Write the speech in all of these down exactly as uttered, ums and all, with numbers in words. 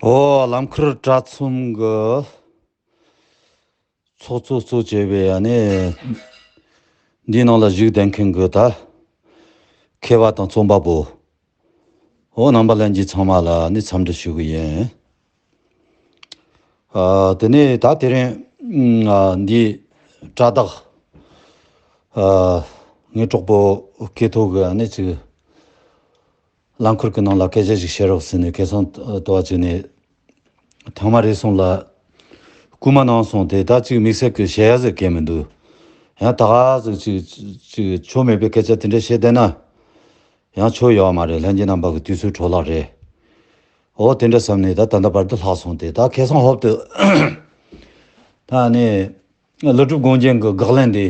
ཨོ་ལམ་ཁུར་དྲ་ཚོམས་གི་ཚོགས་གཙོ་གཙོ་བྱས་པའི་ཨ་ནི་འདིའི་ནང་ལ་བཞུགས་བསྡད་མཁན་གི་ད་མཁས་པ་དང་རྩོམ་པ་པོ། ཨོ་རྣམ་པ་ལྷན་རྒྱས་ཚང་མ་ལ་ནི་འཚམས་འདྲི་ཞུ་གི་ཡིན། ཨ་དེ་ནས་ད་དེ་རིང་ཨ་འདི་དྲ་བདག་ཨ་ངའི་གྲོགས་པོ་སྐལ་ཐོག་གི་ཨ་ནི་ཅིག་ལམ་ཁུར་གྱི་ནང་ལ་སྐད་ཆ་ཞིག་བཤད་རོགས་ཟེར་ནས་ཁ་སང་ཏོག་ཙམ་ནས་ཐང་མ་རེ་སོང་ལ་སྐུལ་མ་གནང་སོང་། དེ་ད་ཅིག་དམིགས་བསལ་གྱི་བཤད་ཡ་ཟེར་གྱི་མི་འདུག། ཡང་ད་ག་ཟིག་ཅིག་ཅིག་ཆོ་མེད་པའི་སྐད་ཆ་དེ་འདྲ་བཤད་བསྡད་ན་ཡང་ཆོ་ཡོད་མ་རེད། ལྷན་རྒྱས་རྣམ་པ་གི་དུས་ཚོད་འཕྲོ་བརླག་རེད། འོ་དེ་འདྲ་བསམ་ནས་ད་ད་ལྟ་བར་དུ་ལྷག་སོང་སྟེ། ད་ཁ་སང་ཧོབ་ཏེ་ད་ནི་ཀླུ་སྒྲུབ་དགོངས་རྒྱན་གྱི་དགག་ལན་དེ་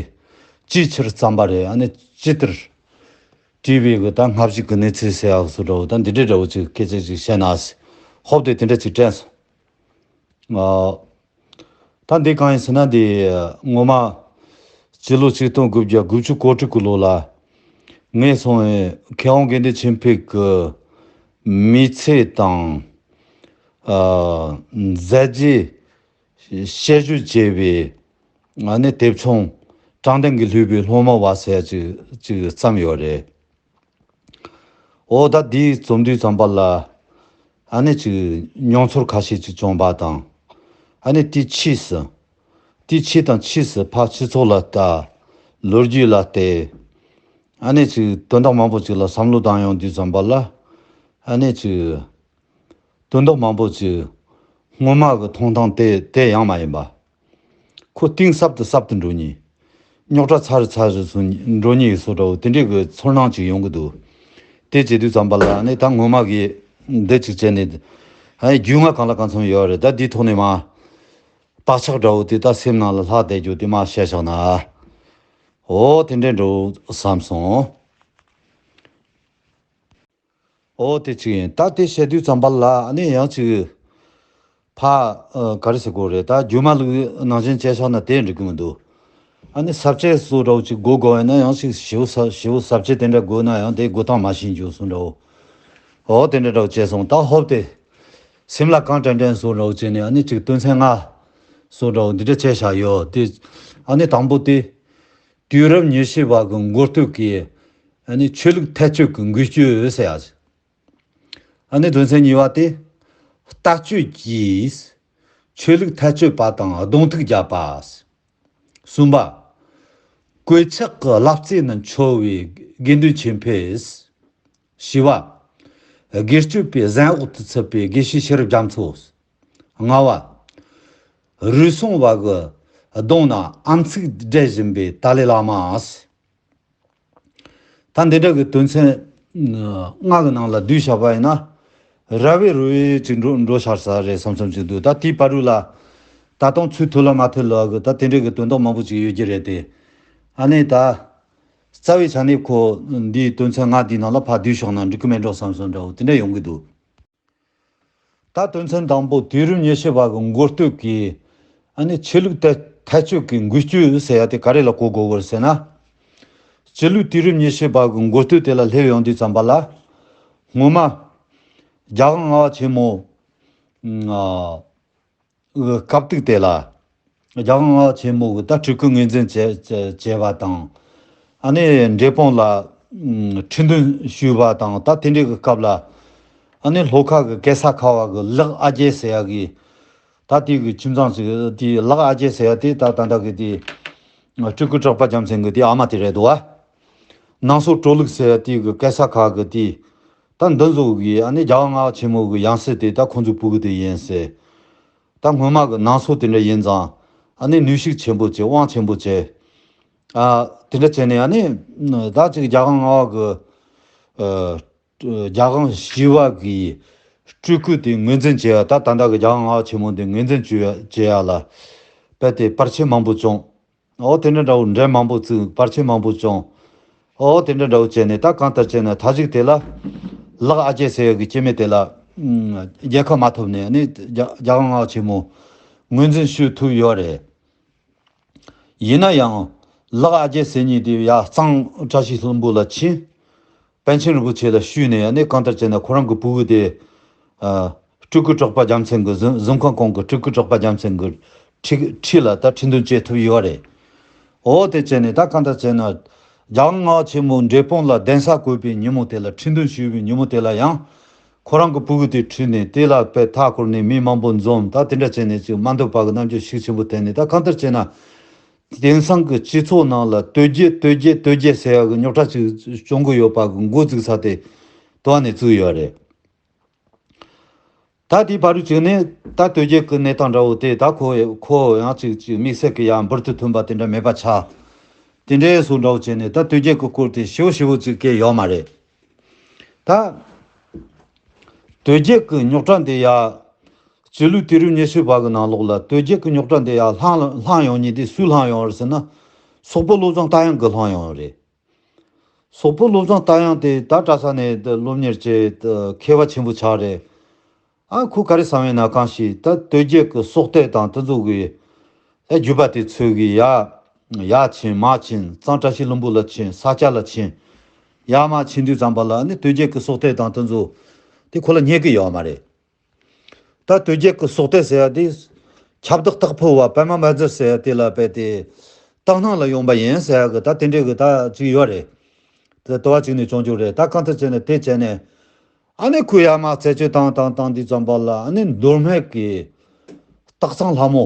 ཅིའི་ཕྱིར་བརྩམས་པ་རེད། ཨ་ནི་ཅི་ལྟར་བྲིས་པའི་གི་ད་སྔ་ཕྱི་གི་གནས་ཚུལ་ཟེར་ཡག་སུ་འདྲ་བོ་ད་འདི་འདྲའི་འདྲ་བོ་ཅིག་སྐད་ཆ་ཅིག་བཤད་ན་ཧོབ་སྟེ་དེ་འདྲ་ཅིག་དྲན་སོང་། ཨ། ད་འདི་གང་ཡིན་ཟེར་ན། འདི་ངོ་མ་སྤྱི་ལོ་ཆིག་སྟོང་དགུ་བརྒྱ་དགུ་བཅུ་གོ་དྲུག་གི་ལོ་ལ་ངས་སོང་བའི་མཁས་དབང་དགེ་འདུན་ཆོས་འཕེལ་གྱི་མི་ཚེ་དང་། ཨ། མཛད་རྗེས་དཔྱད་བརྗོད་བྱས་པའི་ཨ་ནི་དེབ་ཆུང་དྲང་བདེན་གྱིས་བསླུས་པའི་སློང་མོ་བ་ཟེར་ཡ་ཅིག་ཅིག་བརྩམས་ཡོད་རེད། འོ་ད་འདི་རྩོམ་དུས་ཙམ་པ་ལ་ཨ་ནི་ཅིག་མྱོང་ཚོར་ཁ་ཤས་ཅིག་བྱུང་བ་དང་། ཨ་ནི་དེའི་ཕྱིས་སུ། དེའི་ཕྱིས་དང་ཕྱིས་སུ་ཕར་སྤྱི་ཚོགས་ལ་ལྟ། ལོ་རྒྱུས་ལ་བལྟས། ཨ་ནི་ཅིག་དོན་དག་མང་པོ་ཅིག་ལ་བསམ་བློ་བཏང་ཡོང་དུས་ཙམ་པ་ལ་ཨ་ནི་ཅིག་དོན་དག་མང་པོ་ཅིག་སྔོན་མ་གི་མཐོང་སྟངས་དེ་དེ་ཡང་མ་ཡིན་པ། ཁོ་གཏིང་ཟབ་ཏུ་ཟབ་ཏུ་འགྲོ་ཉེན། རྙོག་དྲ་ཚ་རུ་ཚ་རུ་སུ་འགྲོ་ཉེན་བཟོ་འདྲ་བོ་དེ་འདྲའི་གི་ཚོར་སྣང་ཅིག་ཡོང་གི་འདུག། དེ་བྱེད་དུས་ཙམ་པ་ལ་ནི་ད་སྔོན་མ་གི་འདི་ཅིག་བྱས་ནས་ཨ་ནི་རྒྱུས་མངའ་གང་ལ་གང་འཚམ་ཡོད་རེད། ད་འདིའི་ཐོག་ནས་མ་བག་ཆགས་འདྲ་བོ་དེ་ད་སེམས་ནང་ལ་ལྷག་བསྡད་རྒྱུ་དེ་མ་བཤད་བཞག་ན། འོ་དེ་འདྲའི་འགྲོ་བསམ་སོང་། ཨོ་དེ་གཅིག་ཡིན། ད་དེ་བཤད་དུས་ཙམ་པ་ལ་ཨ་ནི་ཡང་ཅིག་ཕ་ཨ་ག་རེ་ཟེར་དགོས་རེད། ད་རྒྱུ་མ་ལུག་ནང་བཞིན་བྱས་བཞག་ན་དེ་འགྲིག་གི་མི་འདུག། ཨ་ནི་ས་བཅད་བཟོ་འདྲ་བོ་ཅིག་དགོས་དགོས་ཡིན་ན་ཡང་ཅིག་ཞེ་བོ་ས་ཞེ་བོ་ས་བཅད་དེ་འདྲ་དགོས་ན་ཡང་དེ་དགོས་སྟངས་མ་ཤེས་རྒྱུ་བཟོ་འདྲ་བོ། ཨོ་དེ་འདྲ་འདྲ་བོ་བྱས་སོང་། ད་ཧོབ་སྟེ་སེམས་ལ་གང་དྲན་དྲན་བཟོ་འདྲ་བོ་བྱས་ནས་ཨ་ནི་ཅིག་དོན་ཚན་ལྔ་བཟོ་འདྲ་བོ་འདི་འདྲ་བྱས་བཞག་ཡོད་དེ། ཨ་ནི་དང་པོ་དེ། དུས་རབས་ཉི་ཤུ་པ་གི་མགོ་སྟོད་ཀྱི་ཨ་ནི་ཆོས་ལུགས་ཐལ་སྤྱོད་ཀྱི་འགུལ་སྐྱོད་ཟེར་ཡ། ཨ་ནི་དོན་ཚན་གཉིས་པ་དེ། ལྟ་སྤྱོད་ཀྱིས་ཆོས་ལུགས་ཐལ་སྤྱོད་པ་དང་གདོང་ཐུག་བརྒྱབ་པ། གསུམ་པ། གོད་ཆག་གི་བླ་རྩེ་ན་འཆོལ་བའི་དགེ་འདུན་ཆོས་འཕེལ། བཞི་བ། སྒེར་གཅོད་པའི་གཟན་འོག་ཏུ་ཚུད་པའི་དགེ་བཤེས་ཤེས་རབ་རྒྱ་མཚོ། ལྔ་བ། རུལ་སུངས་པ་གི་གདོང་ན་ཨམ་ཚིག་སྦྲད་བཞིན་པའི་ཏཱ་ལའི་བླ་མ། ད་འདི་འདྲ་གི་དོན་ཚན་ལྔ་གི་ནང་ལ་བསྡུས་བཞག་པ་ཡིན་ན། ར་བའི་རུ་བའི་ཅིག་འགྲོ་འགྲོ་ཤར་ས་རེད་བསམ་བསམ་ཅིག་འདུག། ད་དེའི་བར་དུ་ལ་ད་དུང་ཚུར་ཐུག་ལ་མ་ཐུག་ལ་གི་ད་དེ་འདྲ་གི་དོན་དག་མང་པོ་ཅིག་ཡོད་ཀྱི་རེད་དེ། ཨ་ནི་ད། རྩ་བའི་ཆ་ནས་ཁོ་འདིའི་དོན་ཚན་ལྔ་འདིའི་ནང་ལ་ཕར་བསྡུས་བཞག་ན་འགྲིག་གི་མེད་འགྲོ་བསམ་བསམ་འདྲ་བོ་དེ་འདྲ་ཡོང་གི་འདུག། ད་དོན་ཚན་དང་པོ་དུས་རབས་ཉི་ཤུ་པ་གི་མགོ་སྟོད་ཀྱི་ཨ་ནི་ཆོས་ལུགས་ཐལ་ཐལ་སྤྱོད་ཀྱི་འགུལ་སྐྱོད་ཟེར་ཡ་དེ་ག་རེ་ལ་གོ་དགོས་ཀྱི་རེད་ཟེར་ན། སྤྱི་ལོའི་དུས་རབས་ཉི་ཤུ་པ་གི་མགོ་སྟོད་དེ་ལ་སླེབས་ཡོང་དུས་ཙམ་པ་ལ། སྔོན་མ་རྒྱལ་དབང་ལྔ་པ་ཆེན་མོ་ཨ། གི་སྐབས་དུས་དེ་ལ། རྒྱལ་དབང་ལྔ་པ་ཆེན་མོ་གི་ད་སྤྲུལ་སྐུ་ངོས་འཛིན་བྱས་བྱས་བྱས་པ་དང་། ཨ་ནི་འབྲས་སྤུངས་ལ་ཁྲི་འདོན་ཞུས་པ་དང་ད་དེ་འདྲའི་གི་སྐབས་ལ། ཨ་ནི་ལྷོ་ཁ་གི་གེ་སར་ཁ་བ་གི་ལག་ཨ་རྒྱས་ཟེར་ཡ་གི། ད་དེ་གི་ཁྱིམ་ཚང་ཞིག་དེ་ལག་ཨ་རྒྱས་ཟེར་ཡ་དེ་ད་ད་ལྟ་གི་དེ། སྤྲུལ་སྐུ་གྲགས་པ་རྒྱལ་མཚན་གི་དེ་ཨ་མ་དེ་རེད་འདུག་བ། ནང་སོ་གྲོ་ལུག་ཟེར་ཡ་དེ་གི་གེ་སར་ཁ་གི་དེ། ད་འདི་ཚོ་གི་ཨ་ནི་རྒྱལ་དབང་ལྔ་པ་ཆེན་མོ་གི་ཡང་སྲིད་དེ་ད་ཁོང་ཚོའི་བུ་གི་དེ་ཡིན་ཟེར། ད་སྔོན་མ་གི་ནང་སོ་དེ་འདྲ་ཡིན་ཙང་ཨ་ནི་ནུས་ཤུགས་ཆེན་པོ་བྱས་དབང་ཆེན་པོ་བྱས། ཨ་དེ་འདྲ་བྱས་ནས་ཨ་ནི་ད་ཅིག་རྒྱལ་དབང་ལྔ་པ་གི་ཨ་རྒྱལ་དབང་བཞི་པ་གི་སྤྲུལ་སྐུ་དེ་ངོས་འཛིན་བྱས་ཡ། ད་ད་ལྟ་གི་རྒྱལ་དབང་ལྔ་པ་ཆེན་མོ་དེ་ངོས་འཛིན་བྱས་ཡ་བྱས་ཡ་ལ་དཔེ་དེ་བར་ཆད་མང་པོ་བྱུང་། ཨོ་དེ་འདྲ་འདྲ་བོ་འགྲན་མང་པོ་བཙུགས། བར་ཆད་མང་པོ་བྱུང་། ཨོ་དེ་འདྲ་འདྲ་བོ་བྱས་ནས་ད་གང་ལྟར་བྱས་ན་མཐའ་གཅིག་དེ་ལ་ལག་ཨ་རྒྱས་ཟེར་ཡ་གི་སྐྱེ་དམན་དེ་ལ་ཨུམ་རྒྱལ་ཁ་མ་ཐོབ་ནས་ནི་རྒྱ་རྒྱལ་དབང་ལྔ་པ་ཆེན་མོ་ངོས་འཛིན་ཞུ་ཐུབ་ཡོད་རེད། ཡིན་ན་ཡང་ལག་ཨ་རྒྱས་ཟེར་མཁན་དེ་ཡ་གཙང་བཀྲ་ཤིས་ལྷུན་པོ་ལ་ཕྱིན། པཎ་ཆེན་རིན་པོ་ཆེ་ལ་ཞུས་ནས་ནི་གང་ལྟར་བྱས་ན་ཁོ་རང་གི་བུ་གུ་དེ་ཨ་ སྤྲུལ་སྐུ་གྲགས་པ་རྒྱལ་མཚན་གྱི་གཟིམ་གཟིམ་ཁང་གོང་གི་སྤྲུལ་སྐུ་གྲགས་པ་རྒྱལ་མཚན་གྱི་ཁྲི་ཁྲི་ལ་ད་ཁྲི་འདོན་བྱེད་ཐུབ་ཡོད་རེད། འོ་དེ་བྱས་ནས་ད་གང་ལྟར་བྱས་ན། རྒྱལ་དབང་ལྔ་པ་ཆེན་མོ་འབྲས་སྤུངས་ལ་གདན་ས་བཀོད་པའི་ཉིན་མོ་དེ་ལ་ཁྲི་འདོན་ཞུས་པའི་ཉིན་མོ་དེ་ལ་ཡང་། ཁོ་རང་གི་ཕྲུ་གུ་དེ་ཁྲིད་ནས་དེ་ལ་དཔེ་མཐའ་བསྐོར་ནས་མི་མང་པོ་འཛོམས། ད་དེ་འདྲ་བྱས་ནས་ཅིག་མ་འདོད་པ་གི་རྣམ་འགྱུར་ཤུགས་ཆེན་པོ་བསྟན་ནས། ད་གང་ལྟར་བྱས་ན། དེང་སང་གི་སྤྱི་ཚོགས་ནང་ལ་དོལ་རྒྱལ་དོལ་རྒྱལ་དོལ་རྒྱལ་ཟེར་ཡག་གི་རྙོག་དྲ་ཅིག་བྱུང་གི་ཡོད་པ་གི་འགོ་བཙུགས་ས་དེ་དོ་བ་ནས་བཙུགས་ཡོད་རེད། ད་དེའི་བར་དུ་ཅིག་ནས་ད་དོལ་རྒྱལ་གྱི་གནས་སྟངས་འདྲ་བོ་དེ་ད་ཁོ་ཁོ་ཡང་ཅིག་ཅིག་དམིགས་བསལ་གྱི་ཡང་འབུར་དུ་ཐོན་པ་དེ་འདྲ་མེད་པ་ཆགས། དེ་འདྲའི་བཟོ་འདྲ་བོ་བྱས་ནས་ད་དོལ་རྒྱལ་གྱི་སྐོར་དེ་ཞིབ་ཞིབ་ཅིག་སྐད་ཡོད་མ་རེད། ད་དོལ་རྒྱལ་གྱི་རྙོག་དྲ་འདི་ཡ། སྤྱི་ལོའི་དུས་རབས་ཉི་ཤུ་པ་གི་ནང་ལོགས་ལ་དོལ་རྒྱལ་གྱི་རྙོག་དྲ་འདི་ཡ་ལྷང་ལྷང་ཡོང་མཁན་དེ་སུས་ལྷང་ཡོང་བ་རེད་ཟེར་ན། སོག་པོ་བློ་བཟང་རྟ་དབྱངས་ཀྱིས་ལྷང་ཡོང་བ་རེད། སོག་པོ་བློ་བཟང་རྟ་དབྱངས་དེ་ད་གྲྭ་ས་ནས་སློབ་གཉེར་བྱས། མཁས་པ་ཆེན་པོ་ཆགས་རེད། ཨ་ཁོ་ག་རེ་བསམ་ཡོད་ན། གང་ཞིག་ད་དོལ་རྒྱལ་གྱི་སྲོག་གཏད་དང་དེ་ཚོ་གི་ཨ་བརྒྱུད་པ་དེ་ཚོ་གི་ཡར་ཡར་ཕྱིན་མར་ཕྱིན། གཙང་བཀྲ་ཤིས་ལྷུན་པོ་ལ་ཕྱིན། ས་སྐྱ་ལ་ཕྱིན། ཡར་མར་ཕྱིན་དུས་ཙམ་པ་ལ་ནི་དོལ་རྒྱལ་གྱི་སྲོག་གཏད་དང་དེ་ཚོ་དེ་ཁོ་ལ་རྙེད་ཀྱི་ཡོད་མ་རེད། ད་དོལ་རྒྱལ་གྱི་སྲོག་གཏད་ཟེར་ཡ་དེ། ཁྱབ་བདག་སྟག་ཕུ་བ་པདྨ་བཛྲ་ཟེར་ཡ་དེ་ལ་དཔེ་དེ། སྟག་སྣ་ལ་ཡོང་པ་ཡིན་ཟེར་ཡ་གི་ད་དེ་འདྲའི་གི་ད་ཅིག་ཡོད་རེད། དེ་དོ་བ་ཅིག་ནས་བྱུང་རྒྱུ་རེད། ད་གང་ལྟར་བྱས་ནས་དེ་བྱས་ནས། ཨ་ནི་ཁོས་ཡར་མར་རྩད་གཅོད་བཏང་བཏང་བཏང་དུས་ཙམ་པ་ལ། ཨ་ནི་མདོ་སྨད་ཀྱི་སྟག་ཚང་ལྷ་མོ།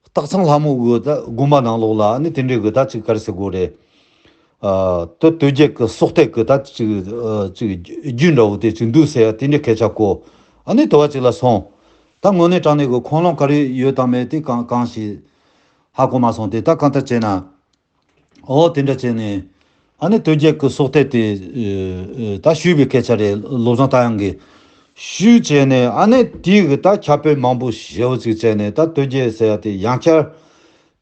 སྟག་ཚང་ལྷ་མོ་གི་ད་དགོན་པ་ནང་ལོགས་ལ་ཨ་ནི་དེ་འདྲའི་གི་ད་ཅིག་ག་རེ་ཟེར་དགོས་རེད། ཨ་དོལ་དོལ་རྒྱལ་གྱི་སྲོག་གཏད་ཀྱི་ད་ཅིག་ཨ་ཅིག་རྒྱུ་འདྲ་བོ་དེ་ཅིག་འདུག་ཟེར་ཡ་དེ་འདྲའི་སྐད་ཆ་གོ། ཨ་ནི་དོ་བ་ཅིག་ལ་སོང་། ད་དངོས་གནས་དྲང་གནས་ཀྱི་ཁུངས་ལུང་ག་རེ་ཡོད་དམ་མེད་དེ་གང་གང་ཞིག་ཧ་གོ་མ་སོང་སྟེ། ད་གང་ལྟར་བྱས་ན། འོ་དེ་འདྲ་བྱས་ནས། ཨ་ནི་དོལ་རྒྱལ་གྱི་སྲོག་གཏད་དེ་ཨ་ཨ་ད་ཞུས་པའི་སྐད་ཆ་རེད། བློ་བཟང་རྟ་དབྱངས་ཀྱིས་ཞུས་བྱས་ནས། ཨ་ནི་དེའི་གི་ད་ཁྱབ་སྤེལ་མང་པོ་ཞེ་པོ་ཅིག་བྱས་ནས། ད་དོལ་རྒྱལ་ཟེར་ཡ་དེ་ཡང་བསྐྱར་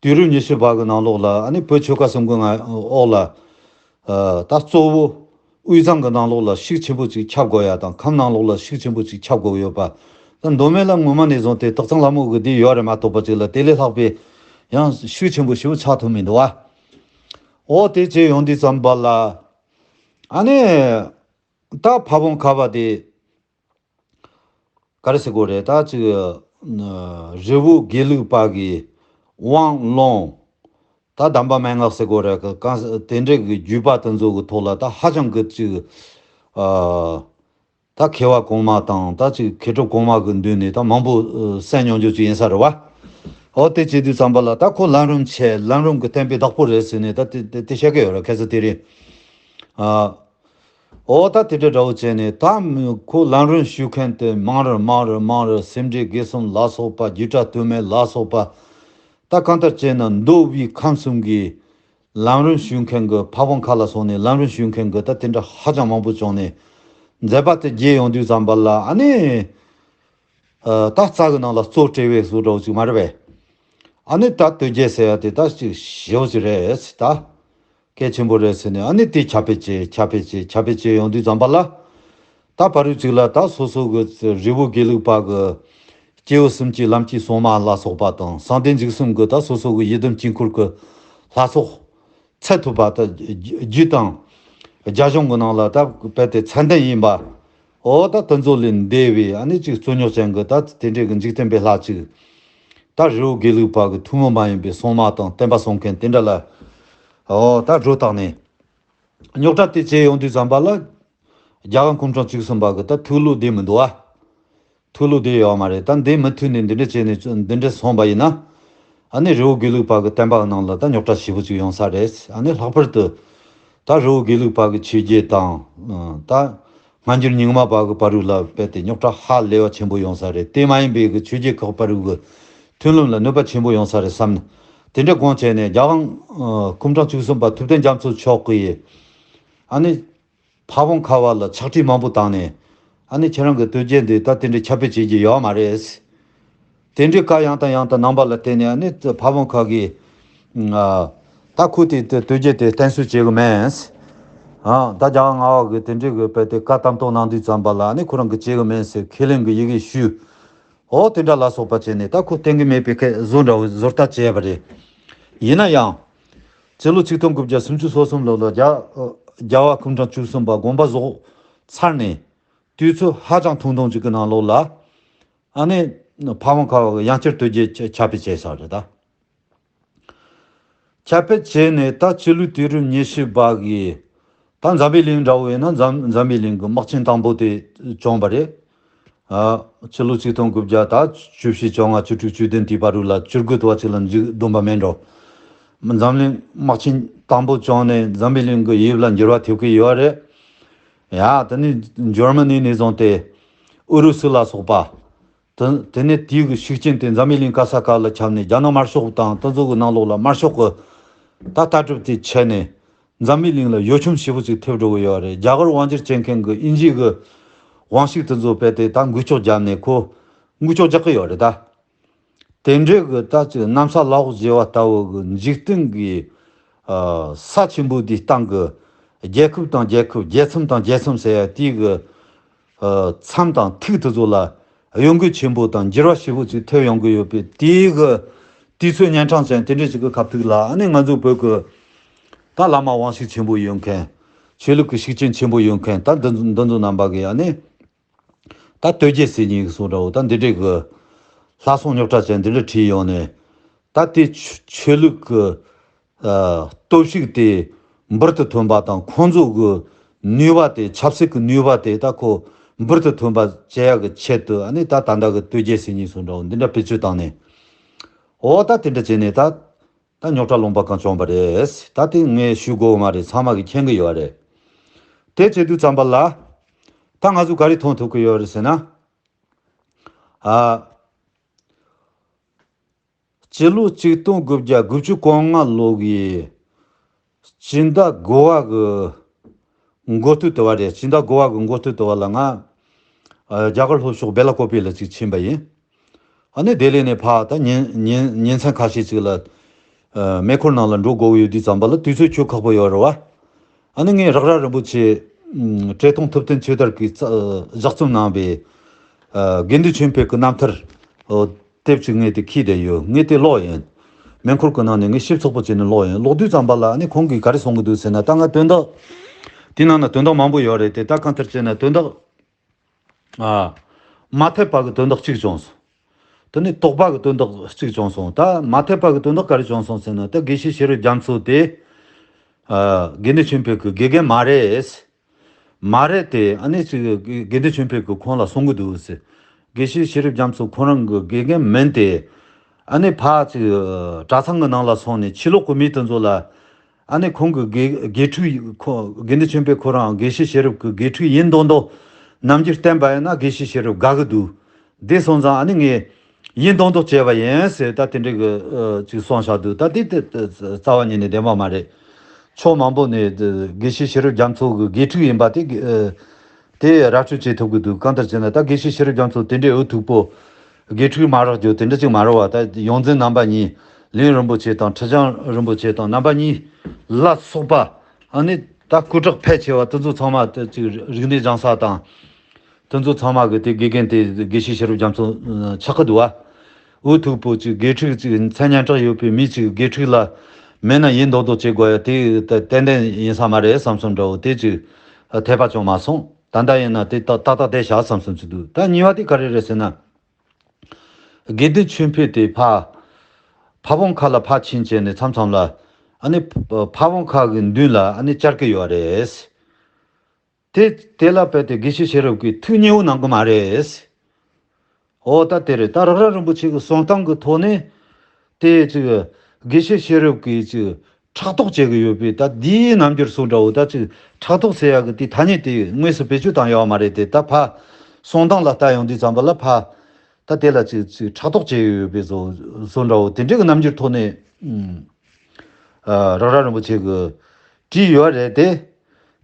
དུས་རབས་ཉི་ཤུ་པ་གི་ནང་ལོགས་ལ། ཨ་ནི་བོད་ཆོལ་ཁ་གསུམ་གྱི་ངང་འོག་ལ། ཨ་ད་གཙོ་བོ་དབུས་གཙང་གི་ནང་ལོགས་ལ་ཤུགས་ཆེན་པོ་ཅིག་ཁྱབ་དགོས་ཡ་དང་། ཁམས་ནང་ལོགས་ལ་ཤུགས་ཆེན་པོ་ཅིག་ཁྱབ་དགོས་ཡོད་པ། ད་མདོ་སྨད་ལ་སྔོན་མ་ནས་བཟུང་སྟེ་སྟག་ཚང་ལྷ་མོ་གི་དེ་ཡོད་རེད་མ་གཏོགས་པ། ཅིག་ལ་དེ་ལས་ལྷག་པའི་ཡང་ཤུགས་ཆེན་པོ་ཞེ་པོ་ཆགས་ཐུབ་མི་འདུག་བ། འོ་དེ་བྱས་ཡོང་དུས་ཙམ་པ་ལ། ཨ་ནི་ད་ཕ་བོང་ཁ་བ་དེ་ག་རེ་ཟེར་དགོས་རེད། ད་ཅིག་རི་བོ་དགེ་ལུགས་པ་གི་དབང་ལུང་། ད་གདམས་པ་མན་ངག་ཟེར་དགོས་རེད། གང་དེ་འདྲའི་གི་བརྒྱུད་པ་དེ་ཚོ་གི་ཐོག་ལ་ད་ཧ་ཅང་གི་ཅིག་ཨ་ད་མཁས་པ་གོང་མ་དང་། ད་ཅིག་མཁས་གྲུབ་གོང་མ་གི་མདུན་ནས་ད་མང་པོ་ཨ་གསན་མྱོང་རྒྱུ་ཅིག་ཡིན་ས་རེད་བ། འོ་དེ་བྱེད་དུས་ཙམ་པ་ལ་ད་ཁོ་ལམ་རིམ་ཆེ། ལམ་རིམ་གྱི་བསྟན་པའི་བདག་པོ་རེད་ཟེར་ནས་ད་དེ་དེ་དེ་བཤད་ཀྱི་ཡོད་རེད། ཁ་སང་དེ་རིང་ཨ། འོ་ད་དེ་འདྲ་འདྲ་བོ་བྱས་ནས། ད་མི་ཁོ་ལམ་རིམ་ཞུ་མཁན་དེ་མང་རུ་མང་རུ་མང་རུ། སེ་འབྲས་དགེ་གསུམ་ལ་སོགས་པ། རྒྱུད་གྲྭ་སྟོད་སྨད་ལ་སོགས་པ། ད་གང་ལྟར་བྱས་ན་མདོ་དབུས་ཁམས་གསུམ་གྱི་ལམ་རིམ་ཞུ་མཁན་གྱི། ཕ་བོང་ཁ་ལ་སོང་ནས་ལམ་རིམ་ཞུ་མཁན་གྱི་ད་དེ་འདྲ་ཧ་ཅང་མང་པོ་བྱུང་ནས། མཛད་པ་དེ་རྒྱས་ཡོང་དུས་ཙམ་པ་ལ། ཨ་ནི་ཨ་ད་རྩ་གི་ནང་ལ་གཙོ་བྲེལ་བའི་བཟོ་འདྲ་བོ་ཅིག་མ་རེད་པས། ཨ་ནི་ད་དོལ་རྒྱལ་ཟེར་ཡ་དེ་ད་ཅིག་ཞེ་པོ་ཅིག་རེད་ད། གལ་ཆེན་པོ་རེད་ཟེར་ནས། ཨ་ནི་དེ་ཁྱབ་སྤེལ་བྱས། ཁྱབ་སྤེལ་བྱས། ཁྱབ་སྤེལ་བྱས་ཡོང་དུས་ཙམ་པ་ལ། ད་བར་དུ་ཅིག་ལ་ད་སོ་སོ་གི་རི་བོ་དགེ་ལུགས་པ་གི་སྐྱེས་བུ་གསུམ་གྱི་ལམ་གྱི་སྲུང་མ་ལ་སོགས་པ་དང་། གསང་བདེ་འཇིགས་གསུམ་གི་ད་སོ་སོ་གི་ཡི་དམ་དཀྱིལ་འཁོར་གྱི་ལྷ་ཚོགས་ཚད་ཐུབ་པ། ད་རྒྱུད་དང་རྒྱ་གཞུང་གི་ནང་ལ་ད་རྦད་དེ་ཚད་ལྡན་ཡིན་པ། འོ་ད་དེ་ཚོ་ལས་འདས་པའི་ཨ་ནི་ཅིག་རྩོད་རྙོག་ཅན་གྱི་ད་དེ་འདྲའི་གི་འཇིག་རྟེན་པའི་ལྷ་ཅིག་ད་རི་བོ་དགེ་ལུགས་པ་གི་ཐུན་མོང་མ་ཡིན་པའི་སྲུང་མ་དང་བསྟན་པ་སྲུང་མཁན་དེ་འདྲ་ལ། འོ་ད་སྒྲོ་བཏགས་ནས་རྙོག་དྲ་དེ་བྱས་ཡོང་དུས་ཙམ་པ་ལ། རྒྱལ་དབང་སྐུ་ཕྲེང་བཅུ་གསུམ་པ་གི་ད་ཐུགས་བློ་བདེ་མི་འདུག་ཨ། ཐུགས་བློ་བདེ་ཡོད་མ་རེད། ད་འདི་མུ་མཐུད་ནས་འདི་འདྲ་བྱས་ནས་འདི་འདྲ་སོང་བ་ཡིན་ན། ཨ་ནི་རི་བོ་དགེ་ལུགས་པ་གི་བསྟན་པ་ནང་ལ་ད་རྙོག་དྲ་ཞེ་པོ་ཅིག་ཡོང་ས་རེད། ཨ་ནི་ལྷག་པར་དུ་ད་རི་བོ་དགེ་ལུགས་པ་གི་ཆོས་བརྒྱུད་དང་། ཨ་ད་སྔ་འགྱུར་རྙིང་མ་པ་གི་བར་དུ་ལ་རྦད་དེ་རྙོག་དྲ་ཧ་ལས་པ་ཆེན་པོ་ཡོང་ས་རེད། དེ་མ་ཡིན་པའི་གི་ཆོས་བརྒྱུད་ཁག་བར་དུ་གི་མཐུན་ལམ་ལ་གནོད་པ་ཆེན་པོ་ཡོང་ས་རེད་བསམ་ནས། དེ་འདྲ་དགོངས་བྱས་ནས། རྒྱལ་དབང་ཨ་སྐུ་ཕྲེང་བཅུ་གསུམ་པ་ཐུབ་བསྟན་རྒྱ་མཚོ་མཆོག་གིས་ཨ་ནི་ཕ་བོང་ཁ་བ་ལ་ཕྱག་བྲིས་མང་པོ་བཏང་ནས། ཨ་ནི་ཁྱེད་རང་གི་དོལ་རྒྱལ་འདི་ད་དེ་འདྲའི་ཁྱབ་སྤེལ་བྱེད་ཀྱི་ཡོད་མ་རེད། དེ་འདྲའི་བཀའ་ཡང་དང་ཡང་དུ་གནང་བ་ལ་བརྟེན་ནས། ཨ་ནི་ཕ་བོང་ཁ་གིས་ཨ་ད་ཁོ་དེ་དོལ་རྒྱལ་དེ་བསྟེན་གསོལ་བྱེད་གི་མིན། ཨ་ད་རྒྱལ་དབང་ལྔ་པ་གིས་དེ་འདྲའི་གི་རྦད་དེ་བཀའ་གཏམ་ཐོག་གནང་དུས་ཙམ་པ་ལ། ཨ་ནི་ཁོ་རང་གིས་བྱེད་གི་མིན་ཟེར་ཁས་ལེན་གི་ཡི་གེ་ཞུས། འོ་དེ་འདྲ་ལ་སོགས་པ་བྱས་ནས་ད་ཁོ་བསྟེན་གི་མེད་པའི་སྐད་བཟོ་འདྲ་བོ་བཟོ་ལྟ་བྱས་པ་རེད། ཡིན་ན་ཡང་། སྤྱི་ལོ་ཆིག་སྟོང་དགུ་བརྒྱ་སུམ་ཅུ་སོ་གསུམ་ལོ་ལ་རྒྱལ་རྒྱལ་བ་སྐུ་ཕྲེང་བཅུ་གསུམ་པ་དགོངས་པ་རྫོགས་ཚར་ནས། དུས་ཚོད་ཧ་ཅང་ཐུང་ཐུང་ཅིག་གི་ནང་ལོགས་ལ། ཨ་ནི་ཕ་བོང་ཁ་བ་གི་ཡང་བསྐྱར་དོལ་རྒྱལ་ཁྱབ་སྤེལ་བྱས་ས་རེད་ད། ཁྱབ་སྤེལ་བྱས་ནས་ད་སྤྱི་ལོའི་དུས་རབས་ཉི་ཤུ་པ་གི་ད་འཛམ་བུའི་གླིང་འདྲ་བོ་ཡིན་ན་འཛམ་འཛམ་བུའི་གླིང་གི་དམག་ཆེན་དང་པོ་དེ་བྱུང་བ་རེད། ཨ། ཕྱི་ལོ་ཆིག་སྟོང་དགུ་བརྒྱ་ད་བཅུ་བཞི་བཅོ་ལྔ་བཅུ་དྲུག་བཅུ་བདུན་དེའི་བར་དུ་ལ་བཅུ་དགུ་དུ་བ་ཅིག་ལ་མཇུག་བསྡོམས་པ་མེད་འགྲོ། འཛམ་གླིང་དམག་ཆེན་དང་པོ་བྱུང་ནས་འཛམ་བུའི་གླིང་གི་དབྱིབས་ལ་འགྱུར་བ་ཐེབས་ཀྱི་ཡོད་རེད། ཡ། དེ་ནི་འཇར་མ་ནི་ནས་བཟུང་སྟེ་ཨུ་རུ་སུ་ལ་སོགས་པ། དེ་དེ་ནས་དེའི་གི་ཤུགས་རྐྱེན་དེ་འཛམ་བུའི་གླིང་ག་ས་ག་ལ་ཁྱབ་ནས་རྒྱ་ནག་དམར་ཤོག་དང་དེ་ཚོ་གི་ནང་ལོགས་ལ་དམར་ཤོག་གི་ད་ལྟ་གྲུབ་དེ་ཆད་ནས་འཛམ་བུའི་གླིང་ལ་གཡོ་འཁྱོམ་ཞེ་པོ་ཅིག་ཐེབས་འགྲོ་གི་ཡོད་རེད། རྒྱ་གར་དབང་སྒྱུར་བྱེད་མཁན་གི་དབྱིན་ཇི་གི་དབང་ཤུགས་དེ་ཚོ་རྦད་དེ་ད་འགུལ་སྐྱོད་བརྒྱབ་ནས་ཁོ་འགུལ་སྐྱོད་རྒྱག་གི་ཡོད་རེད་ད། དེ་འདྲའི་གི་ད་ཅིག་གནམ་ས་བླ་འོག་བརྗེ་བ་ལྟ་བུ་གི་འཇིག་རྟེན་གི་ཨ་ས་ཆེན་པོ་འདིའི་སྟེང་གི་རྒྱལ་ཁབ་དང་རྒྱལ་ཁབ། རྒྱལ་མཚམས་དང་རྒྱལ་མཚམས་ཟེར་ཡ་དེའི་གི་ཨ་མཚམས་དང་ཐིག་དེ་ཚོ་ལ་གཡོ་འགུལ་ཆེན་པོ་དང་འགྱུར་བ་ཞེ་པོ་ཅིག་ཐེབས་ཡོང་གི་ཡོད་པའི་དེའི་གི་དུས་ཚོད་གཉན་འཕྲང་ཅན་དེ་འདྲ་ཞིག་གི་སྐབས་ཐིག་ལ། ཨ་ནི་ང་ཚོ་བོད་གི་ད་བླ་མ་དབང་ཤུགས་ཆེན་པོ་ཡོད་མཁན། ཆོས་ལུགས་ཀྱི་ཤུགས་རྐྱེན་ཆེན་པོ་ཡོད་མཁན་ད་འདི་འདི་ཚོ་རྣམ་པ་གི་ཨ་ནི། ད་དོལ་རྒྱལ་ཟེར་མཁན་གི་སོགས་འདྲ་བོ་ད་འདི་འདྲའི་གི་ལྷ་སྲུང་རྙོག་དྲ་ཅན་འདི་འདྲ་བྲིས་ཡོང་ནས། ད་དེ་ཆོས་ཆོས་ལུགས་ཀྱི་ཨ་སྟོབས་ཤུགས་དེ་འབུར་དུ་ཐོན་པ་དང་། ཁོང་ཚོ་གི་ནུས་པ་དེ། ཆབ་སྲིད་ཀྱི་ནུས་པ་དེ་ད་ཁོ་འབུར་དུ་ཐོན་པ་བྱེད་ཡག་གི་ཆེད་དུ། ཨ་ནི་ད་ད་ལྟ་གི་དོལ་རྒྱལ་ཟེར་མཁན་སོགས་འདྲ་བོ་འདི་འདྲ་བེད་སྤྱོད་བཏང་ནས། འོ་ད་དེ་འདྲ་བྱས་ནས་ད། ད་རྙོག་དྲ་ལུང་པ་གང་བྱུང་བ་རེད། ད་དེ་ངས་ཞུ་དགོས་མ་རེད། ཚང་མ་གིས་མཁྱེན་གི་ཡོད་རེད། དེ་བྱེད་དུས་ཙམ་པ་ལ། ད་ང་ཚོས་ག་རེ་མཐོང་ཐུབ་ཀྱི་ཡོད་རེད་ཟེར་ན། ཨ། སྤྱི་ལོ་ཆིག་སྟོང་དགུ་བརྒྱ་དགུ་བཅུ་གོ་ལྔ་ལོ་གི་སྤྱི་ཟླ་དགུ་བ་གི་འགོ་སྟོད་དུ་བ་རེད། སྤྱི་ཟླ་དགུ་བ་གི་འགོ་སྟོད་དུ་བ་ལ་ང་ཨ་རྒྱ་གར་ལྷོ་ཕྱོགས་སྦེ་ལ་ཀོ་པི་ལ་ཅིག་ཕྱིན་པ་ཡིན། ཨ་ནི་ལྡི་ལི་ནས་ཕར་ད་ཉིན་ཉིན་ཉིན་མཚན་ཁ་ཤས་ཅིག་ལ་ཨ་མེ་འཁོར་ནང་ལ་འགྲོ་དགོས་ཀྱི་ཡོད་དུས་ཙམ་པ་ལ་དུས་ཚོད་ཁྱོད་ཁག་པོ་ཡོད་རེད་བ། ཨ་ནི་ངས་རེག་ར་རིན་པོ་ཆེ་ཨ་བཀྲས་མཐོང་ཐུབ་བསྟན་ཆོས་དར་གྱིས་བཙག་ཨ་ལྗགས་རྩོམ་གནང་བའི་ཨ་དགེ་འདུན་ཆོས་འཕེལ་གྱི་རྣམ་ཐར་ཨོ་དེབ་ཅིག་ངས་དེ་ཁྱེར་བསྡད་ཡོད། ངས་དེ་ཀློག་ཡིན། མེ་འཁོར་གྱི་ནང་ནས་ངས་ཞིབ་ཚགས་པོ་བྱས་ནས་ཀློག་ཡིན། ཀློག་དུས་ཙམ་པ་ལ་ཨ་ནི་ཁོང་གིས་ག་རེ་གསུང་གི་འདུག་ཟེར་ན། ད་ང་དོན་དག་དེའི་ནང་ན་དོན་དག་མང་པོ་ཡོད་རེད་དེ། ད་གང་ལྟར་བྱས་ན་དོན་དག་ཨ། མ་འཐད་པ་གི་དོན་དག་གཅིག་བྱུང་སོང་། དེ་ནས་དོགས་པ་གི་དོན་དག་གཅིག་བྱུང་སོང་། ད་མ་འཐད་པ་གི་དོན་དག་ག་རེ་བྱུང་སོང་ཟེར་ན། ད་དགེ་བཤེས་ཤེས་རབ་རྒྱ་མཚོ་དེ་ཨ་དགེ་འདུན་ཆོས་འཕེལ་གི་དགེ་རྒན་མ་རེད། མ་རེད་དེ། ཨ་ནི་ཅིག་དགེ་འདུན་ཆོས་འཕེལ་གི་ཁོང་ལ་གསུང་གི་འདུག་ཟེར། དགེ་བཤེས་ཤེས་རབ་རྒྱ་མཚོ་ཁོ་རང་གི་དགེ་རྒན་མིན་ཏེ། ཨ་ནི་ཕར་ཅིག་གྲྭ་ཚང་གི་ནང་ལ་སོང་ནས་ཕྱི་ལོགས་གི་མི་དེ་ཚོ་ལ། ཨ་ནི་ཁོང་གི་དགེ་དགེ་ཕྲུག་ཁོ་དགེ་འདུན་ཆོས་འཕེལ་ཁོ་རང་དགེ་བཤེས་ཤེས་རབ་ཀྱི་དགེ་ཕྲུག་ཡིན་མདོག་མདོག་རྣམ་འགྱུར་བསྟན་པ་ཡིན་ན་དགེ་བཤེས་ཤེས་རབ་དགའ་གི་འདུག། དེ་སོང་ཙང་ཨ་ནི་ངས་ཡིན་མདོག་མདོག་བྱས་པ་ཡིན་ཟེར། ད་དེ་འདྲ་གི་ཨ་ཅིག་གསུངས་བཞག་འདུག། ད་དེ་དེ་རྩ་བ་ཉིད་ནས་བདེན་པ་མ་རེད། ཕྱོགས་མང་པོ་ནས་དགེ་བཤེས་ཤེས་རབ་རྒྱ་མཚོ་གི་དགེ་ཕྲུག་ཡིན་པ་དེ་ཨ་དེ་ར་སྤྲོད་བྱེད་ཐུབ་ཀྱི་འདུག། གང་ལྟར་བྱས་ན་ད་དགེ་བཤེས་ཤེས་རབ་རྒྱ་མཚོ་དེ་འདྲའི་འུ་ཐུག་པོ་དགེ་ཕྲུག་མ་རག་རྒྱུ་དེ་འདྲ་ཅིག་མ་རེད་བ། ད་ཡོངས་འཛིན་རྣམ་པ་གཉིས། གླིང་རིན་པོ་ཆེ་དང་ཁྲི་བྱང་རིན་པོ་ཆེ་དང་རྣམ་པ་གཉིས་ལ་སོགས་པ། ཨ་ནི་ད་སྐུ་དྲག་ཕལ་ཆེ་བ་དེ་ཚོ་ཚང་མ་དེ་ཅིག་རིག་གནས་སྦྱང་ས་དང་། དེ་ཚོ་ཚང་མ་གི་དེ་དགེ་རྒན་དེ་དགེ་བཤེས་ཤེས་རབ་རྒྱ་མཚོ་ཆགས་ཀྱི་འདུག་བ། འུ་ཐུག་པོ་ཅིག་དགེ་ཕྲུག་ཅིག་མཚན་སྙན་གྲགས་ཡོད་པའི་མི་ཅིག་དགེ་ཕྲུག་ལ་མེད་ན་ཡིན་མདོག་མདོག་བྱེད་དགོས་ཡ་དེ་ད་ཏན་ཏན་ཡིན་ས་མ་རེད་བསམ་བསམ་འདྲ་བོ་དེ་ཅིག་འཐད་པ་བྱུང་མ་སོང་། ད་ལྟ་ཡིན་ན་དེ་ཏག་ཏག་ཏག་བསྡད་བཞག་བསམ་བསམ་ཅིག་འདུག། ད་གཉིས་པ་དེ་ག་རེ་རེད་ཟེར་ན། དགེ་འདུན་ཆོས་འཕེལ་དེ་ཕ་ཕ་བོང་ཁ་ལ་ཕར་ཕྱིན་བྱས་ནས་མཚམས་མཚམས་ལ་ཨ་ནི་ཕ་བོང་ཁ་གི་མདུན་ལ་ཨ་ནི་བཅར་གི་ཡོད་རེད། དེ་དེ་ལ་དཔེ་དེ་དགེ་བཤེས་ཤེས་རབ་ཀྱིས་ཐུགས་མཉེས་པོ་གནང་གི་མ་རེད། འོ་ད་དེ་རེད། ད་རེག་ར་རིན་པོ་ཆེ་གི་གསུང་སྟངས་ཀྱི་ཐོག་ནས་དེ་ཅིག་དགེ་བཤེས་ཤེས་རབ་ཀྱིས་ཅིག་ཕྲག་དོག་བྱེད་ཀྱི་ཡོད་པའི། ད་འདིའི་རྣམ་འགྱུར་སོགས་འདྲ་བོ། ད་ཅིག་ཕྲག་དོག་ཟེར་ཡག་གི་དེ་ཐ་སྙད་དེ་དངོས་སུ་བེད་སྤྱོད་བཏང་ཡོད་མ་རེད་དེ། ད་ཕ་གསུང་སྟངས་ལ་ལྟ་ཡོང་དུས་ཙམ་པ་ལ་ཕ་ད་དེ་ལ་ཅིག་ཅིག་ཕྲག་དོག་བྱེད་ཀྱི་ཡོད་པའི་བཟོ་བཟོ་འདྲ་བོ་དེ་འདྲའི་གི་རྣམ་འགྱུར་ཐོག་ནས་ཨ་རེག་ར་རིན་པོ་ཆེ་གིས་བྲིས་ཡོད་རེད་དེ།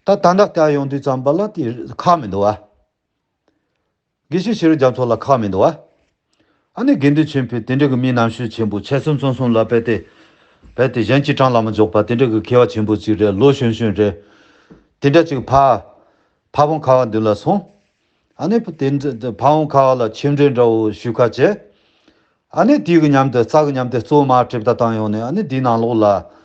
ད་ད་ལྟ་ལྟ་ཡོང་དུས་ཙམ་པ་ལ་དེ་ཁག་མི་འདུག་བ། དགེ་བཤེས་ཤེས་རབ་རྒྱ་མཚོ་ལ་ཁག་མི་འདུག་བ། ཨ་ནི་དགེ་འདུན་ཆོས་འཕེལ་དེ་འདྲ་གི་མི་རྣམ་དཔྱོད་ཆེན་པོ། ཆེ་གསུམ་གསུམ་གསུམ་ལ་རྦད་དེ་རྦད་དེ་གཞན་གྱི་གྲངས་ལ་མི་འཇོག་པ་དེ་འདྲ་གི་མཁས་པ་ཆེན་པོ་ཅིག་རེད། ལོ་གཞོན་གཞོན་རེད། དེ་འདྲ་ཅིག་ཕ་ཕ་བོང་ཁ་བ་མདུན་ལ་སོང་། ཨ་ནི་དེ་འདྲ་ཕ་བོང་ཁ་བ་ལ་ཆིབས་འགྲོས་འདྲ་བོ་ཞུ་ཁ་བྱས། ཨ་ནི་དེའི་གི་མཉམ་དུ་རྩྭ་གི་མཉམ་དུ་གཙོ་མར་གྲིབ་ད་བཏང་ཡོང་ནས། ཨ་ནི་དེའི་ནང་ལོགས་ལ།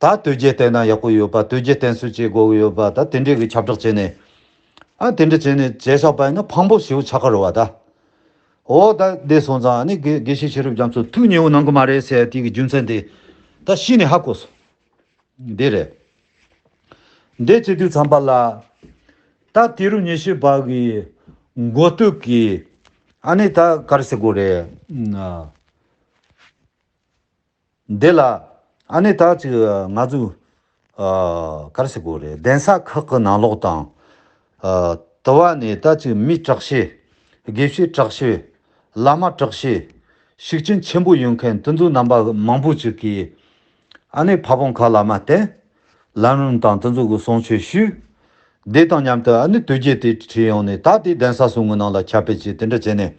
ད་དོལ་རྒྱལ་བསྟེན་ན་ཡག་པོ་ཡོད་པ། དོལ་རྒྱལ་བསྟེན་གསོལ་བྱེད་དགོས་ཀྱི་ཡོད་པ། ད་དེ་འདྲའི་གི་ཁྱབ་བསྒྲགས་བྱས་ནས། ཨ་དེ་འདྲ་བྱས་ནས་བྱས་བཞག་པ་ཡིན་ན་ཕངས་པོ་ཞེ་པོ་ཆགས་ཀྱི་རེད་བ་ད། འོ་ད་དེ་སོང་ཙང་ནི་དགེ་དགེ་བཤེས་ཤེས་རབ་རྒྱ་མཚོ་ཐུགས་མཉེས་པོ་གནང་གི་མ་རེད་ཟེར་དེ་གི་རྒྱུ་མཚན་དེ་ད་ཤེས་ནས་ཧ་གོ་སོང་། འདི་རེད། འདི་བྱེད་དུས་ཙམ་པ་ལ། ད་དེ་རུ་ཉི་ཤུ་པ་གི་མགོ་སྟོད་ཀྱི་ཨ་ནི་ད་ག་རེ་ཟེར་དགོས་རེད། འདི་ལ་ཨ་ནི་ད་ཅིག་ང་ཚོ་ག་རེ་ཟེར་དགོས་རེད། གདན་ས་ཁག་གི་ནང་ལོགས་དང་། དུ་བ་ནས་ད་ཅིག་མི་དྲག་ཤོས། དགེ་བཤེས་དྲག་ཤོས། བླ་མ་དྲག་ཤོས། ཤུགས་རྐྱེན་ཆེན་པོ་ཡོད་མཁན་དེ་ཚོ་རྣམ་པ་མང་པོ་ཅིག་གིས་ཨ་ནི་ཕ་བོང་ཁ་ལ་མ་བསྟན། ལམ་རིམ་དང་དེ་ཚོ་གི་གསུང་ཆོས་ཞུས། དེ་དང་མཉམ་དུ་ཨ་ནི་དོལ་རྒྱལ་དེ་ཁྲིད་ཡོང་ནས་ད་དེ་གདན་ས་སོ་ངོ་ནང་ལ་ཁྱབ་སྤེལ་བྱས་དེ་འདྲ་བྱས་ནས།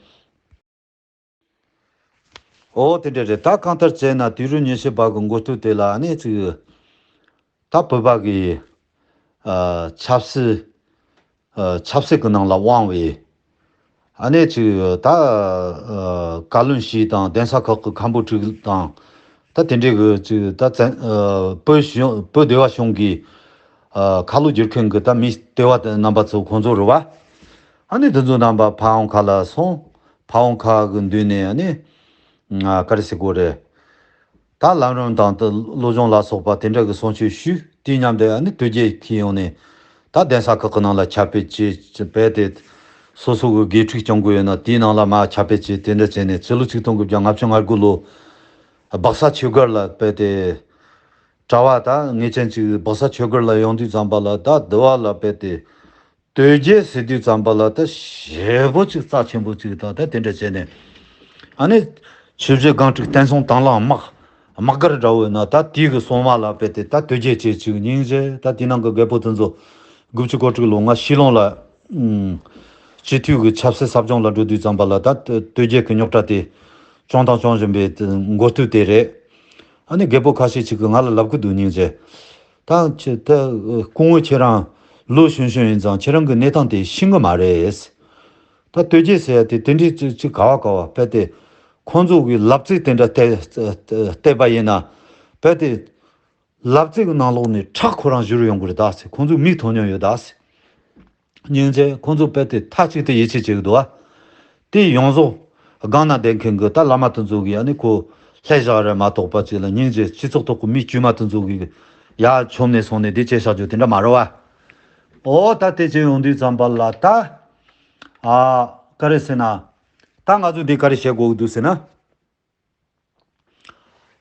འོ་དེ་འདྲ་རེད། ད་གང་ལྟར་བྱས་ན་དུས་རབས་ཉི་ཤུ་པ་གི་མགོ་སྟོད་དེ་ལ་ཨ་ནི་ཅིག་ད་བོད་པ་གི་ཆབ་སྲིད། ཆབ་སྲིད་ཀྱི་ནང་ལ་དབང་བའི་ཨ་ནི་ཅིག་ད་བཀའ་བློན་ཞིག་དང་གདན་ས་ཁག་གི་མཁན་པོ་དྲུག་དང་ད་དེ་འདྲའི་གི་ཅིག་ད་བཙན་བོད་གཞུང་བོད་སྡེ་བ་གཞུང་གི་ཁ་ལོ་བསྒྱུར་མཁན་གི་ད་མི་སྡེ་བ་དེ་རྣམ་པ་ཚོ་ཁོང་ཚོ་རེད་བ། ཨ་ནི་དེ་ཚོ་རྣམ་པ་ཕ་བོང་ཁ་ལ་སོང་། ཕ་བོང་ཁ་གི་མདུན་ནས་ཨ་ནི་ག་རེ་ཟེར་དགོས་རེད། ད་ལམ་རིམ་དང་དུ་བློ་སྦྱོང་ལ་སོགས་པ་དེ་འདྲ་གི་གསུང་ཆོས་ཞུས། དེའི་མཉམ་དུ་ཨ་ནི་དོལ་རྒྱལ་ཁྱེར་ཡོང་ནས་ད་གདན་ས་ཁག་གི་ནང་ལ་ཁྱབ་སྤེལ་བྱས་བྱས་པས་དེ། སོ་སོ་གི་དགེ་ཕྲུག་སྐྱོང་དགོས་ཡོད་ན་དེའི་ནང་ལ་མར་ཁྱབ་སྤེལ་བྱས་དེ་འདྲ་བྱས་ནས་ཕྱི་ལོ་ཆིག་སྟོང་དགུ་བརྒྱ་ལྔ་བཅུ་ང་དགུ་ལོ་སྦག་ས་ཆོས་སྒར་ལ་བས་ཏེ། གྲྭ་བ་ད་ངེས་ཅན་ཅིག་སྦག་ས་ཆོས་སྒར་ལ་ཡོང་དུས་ཙམ་པ་ལ་ད་དུ་བ་ལ་བས་ཏེ། དོལ་རྒྱལ་ཟེར་དུས་ཙམ་པ་ལ་ད་ཞེ་པོ་ཅིག་རྩ་ཆེན་པོ་ཅིག་དང་ད་དེ་འདྲ་བྱས་ནས། ཨ་ནི་ཆོས་བརྒྱུད་སྒང་དྲུག་བསྟན་སྲུང་དང་བླངས་དམག་དམག་སྒར་འདྲ་བོ་ཡིན་ན་ད་དེའི་གི་སྲུང་མ་ལ་བས་ཏེ་ད་དོལ་རྒྱལ་བྱས་ཅིག་སྙིང་རྗེ། ད་དེ་ནང་གི་རྒད་པོ་དེ་ཚོ་དགུ་བཅུ་གོ་དྲུག་ལོ་ང་ཤི་ལོང་ལ་སྤྱི་འཐུས་ཀྱི་ཆབ་སྲིད་ཟབ་སྦྱོང་ལ་འགྲོ་དུས་ཙམ་པ་ལ་ད་དོལ་རྒྱལ་གྱི་རྙོག་དྲ་དེ་བྱུང་དང་བྱུང་བཞིན་པའི་མགོ་སྟོད་དེ་རེད། ཨ་ནི་རྒད་པོ་ཁ་ཤས་ཅིག་གིས་ང་ལ་ལབ་གི་འདུག་སྙིང་རྗེ། ད་ཁྱེད་ད་སྐུ་ངོ་ཁྱེད་རང་ལོ་གཞོན་གཞོན་ཡིན་ཙང་ཁྱེད་རང་གི་གནས་སྟངས་དེ་ཤེས་གི་མ་རེད། ད་དོལ་རྒྱལ་ཟེར་ཡ་དེ་དེ་འདྲའི་ཅིག་ཅིག་ག་བ་ག་བ་དཔེ་དེ་ཁོང་ཚོ་གི་ལབ་ཚིག་དེ་འདྲ་བལྟས་བལྟས་པ་ཡིན་ན་དཔེ་དེ་ལབ་ཚིག་གི་ནང་ལོགས་ནས་ཁྲག་ཁོ་རང་བཞུར་ཡོང་གི་རེད་ད་ཟེར། ཁོང་ཚོ་མིག་མཐོང་མྱོང་ཡོད་ད་ཟེར། སྙིང་རྗེ། ཁོང་ཚོ་དཔེ་དེ་མཐའ་གཅིག་ཏུ་ཡིད་ཆེས་བྱེད་ཀྱི་འདུག་ཨ། དེ་ཡོངས་རྫོགས་སྒང་ན་བསྡད་མཁན་གྱི་ད་བླ་མ་དེ་ཚོ་གིས་ཨ་ནི་ཁོ་ལྷད་བཞག་རེད་མ་གཏོགས་པ་ཅིག་ལ་སྙིང་རྗེ། སྤྱི་ཚོགས་ཐོག་གི་མི་དཀྱུས་མ་དེ་ཚོ་གིས་ཡར་མཆོང་ནས་སོང་ནས་དེ་བྱས་བཞག་རྒྱུ་དེ་འདྲ་མ་རེད་བ། འོ་ད་དེ་བྱས་ཡོང་དུས་ཙམ་པ་ལ་ད། ཨ། ག་རེ་ཟེར་ན། ད་ང་ཚོ་འདི་ག་རེ་བྱེད་དགོས་ཀྱི་འདུག་ཟེར་ན།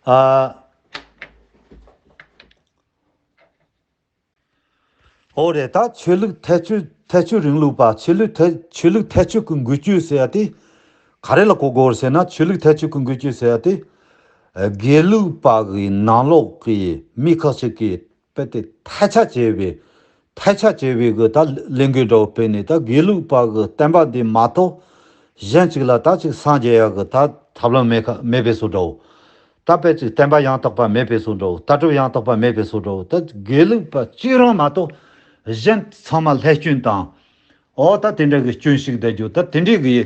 ཨ། འོ་རེད། ད་ཆོས་ལུགས་ཐལ་སྤྱོད་ཐལ་སྤྱོད་རིང་ལུགས་པ། ཆོས་ལུགས་ཐལ་ཆོས་ལུགས་ཐལ་སྤྱོད་ཀྱི་འགུལ་སྐྱོད་ཟེར་ཡ་དེ་ག་རེ་ལ་གོ་དགོས་ཟེར་ན། ཆོས་ལུགས་ཐལ་སྤྱོད་ཀྱི་འགུལ་སྐྱོད་ཟེར་ཡ་དེ་དགེ་ལུགས་པ་གི་ནང་ལོགས་ཀྱི་མི་ཁག་ཅིག་གིས་དཔེ་དེ་ཐལ་ཆ་བྱས་པའི་ཐལ་ཆ་བྱས་པའི་གི་ད་ལས་འགུལ་འདྲ་བོ་སྤེལ་ནས། ད་དགེ་ལུགས་པ་གི་བསྟན་པ་འདི་མ་གཏོགས་གཞན་ཅིག་ལ་ད་ཅིག་སངས་རྒྱས་ཡག་གི་ད་ཐབས་ལམ་མེད་ཁ་མེད་པའི་བཟོ་འདྲ་བོ། ད་དཔེ་ཅིག་བསྟན་པ་ཡང་དག་པ་མེད་པའི་བཟོ་འདྲ་བོ། ལྟ་གྲུབ་ཡང་དག་པ་མེད་པའི་བཟོ་འདྲ་བོ། ད་དགེ་ལུགས་པ་གཅིག་རང་མ་གཏོགས་གཞན་ཚང་མ་ལྷད་སྐྱོན་དང་། འོ་ད་དེ་འདྲ་གི་སྐྱོན་ཞིག་བསྡད་རྒྱུ། ད་དེ་འདྲའི་གི་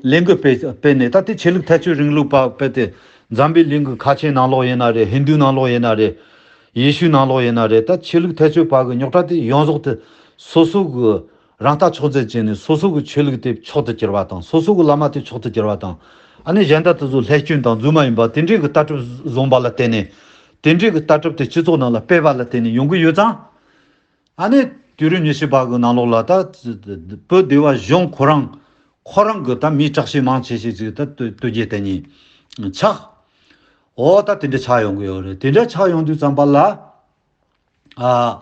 ལས་འགུལ་སྤེལ་སྤེལ་ནས། ད་དེ་ཆོས་ལུགས་ཐལ་སྤྱོད་རིང་ལུགས་པ་སྤེལ་ཏེ། འཛམ་བུའི་གླིང་གི་ཁ་ཆེ་ནང་ལོགས་ཡིན་ན་རེད། ཧིན་རྡུ་ནང་ལོགས་ཡིན་ན་རེད། ཡེ་ཤུ་ནང་ལོགས་ཡིན་ན་རེད། ད་ཆོས་ལུགས་ཐལ་སྤྱོད་པ་གི་རྙོག་དྲ་དེ་ཡོངས་རྫོགས་དེ་སོ་སོ་གི་རང་ལྟ་མཆོག་འཛིན་བྱས་ནས། སོ་སོ་གི་ཆོས་ལུགས་དེ་མཆོག་ཏུ་གྱུར་བ་དང་། སོ་སོ་གི་བླ་མ་དེ་མཆོག་ཏུ་གྱུར་བ་དང་། ཨ་ནི་གཞན་དག་དེ་ཚོ་ལྷད་སྐྱོན་དང་རྫུན་མ་ཡིན་པ་དེ་འདྲའི་གི་ལྟ་གྲུབ་བཟུང་བ་ལ་བརྟེན་ནས། དེ་འདྲའི་གི་ལྟ་གྲུབ་དེ་སྤྱི་ཚོགས་ནང་ལ་སྤེལ་བ་ལ་བརྟེན་ནས་ཡོང་གི་ཡོད་ཙང་། ཨ་ནི་དུས་རབས་ཉི་ཤུ་པ་གི་ནང་ལོགས་ལ་ད་བོད་སྡེ་བ་གཞུང་ཁོ་རང་ཁོ་རང་གི་ད་མི་དྲག་ཤོས་མང་ཆེ་ཤོས་ཅིག་ད་དོལ་དོལ་རྒྱལ་དེ་ཉིད་ཆགས། འོ་ད་དེ་འདྲ་ཆགས་ཡོང་གི་ཡོད་རེད། དེ་འདྲ་ཆགས་ཡོང་དུས་ཙམ་པ་ལ། ཨ།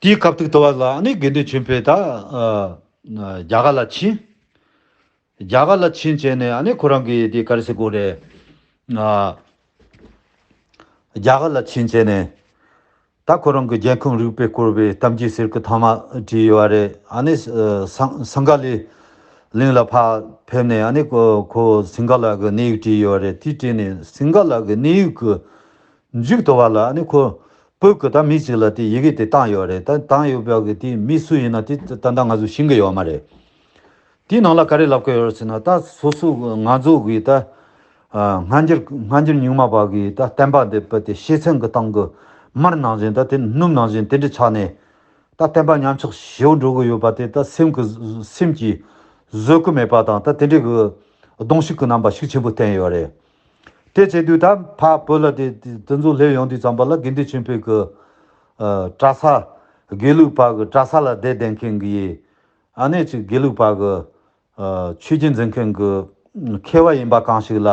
དེའི་སྐབས་དུས་དུ་བ་ལ་ཨ་ནི་དགེ་འདུན་ཆོས་འཕེལ་ད་ཨ་རྒྱ་གར་ལ་ཕྱིན། རྒྱ་གར་ལ་ཕྱིན་བྱས་ནས་ཨ་ནི་ཁོ་རང་གིས་དེ་ག་རེ་ཟེར་དགོས་རེད། ཨ། རྒྱ་གར་ལ་ཕྱིན་བྱས་ནས། ད་ཁོ་རང་གི་རྒྱལ་ཁམས་རིག་པས་བསྐོར་བའི་གཏམ་རྒྱུད་ཟེར་གི་ཐོག་མ་བྲིས་ཡོད་རེད། ཨ་ནི་ཨ་སིང་སིང་ག་ལའི་གླིང་ལ་ཕར་ཕེབས་ནས། ཨ་ནི་ཁོ་ཁོ་སིང་ག་ལ་གི་གནས་ཡིག་བྲིས་ཡོད་རེད། དེ་བྲིས་ནས་སིང་ག་ལ་གི་གནས་ཡིག་གི་མཇུག་ཏུ་བ་ལ་ཨ་ནི་ཁོ་བོད་ཀྱི་ད་མི་ཞིག་ལ་དེ་ཡི་གེ་དེ་བཏང་ཡོད་རེད། ད་བཏང་ཡོད་པ་གི་དེ་མི་སུ་ཡིན་ན་དེ་ད་ལྟ་ང་ཚོ་ཤེས་ཀྱི་ཡོད་མ་རེད། དེའི་ནང་ལ་ག་རེ་ལབ་ཀྱི་ཡོད་རེད་ཟེར་ན། ད་སོ་སོ་ང་ཚོ་གི་ད་ཨ་སྔ་འགྱུར་སྔ་འགྱུར་རྙིང་མ་པ་གི་ད་བསྟན་པ་འདི་བོད་དེ་ཤེས་ཚད་ཀྱི་སྟེང་གི་མར་ནང་བཞིན། ད་དེ་སྣུམ་ནང་བཞིན་དེ་འདྲ་ཆགས་ནས། ད་བསྟན་པ་ཉམས་ཆག་ཞེ་པོ་འགྲོ་གི་ཡོད་པ་དེ་ད་སེམས་ཀྱི་སེམས་ཀྱི་ བཟོད་གི་མེད་པ་དང་ད་དེ་འདྲའི་གི་གདུང་ཤུགས་ཀྱི་རྣམ་པ་ཤུགས་ཆེན་པོ་བསྟན་ཡོད་རེད། དེ་བྱེད་དུས་ད་ཕ་བོད་ལ་དེ་དེ་དེ་ཚོ་སླེབས་ཡོང་དུས་ཙམ་པ་ལ་དགེ་འདུན་ཆོས་འཕེལ་གི་ཨ་གྲྭ་ས་དགེ་ལུགས་པ་གི་གྲྭ་ས་ལ་བསྡད་བསྡད་མཁན་གི་ཨ་ནེ་ཅིག་དགེ་ལུགས་པ་གི་ཨ་ཆོས་བརྒྱུད་འཛིན་མཁན་གྱི་མཁས་པ་ཡིན་པ་གང་ཞིག་ལ།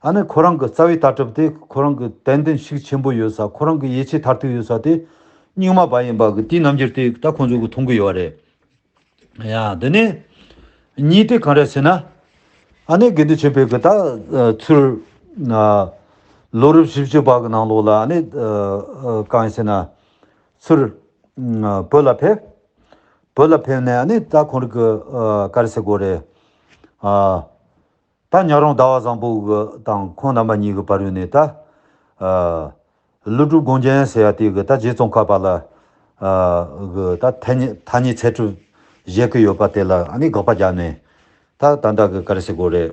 ཨ་ནི་ཁོ་རང་གི་རྩ་བའི་ལྟ་གྲུབ་དེ་ཁོ་རང་གི་ཏན་ཏན་ཤུགས་ཆེན་པོ་ཡོད་ས། ཁོ་རང་གི་ཡིད་ཆེས་མཐར་ཐུག་ཡོད་ས་དེ་རྙིང་མ་པ་ཡིན་པ་གི་དེའི་རྣམ་འགྱུར་དེ་ད་ཁོང་ཚོ་གི་མཐོང་གི་ཡོད་རེད། ཡ་འདི་ནས་གཉིས་དེ་གང་རེད་ཟེར་ན། ཨ་ནི་དགེ་འདུན་ཆོས་འཕེལ་གི་ད་ཚུར་ལོ་རབས་བཞི་བཅུ་པ་གི་ནང་ལོགས་ལ་ཨ་ནི་གང་ཡིན་ཟེར་ན། ཚུར་བོད་ལ་ཕེབས། བོད་ལ་ཕེབས་ནས་ཨ་ནི་ད་ཁོང་རང་གི་ག་རེ་ཟེར་དགོས་རེད། ད་ཉག་རོང་ཟླ་བ་བཟང་པོ་གི་དང་ཁོང་རྣམ་པ་གཉིས་ཀྱི་བར་ཡོད་ནས་ད་ཀླུ་སྒྲུབ་དགོངས་རྒྱན་ཟེར་ཡ་དེ་གི་ད་རྗེ་ཙོང་ཁ་པ་ལ་གི་ད་ཐ་སྙད་ཐ་སྙད་ཚད་གྲུབ་བཞེས་ཀྱི་ཡོད་པ་དེ་ལ་ཨ་ནི་དགག་པ་བརྒྱབ་ནས་ད་ད་ལྟ་གི་ག་རེ་ཟེར་དགོས་རེད།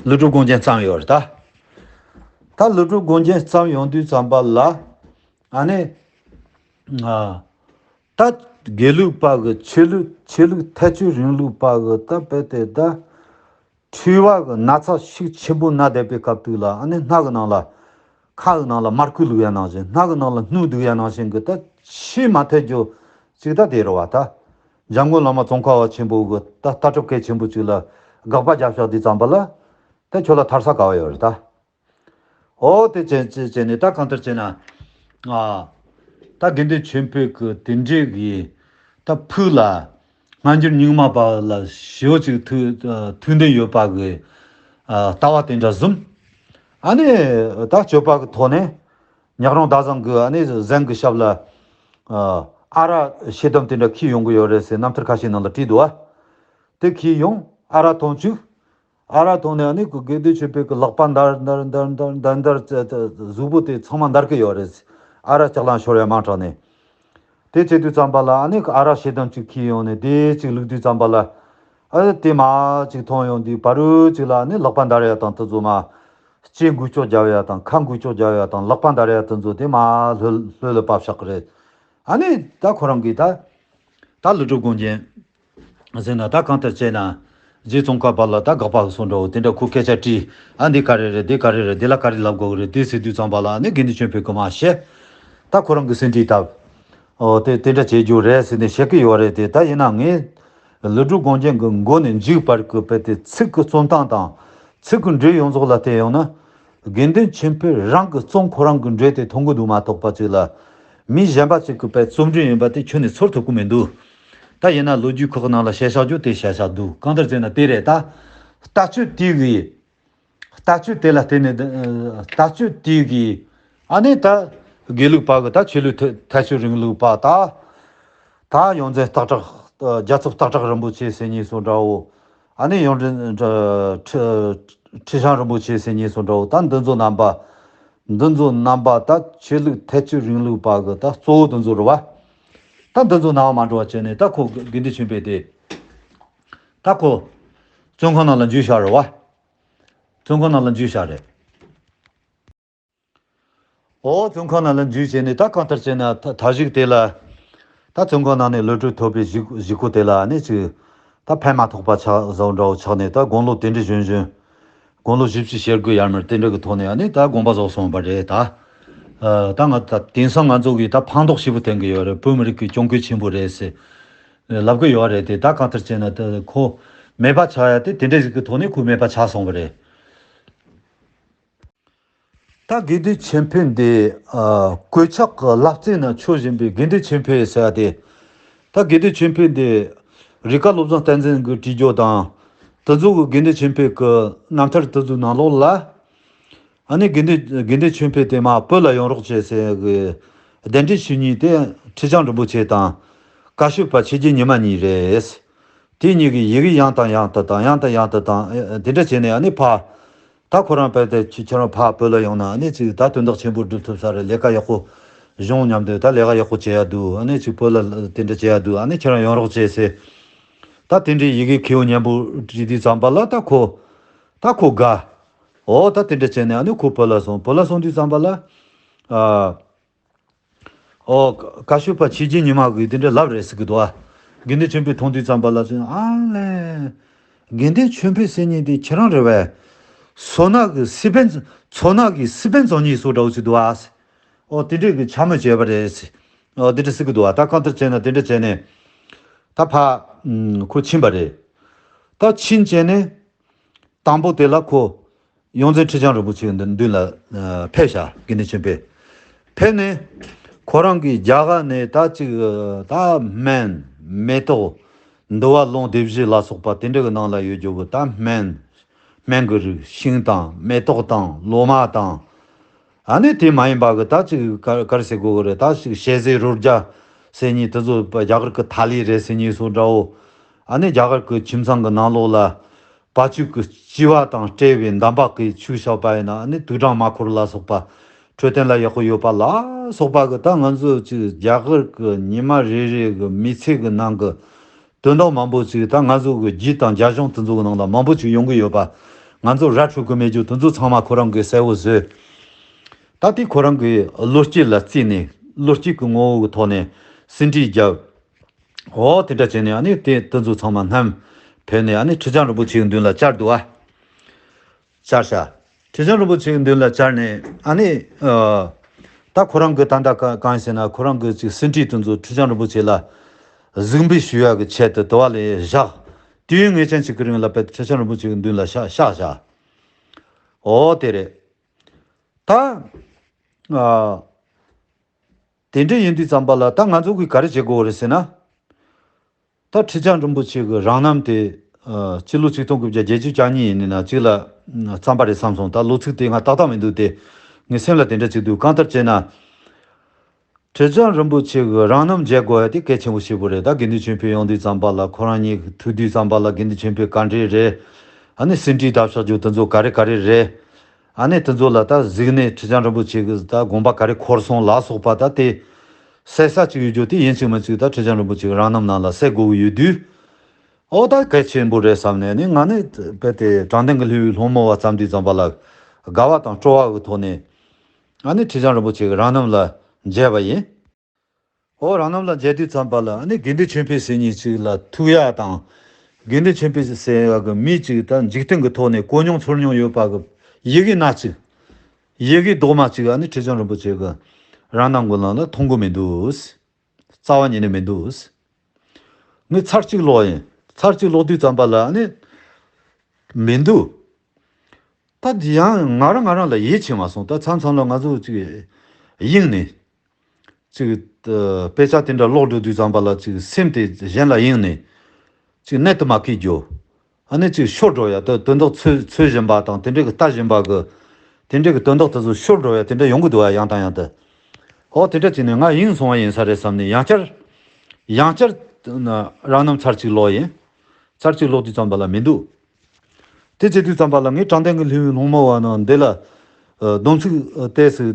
ཀླུ་སྒྲུབ་དགོངས་རྒྱན་བརྩམས་ཡོད་རེད་ད། ད་ཀླུ་སྒྲུབ་དགོངས་རྒྱན་བརྩམས་ཡོང་དུས་ཙམ་པ་ལ། ཨ་ནི། ཨ། ད་དགེ་ལུགས་པ་གི་ཆོས་ལུགས་ཆོས་ལུགས་ཐལ་སྤྱོད་རིང་ལུགས་པ་གི་ད་དཔེ་དེ་ད། འཁྲུལ་བ་གི་ན་ཚ་ཤུགས་ཆེན་པོ་ན་བསྡད་པའི་སྐབས་དུས་ལ་ཨ་ནི་སྣ་གི་ནང་ལ། ཁ་གི་ནང་ལ་མར་ཁུ་བླུགས་ཡ་ནང་བཞིན་སྣ་གི་ནང་ལ་སྣུམ་བླུགས་ཡ་ནང་བཞིན་གི་ད་ཤི་མ་ཐེ་རྒྱུ་ཅིག་ད་དེ་རེད་བ་ད། འཇམ་མགོན་བླ་མ་ཙོང་ཁ་པ་ཆེན་པོ་གི་ད་ལྟ་གྲུབ་གལ་ཆེན་པོ་ཅིག་ལ་དགག་པ་བརྒྱབ་ཤག་དུས་ཙམ་པ་ལ། ད་ཁྱོད་ལ་ཐར་ས་ག་བ་ཡོད་རེད་ད། ཨོ་དེ་བྱས་བྱས་བྱས་ནས་ད་གང་ལྟར་བྱས་ན། ཨ། ད་དགེ་འདུན་ཆོས་འཕེལ་གི་དེ་འདྲའི་གི་ད་ཕུགས་ལ་སྔ་འགྱུར་རྙིང་མ་པ་ལ་ཞེ་པོ་ཅིག་ཐུགས་ཐུགས་འདུན་ཡོད་པ་གི་ཨ་ལྟ་བ་དེ་འདྲ་བཟུང་། ཨ་ནི་ད་སྤྱོད་པ་གི་ཐོག་ནས་ཉག་རོང་ཟླ་བཟང་གི་ཨ་ནི་གཟན་གི་ཞབས་ལ་ཨ་ཨ་རག་ཤེལ་དམ་དེ་འདྲ་འཁྱེར་ཡོང་གི་ཡོད་རེད་ཟེར་རྣམ་ཐར་ཁ་ཤས་ནང་ལ་བྲིས་འདུག་ཨ། དེ་འཁྱེར་ཡོང་ཨ་རག་འཐུང་བཅུག་ཨ་རག་འཐུང་ནས་ཨ་ནི་དགེ་འདུན་ཆོས་འཕེལ་གྱི་ལག་པ་འདར་འདར་འདར་འདར་འདར་འདར་ཙེ་ཙེ་གཟུགས་པོ་དེ་ཚང་མ་འདར་གི་ཡོད་རེད། ཨ་རག་ལྕགས་ལམ་ཤོར་ཡ་མ་དྲགས་ནས། དེ་བྱེད་དུས་ཙམ་པ་ལ་ཨ་ནི་ཨ་རག་ཤེལ་དམ་ཅིག་འཁྱེར་ཡོང་ནས་དེ་ཅིག་བླུགས་དུས་ཙམ་པ་ལ། ཨ་དེ་མ་ཅིག་འཐུང་ཡོང་དུས་བར་རུ་ཅིག་ལ་ཨ་ནི་ལག་པ་འདར་ཡ་དང་དེ་ཚོ་མ། ལྕེ་འགུལ་སྐྱོད་རྒྱབ་ཡ་དང་ཁ་འགུལ་སྐྱོད་རྒྱབ་ཡ་དང་ལག་པ་འདར་ཡ་དེ་ཚོ་དེ་མ་ལྷོད་ལྷོད་ལ་བབས་ཤག་གི་རེད། ཨ་ནི་ད་ཁོ་རང་གིས་ད། ད་ཀླུ་སྒྲུབ་དགོངས་རྒྱན། ཟེར་ན་ད་གང་ལྟར་བྱས་ན། རྗེ་ཙོང་ཁ་པ་ལ་ད་དགག་པ་གི་སོང་འདྲ་བོ་དེ་འདྲ་ཁོ་སྐད་ཆ་དྲིས། ཨ་འདི་ག་རེ་རེད་འདི་ག་རེ་རེད་འདི་ལ་ག་རེ་ལབ་དགོས་གི་རེད་འདི་ཟེར་དུས་ཙམ་པ་ལ་ཨ་ནི་དགེ་འདུན་ཆོས་འཕེལ་གི་མ་བཤད། ད་ཁོ་རང་གི་ཟིན་བྲིས་བཏབ། ཨོ་དེ་དེ་འདྲ་བྱེད་རྒྱུ་རེད་ཟེར་ནས་བཤད་གི་ཡོད་རེད་དེ་ད་ཡིན་ན་ངས། ཀླུ་སྒྲུབ་དགོངས་རྒྱན་གི་མགོ་ནས་མཇུག་བར་གི་དཔེ་དེ་ཚིག་གི་རྩོམ་སྟངས་དང་། ཚིག་གི་འགྲོས་ཡོངས་རྫོགས་ལ་བལྟས་ཡོང་ན། དགེ་འདུན་ཆོས་འཕེལ་རང་གི་རྩོམ་ཁོ་རང་གི་འགྲོས་དེ་མཐོང་གི་འདུག་མ་གཏོགས་པ་ཅིག་ལ། མི་གཞན་པ་ཅིག་གི་དཔེ་རྩོམ་འགྲོས་ཡིན་པ་དེ་ཁྱོན་ནས་ཚོར་ཐུབ་ཀྱི་མི་འདུག་ད་ཡིན་ན་ལོ་རྒྱུས་ཁག་ནང་ལ་བཤད་བཞག་རྒྱུ་དེ་བཤད་བཞག་འདུག་གང་ལྟར་བྱས་ན་དེ་རེད་ད། ལྟ་སྤྱོད་དེ་གི། ལྟ་སྤྱོད་དེ་ལ་བརྟེན་ནས་ལྟ་སྤྱོད་དེ་གི། ཨ་ནི་ད། དགེ་ལུགས་པ་གི་ད་ཆོས་ལུགས་ཐལ་ཆོས་རིང་ལུགས་པ་ད། ད་ཡོངས་འཛིན་སྟག་བྲག་རྒྱལ་ཚབ་སྟག་བྲག་རིན་པོ་ཆེ་ཟེར་མཁན་སོགས་འདྲ་བོ། ཨ་ནི་ཡོངས་འཛིན་ཁྲི་ཁྲི་བྱང་རིན་པོ་ཆེ་ཟེར་མཁན་སོགས་འདྲ་བོ་ད་འདི་ཚོ་རྣམ་པ། འདི་ཚོ་རྣམ་པ་ད་ཆོས་ལུགས་ཐལ་ཆོས་རིང་ལུགས་པ་གི་ད་གཙོ་བོ་འདི་ཚོ་རེད་བ། ད་འདི་ཚོ་ནང་མ་འགྲོ་བ་བྱས་ནས་ད་ཁོ་དགེ་འདུན་ཆོས་འཕེལ་དེ། ད་ཁོ། བཙོན་ཁང་ནང་ལ་འཇུས་བཞག་རེད་བ། བཙོན་ཁང་ནང་ལ་འཇུས་བཞག་རེད། ཨོ་བཙོན་ཁང་ནང་ལ་འཇུས་བྱས་ནས་ད་གང་ལྟར་བྱས་ན་ད་མཐའ་གཞུག་དེ་ལ། ད་བཙོན་ཁང་ནང་ནས་གློད་གྲོལ་ཐོབ་པའི་གཞུག་གཞུག་གུ་དེ་ལ་ནི་ཅིག་ད་ཕན་མ་ཐོགས་པ་ཆགས་བཟོ་འདྲ་བོ་ཆགས་ནས་ད་དགུང་ལོ་དེ་འདྲ་གཞོན་གཞོན། དགུང་ལོ་བཞི་བཅུ་ཞེ་དགུ་ཡར་མར་དེ་འདྲ་གི་ཐོག་ནས་ནི་ད་དགོངས་པ་རྫོགས་སོང་བ་རེད་ད། ད་ང་ད་དེང་སང་ང་ཚོ་གིས་ད་ཕན་ཐོགས་ཞེ་པོ་བསྟན་གི་ཡོད་རེད། བོད་མི་རིགས་ཀྱི་གྱོང་གུད་ཆེན་པོ་རེད་ཟེར། ལབ་གི་ཡོད་རེད་དེ་ད་གང་ལྟར་བྱས་ན་ད་ཁོ་མེད་པ་ཆགས་ཡ་དེ་དེ་འདྲ་ཞིག་གི་ཐོག་ནས་ཁོ་མེད་པ་ཆགས་སོང་བ་རེད། ད་དགེ་འདུན་ཆོས་འཕེལ་འདི་ཨ་གོད་ཆག་གི་བསླབ་བྱའི་ནང་ཆོས་བཞིན་པའི་དགེ་འདུན་ཆོས་འཕེལ་ཟེར་བ་དེ། ད་དགེ་འདུན་ཆོས་འཕེལ་འདི་རིག་དཀར་བློ་བཟང་བསྟན་འཛིན་གྱི་བྲིས་རྒྱུ་དང་། དེ་ཚོ་གི་དགེ་འདུན་ཆོས་འཕེལ་གྱི་རྣམ་ཐར་དེ་ཚོའི་ནང་ལོགས་ལ། ཨ་ནི་དགེ་འདུན་དགེ་འདུན་ཆོས་འཕེལ་དེ་མ་བོད་ལ་ཡོང་རོགས་བྱེད་ཟེར་གི་གདན་འདྲེན་ཞུ་མཁན་དེ་ཁྲི་བྱང་རིན་པོ་ཆེ་དང་། བཀའ་ཤོད་པ་ཆོས་རྒྱལ་ཉི་མ་གཉིས་རེད། དེ་གཉིས་ཀྱིས་ཡི་གེ་ཡང་དང་ཡང་དུ་དང་ཡང་དང་ཡང་དུ་དང་ཨེ་དེ་འདྲ་བྱས་ནས་ཨ་ནི་ཕ། ད་ཁོ་རང་དཔེ་དེ་ཁྱེད་ཁྱེད་རང་ཕ་བོད་ལ་ཡོང་ན་ཨ་ནི་ཅིག་ད་དོན་དག་ཆེན་པོ་སྒྲུབ་ཐུབ་ས་རེད། ལས་ཀ་ཡག་པོ་གཞུང་མཉམ་དུ་ད་ལས་ཀ་ཡག་པོ་བྱེད་ཡ་འདུག་ཨ་ནི་ཅིག་བོད་ལ་དེ་འདྲ་བྱེད་ཡ་འདུག་ཨ་ནི་ཁྱེད་རང་ཡོང་རོགས་བྱེད་ཟེར། ད་དེ་འདྲའི་ཡི་གེ་ཁེ་བོ་མཉམ་པོ་བྲིས་དུས་ཙམ་པ་ལ་ད་ཁོ། ད་ཁོ་དགའ། འོ་ད་དེ་འདྲ་བྱས་ནས་ཨ་ནི་ཁོ་བོད་ལ་སོང་བོད་ལ་སོང་དུས་ཙམ་པ་ལ། ཨ། ཨོ། བཀའ་ཤོད་པ་ཆོས་རྒྱལ་ཉི་མ་གིས་དེ་འདྲ་ལབ་རེད་ཟེར་གི་འདུག་ཨ། དགེ་འདུན་ཆོས་འཕེལ་མཐོང་དུས་ཙམ་པ་ལ་ཅི་ཨ་ལས། དགེ་འདུན་ཆོས་འཕེལ་ཟེར་མཁན་དེ་ཁྱེད་རང་རེད་བས། སོ་ན་གི་སི་པན་མཚོ་ན་གི་སི་པན་ཚང་གཉིས་སུ་འདྲ་བོ་ཅིག་འདུག་ཨ། ཨོ་དེ་འདྲས་གི་འཕྱ་སྨོད་བྱས་པ་རེད། ཨོ་དེ་འདྲས་ཟེར་གི་འདུག་ཨ། ད་གང་ལྟར་བྱས་ན་དེ་འདྲས་བྱས་ནས་ད་ཕ་ཁོ་ཕྱིན་པ་རེད། ད་ཕྱིན་བྱས་ནས། དང་པོ་དེ་ལ་ཁོ་ཡོངས་འཛིན་ཁྲི་བྱང་རིན་པོ་ཆེའི་མདུན་ལ་ཕེབས་ཤག་དགེ་འདུན་ཆོས་འཕེལ། ཕེབས་ནས་ཁོ་རང་གི་རྒྱ་གར་ནས་ད་ཅིག་ད་སྨན་མེ་ཏོག་འདུ་བ་ལུང་སྡེ་བཞི་ལ་སོགས་པ་དེ་འདྲ་གི་ནང་ལ་ཡོད་རྒྱུ་གི་ད་སྨན་སྨན་གི་རིགས་ཤིང་དང་མེ་ཏོག་དང་ལོ་མ་དང་། ཨ་ནི་དེ་མ་ཡིན་པ་གི་ད་ཅིག་ག་ག་རེ་ཟེར་དགོས་གི་རེད། ད་ཅིག་ཞལ་ཟས་རོ་བརྒྱ་ཟེར་མཁན་དེ་ཚོ་རྒྱ་གར་གི་ཐ་ལི་རེད་ཟེར་མཁན་སོགས་འདྲ་བོ། ཨ་ནི་རྒྱ་གར་གི་ཁྱིམ་ཚང་གི་ནང་ལོགས་ལ། བ་ཕྱུགས་ཀྱི་ལྕི་བ་དང་སྤྲས་པའི་འདམ་བག་གི་ཕྱུགས་བཞག་པ་ཡིན་ན་ནི་དུག་སྦྲང་མ་འཁོར་ལ་སོགས་པ་འཕྲོད་བསྟེན་ལ་ཡག་པོ་ཡོད་པ་ལ་སོགས་པ་གི་ད་ང་ཚོ་ཅིག་རྒྱ་གར་གྱི་ཉི་མ་རེ་རེ་གི་མི་ཚེ་གི་ནང་གི་དོན་དག་མང་པོ་ཅིག་ད་ང་ཚོ་གི་རྒྱུད་དང་རྒྱ་གཞུང་དེ་ཚོ་གི་ནང་ལ་མང་པོ་ཅིག་ཡོང་གི་ཡོད་པ། ང་ཚོ་ར་འཕྲོད་གི་མེད་རྒྱུ་དེ་ཚོ་ཚང་མ་ཁོ་རང་གིས་གསལ་བོ་བཟོས། ད་དེ་ཁོ་རང་གི་བློ་སྐྱེད་ལ་བརྩིས་ནས་བློ་སྐྱེད་ཀྱི་ངོ་བོ་གི་ཐོག་ནས་ཟིན་བྲིས་བརྒྱབ། འོ་དེ་འདྲ་བྱས་ནས་ཨ་ནི་དེ་དེ་ཚོ་ཚང་མ་བསྣམས་ཕེབས་ནས་ཨ་ནི་ཁྲི་བྱང་རིན་པོ་ཆེའི་མདུན་ལ་བཅར་འདུག་ཨ། བཅར་ཤག་ཁྲི་བྱང་རིན་པོ་ཆེའི་མདུན་ལ་བཅར་ནས་ཨ་ནི་ཨ། ད་ཁོ་རང་གི་ད་ལྟ་ག་གང་ཡིན་ཟེར་ན་ཁོ་རང་གི་ཅིག་ཟིན་བྲིས་དེ་ཚོ་ཁྲི་བྱང་རིན་པོ་ཆེ་ལ་གཟིགས་འབུལ་ཞུ་ཡག་གི་ཆེད་དུ་དུ་བ་ལས་བཞག་དུས་ཡུན་ངེས་ཅན་ཞིག་གི་རིང་ལ་དཔེ་ཁྲི་བྱང་རིན་པོ་ཆེའི་མདུན་ལ་བཞག་བཞག་བཞག་འོ་དེ་རེད། ད་ཨ། དེ་འདྲ་ཡིན་དུས་ཙམ་པ་ལ་ད་ང་ཚོ་གིས་ག་རེ་བྱེད་དགོས་རེད་ཟེར་ན། ད་ཁྲི་བྱང་རིན་པོ་ཆེ་གི་རང་རྣམ་དེ་ཨ། སྤྱི་ལོ་ཆིག་སྟོང་དགུ་བརྒྱ་བརྒྱད་ཅུ་གྱ་གཉིས་ཡིན་ནི་ན་གཅིག་ལ་བརྩམས་པ་རེད་བསམ་སོང་། ད་ལོ་ཚིགས་དེ་ང་ཏག་ཏག་མི་འདུག་སྟེ། ངའི་སེམས་ལ་དེ་འདྲ་ཅིག་འདུག་གང་ལྟར་བྱས་ན། ཁྲི་བྱང་རིན་པོ་ཆེ་གི་རང་རྣམ་མཇལ་དགོས་ཡ་དེ་གལ་ཆེན་པོ་ཞེ་པོ་རེད། ད་དགེ་འདུན་ཆོས་འཕེལ་ཡོང་དུས་ཙམ་པ་ལ་ཁོ་རང་གཉིས་ཐུག་དུས་ཙམ་པ་ལ་དགེ་འདུན་ཆོས་འཕེལ་ག་འདྲས་རེད། ཨ་ནི་ཟིན་བྲིས་བརྡབ་བཞག་རྒྱུ་དེ་ཚོ་ག་རེ་ག་རེ་རེད། ཨ་ནི་དེ་ཚོ་ལ་ད་གཟིགས་ནས་ཁྲི་བྱང་རིན་པོ་ཆེ་གི་ད་དགོངས་པ་ག་རེ་འཁོར་སོང་ལ་སོགས་པ་ད་དེ་གསལ་ས་ཅིག་ཡོད་རྒྱུ་དེ་ཡིན་གཅིག་མིན་གཅིག་ད་ཁྲི་བྱང་རིན་པོ་ཆེ་གི་རང་རྣམ་ནང་ལ་གསལ་དགོས་ཀྱི་ཡོད་དུས། ཨོ་ད་གལ་ཆེན་པོ་རེད་བསམ་ནས་ནི་ང་ནི་དཔེ་དེ་དྲང་བདེན་གྱི་ལྷུན་པོའི་སློང་མོ་བ་བརྩམས་དུས་ཙམ་པ་ལ་དགའ་བ་དང་སྤྲོ་བ་གི་ཐོག་ནས་ཨ་ནི་ཁྲི་བྱང་རིན་པོ་ཆེ་གི་རང་རྣམ་ལ་མཇལ་བ་ཡིན། ཨོ་རང་རྣམ་ལ་མཇལ་དུས་ཙམ་པ་ལ་ཨ་ནི་དགེ་འདུན་ཆོས་འཕེལ་ཟེར་མཁན་ཅིག་ལ་ཐུག་ཡ་དང་། དགེ་འདུན་ཆོས་འཕེལ་ཟེར་ཡ་གི་མི་ཅིག་ད་འཇིག་རྟེན་གྱི་ཐོག་ནས་གོ་མྱོང་ཚོར་མྱོང་ཡོད་པ་གི་ཡི་གེ་སྣ་གཅིག་ཡི་གེ་རྡོག་མ་གཅིག་ཨ་ནི་ཁྲི་བྱང་རིན་པོ་ཆེ་གི་རང་རྣམ་གི་ནང་ལ་མཐོང་གི་མི་འདུག་རྩ་བ་ཉིད་ནས་མི་འདུག་ངས་ཚར་གཅིག་ཀློག་ཡིན། ཚར་གཅིག་ཀློག་དུས་ཙམ་པ་ལ་ཨ་ནི་མི་འདུག་ད་ཡང་ང་རང་ང་རང་ལ་ཡིད་ཆེས་མ་སོང་། ད་མཚམས་མཚམས་ལ་ང་ཚོ་ཅིག་གཡེངས་ནས་ཅིག་དཔེ་ཆ་དེ་འདྲ་ཀློག་འགྲོ་དུས་ཙམ་པ་ལ་ཅིག་སེམས་དེ་གཞན་ལ་གཡེངས་ནས་ཅིག་གནད་དུ་མ་འཁེལ་རྒྱུ། ཨ་ནི་ཅིག་ཤོར་འགྲོ་ཡ་དེ་དོན་དག་འཚོལ་འཚོལ་བཞིན་པ་དང་དེ་འདྲ་གི་ལྟ་བཞིན་པ་གི་དེ་འདྲ་གི་དོན་དག་དེ་ཚོ་ཤོར་འགྲོ་ཡ་དེ་འདྲ་ཡོང་གི་འདུག་ཨ། ཡང་དང་ཡང་དུ། ཨོ་དེ་འདྲ་བྱས་ནས་ང་གཡེངས་སོང་བ་ཡིན་ས་རེད་བསམ་ནས་ཡང་བསྐྱར་ཡང་བསྐྱར་རང་རྣམ་ཚར་གཅིག་ཀློག་ཡིན། ཚར་གཅིག་ཀློག་དུས་ཙམ་པ་ལ་མི་འདུག་དེ་བྱེད་དུས་ཙམ་པ་ལ་ངས་དྲང་བདེན་གྱི་ལྷུན་པོའི་སློང་མོ་བ་ནང་འདི་ལ་སྡོམ་ཚིག་ཏོག་ཙམ་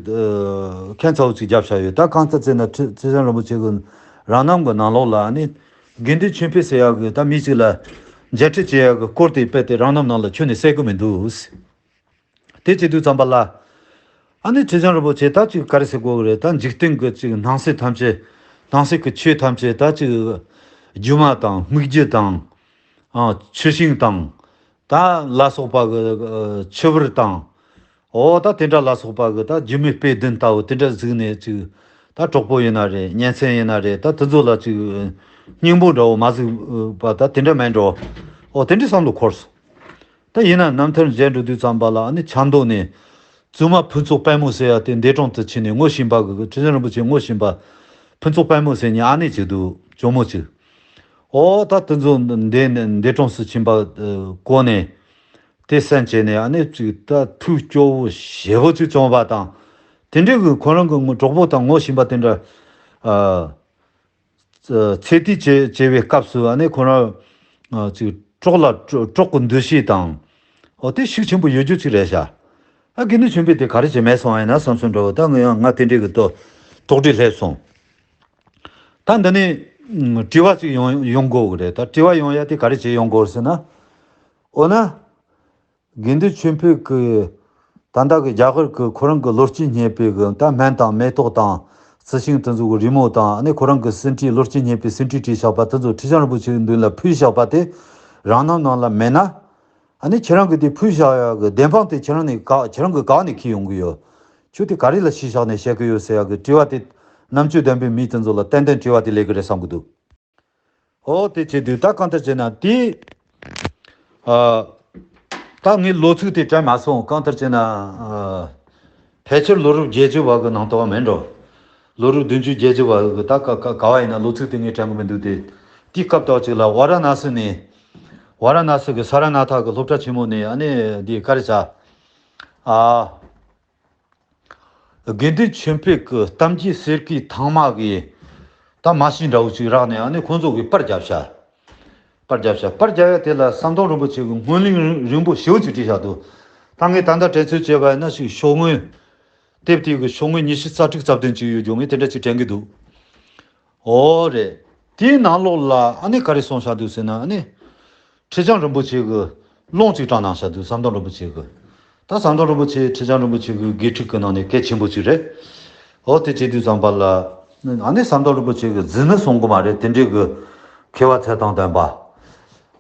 ཁྱད་མཚར་བོ་ཅིག་བརྒྱབ་བཞག་ཡོད། ད་གང་ལྟར་བྱས་ན་ཁྲི་ཁྲི་བྱང་རིན་པོ་ཆེ་གི་རང་རྣམ་གྱི་ནང་ལོགས་ལ་ནི་དགེ་འདུན་ཆོས་འཕེལ་ཟེར་ཡག་གི་ད་མི་གཅིག་ལ་མཇལ་འཕྲད་བྱེད་ཡག་གི་སྐོར་དེ་དཔེ་དེ་རང་རྣམ་ནང་ལ་ཁྱོན་ནས་གསལ་གི་མི་འདུག་དེ་བྱེད་དུས་ཙམ་པ་ལ། ཨ་ནི་ཁྲི་བྱང་རིན་པོ་ཆེ་ད་ཅིག་ག་རེ་ཟེར་དགོས་རེད། ད་འཇིག་རྟེན་གྱི་ཅིག་སྣང་སྲིད་ཐམས་ཅད་སྣང་སྲིད་ཀྱི་ཆོས་ཐམས་ཅད་ད་ཅིག་སྒྱུ་མ་དང་སྨིག་རྒྱུ་དང་། ཨ་ཆུ་ཤིང་དང་། ད་ལ་སོགས་པ་གི་ཆུ་བུར་དང་། འོ་ད་དེ་འདྲ་ལ་སོགས་པ་གི་ད་སྒྱུ་མའི་དཔེ་བདུན་ལྟ་བུ་དེ་འདྲ་གཟིགས་ནས་ཅིག་ད་གྲོགས་པོ་ཡིན་ན་རེད། གཉེན་ཚན་ཡིན་ན་རེད། ད་དེ་ཚོ་ལ་ཅིག་སྙིང་པོ་འདྲ་བོ་མ་གཟིགས་པ་ད་དེ་འདྲ་མེད་འགྲོ། འོ་དེ་འདྲའི་བསམ་བློ་འཁོར་སོང་། ད་ཡིན་ན་རྣམ་ཐར་མཇལ་འགྲོ་དུས་ཙམ་པ་ལ་ཨ་ནི་ཆབ་མདོ་ནས་བཙུན་མ་ཕུན་ཚོགས་དཔལ་མོ་ཟེར་ཡ་དེ་འདས་གྲོངས་དུ་ཕྱིན་ནས་ངོ་ཤེས་པ་གི་ཁྲི་བྱང་རིན་པོ་ཆེ་ངོ་ཤེས་པ་ཕུན་ཚོགས་དཔལ་མོ་ཟེར་མཁན་ཨ་ནེ་ཅིག་འདུག་གཅུང་མོ་ཅིག་འོ་ད་དེ་ཚོ་འདས་ནས་འདས་གྲོངས་སུ་ཕྱིན་པ་གོ་ནས་དེ་གསན་བྱས་ནས་ཨ་ནེ་ཅིག་ད་ཐུགས་སྐྱོ་བོ་ཞེ་པོ་ཅིག་བྱུང་བ་དང་། དེ་འདྲའི་གི་ཁོ་རང་གི་ངོ་གྲོགས་པོ་དང་ངོ་ཤེས་པ་དེ་འདྲ། ཚེ་དུས་བྱེ་བྱེ་བའི་སྐབས་སུ་ཨ་ནི་ཁོ་རང་ཅིག་གྲོགས་ལ་གྲོགས་ཀྱི་འདུ་ཤེས་དང་། འོ་དེ་ཤུགས་ཆེན་པོ་ཡོད་རྒྱུ་ཅིག་རེད་ཤག་ཨ་དགེ་འདུན་ཆོས་འཕེལ་དེ་ག་རེ་བྱས་མེད་སོང་ཨ་ཡིན་ན་བསམ་སོང་འགྲོ། ད་ངས་ཡང་ང་དེ་འདྲའི་གི་དོ་དོགས་འདྲི་སླེབས་སོང་། ད་འདི་ནས་དྲི་བ་ཅིག་ཡོང་ཡོང་དགོས་གི་རེད། ད་དྲི་བ་ཡོང་ཡ་དེ་ག་རེ་བྱས་ཡོང་དགོས་ཟེར་ན། འོ་ན། དགེ་འདུན་ཆོས་འཕེལ་གྱི་ད་ལྟ་གི་རྒྱ་གར་གྱི་ཁོ་རང་གི་ལོ་རྒྱུས་སྙེད་པའི་གི་ད་སྨན་དང་མེ་ཏོག་དང་ རྩི་ཤིང་དེ་ཚོ་གི་རི་མོ་དང་། ཨ་ནི་ཁོ་རང་གི་ཟིན་བྲིས། ལོ་སྐྱེས་རྙེད་པའི་ཟིན་བྲིས་བྲིས་བཞག་པ་དེ་ཚོ་ཁྲི་བྱང་རིན་པོ་ཆེའི་མདུན་ལ་ཕུལ་བཞག་པ་དེ་རང་རྣམ་ནང་ལ་མེད་ན། ཨ་ནི་ཁྱེད་རང་གི་དེ་ཕུལ་བཞག་ཡག་གི་བདེན་དཔང་དེ་ཁྱེད་རང་ནས་ག- ཁྱེད་རང་གི་ག་ནས་འཁྱེར་ཡོང་གི་ཡོད། ཁྱོད་དེ་ག་རེ་ལ་གཞི་བཞག་ནས་བཤད་གི་ཡོད་ཟེར་ཡག་གི་དྲི་བ་དེ། རྣམ་དཔྱོད་ལྡན་པའི་མི་དེ་ཚོ་ལ་ཏན་ཏན་དྲི་བ་དེ་སླེབས་གི་རེད་བསམ་གི་འདུག། འོ་དེ་བྱེད་དུས་ད་གང་ལྟར་བྱས་ན་དེ། ཨ། ད་ངས་ལོ་ཚིགས་དེ་དྲན་མ་སོང་། གང་ལྟར་བྱས་ན། ཨ། ཕལ་ཆེར་ལོ་རབས་བརྒྱད་ཅུ་བ་གི་ནང་དུ་བ་མིན་འགྲོ། ལོ་རབས་བདུན་ཅུ་བརྒྱད་ཅུ་བ་གི་ད་ག- ག- ག་བ་ཡིན་ན་ལོ་ཚིགས་དེ་ངས་དྲན་གི་མི་འདུག་སྟེ། དེའི་སྐབས་དག་ཅིག་ལ་ཝཱ་ར་ཎ་སི་ནས། ཝཱ་ར་ཎ་སི་གི་ས་ར་ནཱ་ཐ་གི་སློབ་གྲྭ་ཆེན་མོ་ནས། ཨ་ནི་འདི་ག་རེ་བྱ། ཨ། དགེ་འདུན་ཆོས་འཕེལ་གྱི་གཏམ་རྒྱུད་གསེར་གྱི་ཐང་མ་གི་ད་མ་ཤི་འདྲ་བོ་ཅིག་རག་ནས། ཨ་ནི་ཁོང་ཚོ་གིས་པར་བརྒྱབ་ཤག། པར་བརྒྱབ་ཤག། པར་བརྒྱབ་ཡ་དེ་ལ་ཟམ་གདོང་རིན་པོ་ཆེ་གི་སྔོན་གླེང་རིང་པོ་ཞེ་པོ་ཅིག་བྲིས་བཞག་འདུག། ད་ངས་ད་ལྟ་དྲན་ཚོད་བྱས་པ་ཡིན་ན་ཞིག་ཤོག་ངོས། དེབ་དེ་གི་ཤོག་ངོས་ཉི་ཤུ་རྩ་དྲུག་རྩ་བདུན་ཅིག་ཡོད་རྒྱུ་ངས་དེ་འདྲ་ཅིག་དྲན་གི་འདུག། འོ་རེད། དེའི་ནང་ལོགས་ལ་ཨ་ནི་ག་རེ་གསུངས་བཞག་འདུག་ཟེར་ན། ཨ་ནི་ཁྲི་བྱང་རིན་པོ་ཆེ་གི་ལུང་ཅིག་དྲངས་གནང་བཞག་འདུག། ཟམ་གདོང་རིན་པོ་ཆེ་གི། ད་ཟམ་གདོང་རིན་པོ་ཆེ་ཁྲི་བྱང་རིན་པོ་ཆེ་གི་དགེ་ཕྲུག་གི་ནང་ནས་གལ་ཆེན་པོ་ཅིག་རེད། འོ་དེ་བྱེད་དུས་ཙམ་པ་ལ། ཨ་ནི་ཟམ་གདོང་རིན་པོ་ཆེ་གི་རྫུན་ནི་གསུང་གི་མ་རེད། དེ་འདྲའི་གི་མཁས་པ་ཚད་དང་ལྡན་པ།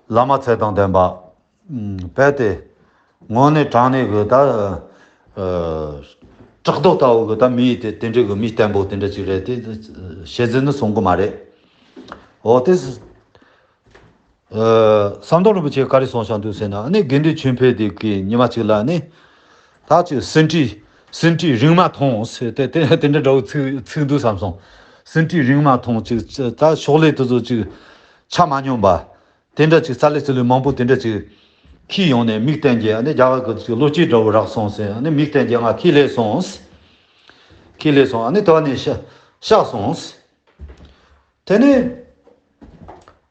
བླ་མ་ཚད་དང་ལྡན་པ། ཨུམ། རྦད་དེ་དངོས་གནས་དྲང་གནས་གི་ད། ཨ། བྲག་རྡོ་ལྟ་བུ་གི་ད་མི་དེ། དེ་འདྲའི་གི་མི་བརྟན་པོ་དེ་འདྲ་ཅིག་རེད། དེ་བཤད་རྫུན་ནི་གསུང་གི་མ་རེད། འོ་དེ། ཨ། ཟམ་གདོང་རིན་པོ་ཆེ་ག་རེ་གསུངས་བཞག་འདུག་ཟེར་ན། ཨ་ནི་དགེ་འདུན་ཆོས་འཕེལ་དེ་གི་ཉི་མ་གཅིག་ལ། ཨ་ནི་ད་ཅིག་ཟིན་བྲིས། ཟིན་བྲིས་རིང་མ་མཐོང་ཟེར་ཏེ། དེ་དེ་འདྲ་འདྲ་བོ་ཚིག་ཚིག་འདུག་བསམ་སོང་། ཟིན་བྲིས་རིང་མ་མཐོང་། ཅིག་ད་ཤོག་ལྷེ་དེ་ཚོ་ཅིག་ཆ་མ་སྙོམས་པ། དེ་འདྲ་ཅིག་རྩ་ལེ་རྩི་ལེ་མང་པོ་དེ་འདྲ་ཅིག་འཁྱེར་ཡོང་ནས། མིག་བསྟན་གྱི། ཨ་ནི་རྒྱ་གར་གི་ཅིག་ལོ་སྐྱེས་འདྲ་བོ་རག་སོང་ཟེར། ཨ་ནི་མིག་བསྟན་གྱི་ང་ཁས་ལེན་སོང་། ཁས་ལེན་སོང་། ཨ་ནི་དེ་བ་ནས་གཤེགས་གཤེགས་སོང་། དེ་ནས་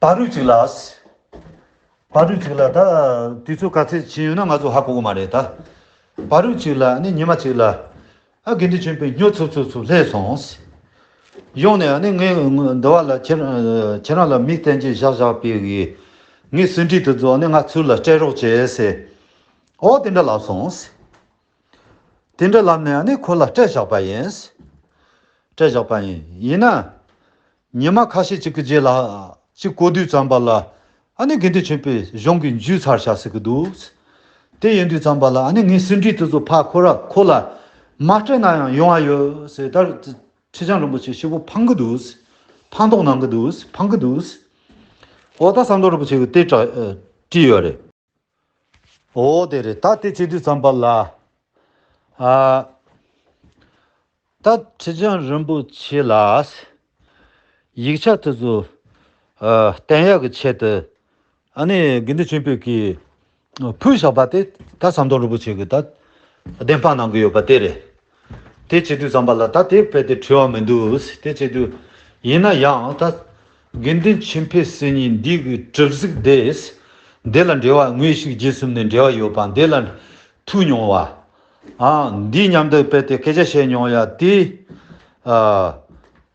བར་དུས་གཅིག་ལ། བར་དུས་གཅིག་ལ་ད་དུས་ཚོད་ག་ཚད་ཕྱིན་ཡོད་ན་ང་ཚོ་ཧ་གོ་གི་མ་རེད་ད། བར་དུས་གཅིག་ལ་ནི་ཉི་མ་གཅིག་ལ། ཨ། དགེ་འདུན་ཆོས་འཕེལ་སྨྱོ་ཚུབ་ཚུབ་ཚུབ་སླེབས་སོང་། ཡོང་ནས་ཨ་ནི་ངའི་འདི་བ་ལ། ཁྱེད་ཁྱེད་རང་ལ་མིག་བསྟན་གྱི་བཞག་བཞག་པའི་གི་ངའི་ཟིན་བྲིས་དེ་ཚོ་ནི་ང་ཚུར་ལ་སྤྲད་རོགས་བྱེད་ཟེར། ཨོ་དེ་འདྲ་ལབ་སོང་། དེ་འདྲ་ལབ་ནས་ཨ་ནི་ཁོ་ལ་སྤྲད་བཞག་པ་ཡིན། སྤྲད་བཞག་པ་ཡིན། ཡིན་ན། ཉི་མ་ཁ་ཤས་ཅིག་གི་རྗེས་ལ་ཅིག་གོ་དུས་ཙམ་པ་ལ། ཨ་ནི་དགེ་འདུན་ཆོས་འཕེལ་གཞུང་གི་འཇུས་ཚར་བཞག་ཟེར་གི་འདུག། དེ་ཡིན་དུས་ཙམ་པ་ལ་ཨ་ནི་ངའི་ཟིན་བྲིས་དེ་ཚོ་ཕར་ཁོ་ར་ཁོ་ལ་མ་སྤྲད་ན་ཡང་ཡོང་བ་ཡོད་ཟེར། ད་ཁྲི་བྱང་རིན་པོ་ཆེ་ཞེ་པོ་ཕངས་གི་འདུག། ཕངས་མདོག་གནང་གི་འདུག། ཕངས་གི་འདུག། འོ་ད་ཟམ་གདོང་རིན་པོ་ཆེ་གིས་དེ་དྲ- ཨ། བྲིས་ཡོད་རེད། འོ་དེ་རེད། ད་དེ་བྱེད་དུས་ཙམ་པ་ལ། ཨ། ད་ཁྲི་བྱང་རིན་པོ་ཆེ་ལ་ཡིག་ཆ་དེ་ཚོ། ཨ། བསྟན་ཡག་གི་ཆེད་དུ། ཨ་ནི་དགེ་འདུན་ཆོས་འཕེལ་གྱིས་ཕུལ་བཞག་པ་དེ་ད་ཟམ་གདོང་རིན་པོ་ཆེ་གིས་ད་བདེན་དཔང་གནང་གི་ཡོད་པ་དེ་རེད། དེ་བྱེད་དུས་ཙམ་པ་ལ་ད་དེ་རྦད་དེ་འཁྲུལ་བ་མི་འདུག། དེ་བྱེད་དུས། ཡིན་ན་ཡང་ད་དགེ་འདུན་ཆོས་འཕེལ་ཟེར་མཁན་འདི་གི་གྲུབ་གཟུགས་དེ། འདི་ལ་འབྲེལ་བ། དངོས་ཤུགས་བརྒྱུད་གསུམ་ནས་འབྲེལ་བ་ཡོད་པ། འདི་ལ་ཐུག་མྱོང་བ། ཨ། འདིའི་མཉམ་དུ་རྦད་དེ་སྐད་ཆ་བཤད་མྱོང་ཡ་དེ། ཨ།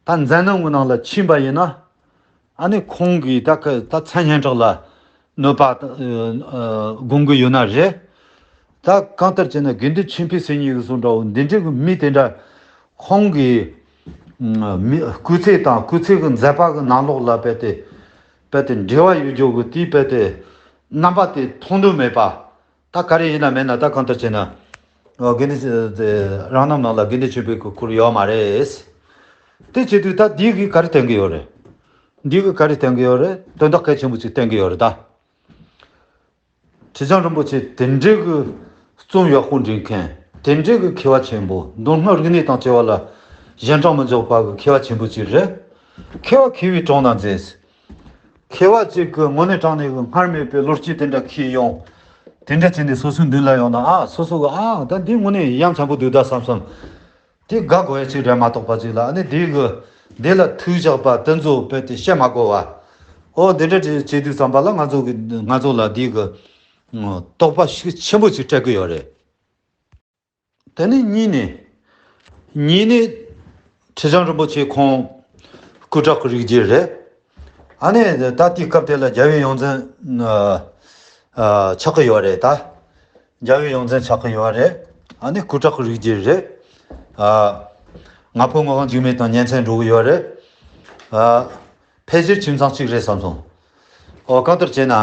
ད་མཛད་རྣམ་གི་ནང་ལ་ཕྱིན་པ་ཡིན་ན། ཨ་ནི་ཁོང་གིས་ད་ཁ- ད་མཚན་སྙན་གྲགས་ལ་གནོད་པ། ཨ། ཨ། སྒོམ་གི་ཡོད་ན་རེད། ད་གང་ལྟར་བྱས་ན་དགེ་འདུན་ཆོས་འཕེལ་ཟེར་མཁན་གྱི་བཟོ་འདྲ་བོ་འདི་འདྲའི་གི་མི་དེ་འདྲ་ཁོང་གི་མི་སྐུ་ཚེ་དང་སྐུ་ཚེ་གི་མཛད་པ་གི་ནང་ལོགས་ལ་རྦད་དེ་རྦད་དེ་འབྲེལ་བ་ཡོད་རྒྱུ་གི་དེའི་རྦད་དེ་རྣམ་པ་དེ་མཐོང་འདོད་མེད་པ། ད་ག་རེ་ཡིན་ན་མེད་ན། ད་གང་ལྟར་བྱས་ན། ཨ། དགེ་འདུན། རང་རྣམ་ནང་ལ་དགེ་འདུན་ཆོས་འཕེལ་གྱི་སྐོར་ཡོད་མ་རེད། དེ་བྱེད་དུས་ད་འདི་གིས་ག་རེ་བསྟན་གྱི་ཡོད་རེད། འདི་གིས་ག་རེ་བསྟན་གྱི་ཡོད་རེད། དོན་དག་གལ་ཆེན་པོ་ཅིག་བསྟན་གྱི་ཡོད་རེད་ད། ཁྲི་བྱང་རིན་པོ་ཆེ་དེ་འདྲའི་གི་རྩོམ་ཡག་པོ་འབྲི་མཁན། དེ་འདྲའི་གི་མཁས་པ་ཆེན་པོ། མདོ་སྔགས་རིག་གནས་དང་བཅས་པ་ལ་གཞན་དྲིང་མི་འཇོག་པ་གི་མཁས་པ་ཆེན་པོ་ཅིག་རེད། མཁས་པ་མཁས་པའི་དྲུང་ན་འཛིན། མཁས་པ་ཅིག་གི་དངོས་གནས་དྲང་གནས་གི་སྔར་མེད་པའི་བློ་སྐྱེད་དེ་འདྲ་འཁྱེར་ཡོང་། དེ་འདྲ་བྱས་ནས་སོ་སོའི་མདུན་ལ་ཡོང་ན། ཨ། སོ་སོ་གི། ཨ། ད་འདི་དངོས་གནས་ཡ་མཚན་པོ་འདུག་ད་བསམ་བསམ། དེ་དགའ་དགོས་ཡ་ཅིག་རེད་མ་གཏོགས་པ་ཅིག་ལ། ཨ་ནི་དེའི་གི་དེ་ལ་ཐུག་བཞག་པ་དེ་ཚོ་རྦད་དེ་བཤད་མ་དགོས་པ། ཨོ་དེ་འདྲ་ཅིག་བྱེད་དུས་ཙམ་པ་ལ་ང་ཚོ་གི་ང་ཚོ་ལ་དེའི་གི་དོགས་པ་ཤུགས་ཆེན་པོ་ཅིག་སྤྲད་གི་ཡོད་རེད། དེ་ནས་གཉིས་ནས། གཉིས་ནས་ཁྲི་བྱང་རིན་པོ་ཆེ་ཁོང་སྐུ་དྲག་གི་རིགས་རྒྱུད་རེད། ཨ་ནི་ད་དེའི་སྐབས་དེ་ལ་རྒྱལ་བའི་ཡོངས་འཛིན། ཨ། ཨ། ཆགས་ཀྱི་ཡོད་རེད་ད། རྒྱལ་བའི་ཡོངས་འཛིན་ཆགས་ཀྱི་ཡོད་རེད། ཨ་ནི་སྐུ་དྲག་གི་རིགས་རྒྱུད་རེད། ཨ། ང་ཕོད་ངག་དབང་འཇིགས་མེད་དང་གཉེན་ཚན་འགྲོ་གི་ཡོད་རེད། ཨ། ཕལ་ཆེར་ཁྱིམ་ཚང་གཅིག་རེད་བསམ་སོང་། ཨོ། གང་ལྟར་བྱས་ན།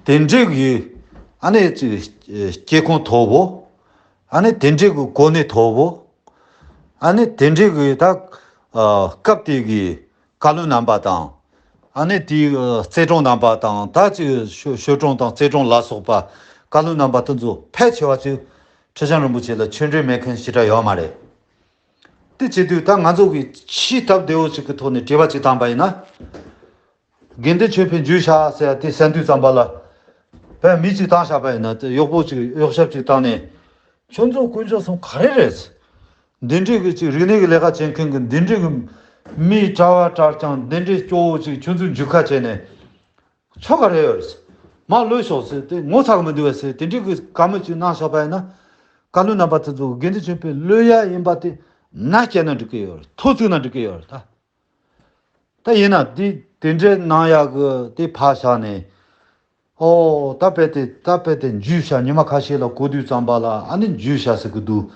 དེ་འདྲའི་གི་ཨ་ནི་ཅིག་སྐྱེ་ཁུངས་མཐོ་བོ། ཨ་ནི་དེ་འདྲའི་གི་གོ་གནས་མཐོ་བོ། ཨ་ནི་དེ་འདྲའི་གི་ད་ཨ་སྐབས་དེ་གི་བཀའ་བློན་རྣམ་པ་དང་། ཨ་ནི་དེའི་ཨ་རྩེ་གྲོང་རྣམ་པ་དང་། ད་ཅིག་ཞོ་ཞོ་གྲོང་དང་རྩེ་གྲོང་ལ་སོགས་པ་བཀའ་བློན་རྣམ་པ་དེ་ཚོ་ཕལ་ཆེ་བ་ཅིག་ཁྲི་བྱང་རིན་པོ་ཆེ་ལ་ཆོས་འབྲེལ་མེད་མཁན་ཞེ་དྲག་ཡོད་མ་རེད། དེ་བྱེད་དུས་ད་ང་ཚོ་གི་ཆེས་སྟབས་བདེ་བོ་ཅིག་གི་ཐོག་ནས་དྲི་བ་ཅིག་བཏང་པ་ཡིན་ན། དགེ་འདུན་ཆོས་འཕེལ་འཇུས་བཞག་ཟེར་དེ་གསན་དུས་ཙམ་པ་ལ། བས་མི་གཅིག་བཏང་བཞག་པ་ཡིན་ན། དེ་གཡོག་པོ་གཅིག་གཡོག་ཞབས་གཅིག་བཏང་ནས། ཁྱོད་ཚོ་དཀོན་མཆོག་གསུམ་ག་རེ་རེད། འདི་འདྲའི་གི་གཅིག་རིག་གནས་ཀྱི་ལས་ཀ་བྱེད་མཁན་གྱི་འདི་འདྲའི་གི་མིའི་གྲྭ་བ་གྲྭ་རྐྱང་འདི་འདྲའི་སྐྱོ་བོ་གཅིག་ཁྱོད་ཚོས་འཇུ་ཁ་བྱས་ནས་ཆོ་ག་རེ་ཡོད་རེད། མ་ལོས་ཤོག་ཟེར་དེ་ངོ་ཚ་གི་མི་འདུག་བས་ཟེར་དེ་འདྲའི་གི་བཀའ་མོལ་གཅིག་གནང་བཞག་པ་ཡིན་ན། བཀའ་བློན་རྣམ་པ་དེ་ཚོ་དགེ་འདུན་ཆོས་འཕེལ་ལོས་ཡ་ཡིན་པ་དེ་ན་སྐྱེལ་ན་འགྲིག་གི་ཡོད་རེད། ཐོ་བཙུགས་ན་འགྲིག་གི་ཡོད་རེད་ད། ད་ཡིན་ན་དེ་དེ་འདྲའི་གནང་ཡག་གི་དེ་ཕར་བཞག་ནས། ཨོ། ད་དཔེ་དེ་ད་དཔེ་དེ་འཇུས་བཞག་ཉི་མ་ཁ་ཤས་ལ་གོ་དུས་ཙམ་པ་ལ་ཨ་ནི་འཇུས་བཞག་ཟེར་གི་འདུག་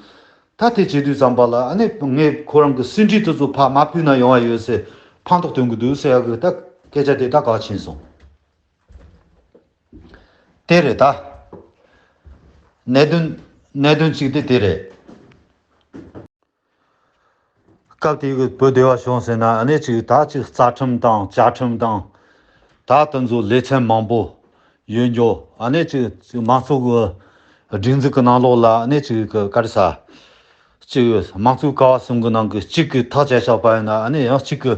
ད་དེ་བྱེད་དུས་ཙམ་པ་ལ་ཨ་ནི་ངས་ཁོ་རང་གི་ཟིན་བྲིས་དེ་ཚོ་ཕར་མ་ཕུལ་ན་ཡོང་བ་ཡོད་ཟེར་ཕན་ཐོགས་སྟོན་གི་འདུག་ཟེར་ཡག་གི་ད་སྐད་ཆ་དེ་ད་ག་ཕྱིན་སོང་། དེ་རེད་ད། གནད་དོན་གནད་དོན་གཅིག་དེ་དེ་རེད། སྐབས་དེ་གི་བོད་སྡེ་བ་གཞུང་ཟེར་ན་ཨ་ནི་ཅིག་ད་ཅིག་རྩ་ཁྲིམས་དང་བཅའ་ཁྲིམས་དང་། ད་དེ་ཚོ་ལེ་ཚན་མང་པོ་ཡོད་འགྱོ། ཨ་ནི་ཅིག་ཅིག་མང་ཚོགས་གི་སྒྲིག་འཛུགས་ཀྱི་ནང་ལོགས་ལ་ཨ་ནི་ཅིག་གི་ག་རེ་ཟ། ཅིག་དམངས་གཙོའི་ཀ་བ་གསུམ་གི་ནང་གི་གཅིག་གི་ཐག་བཅད་བཞག་པ་ཡིན་ན་ཨ་ནི་ཡང་གཅིག་གི་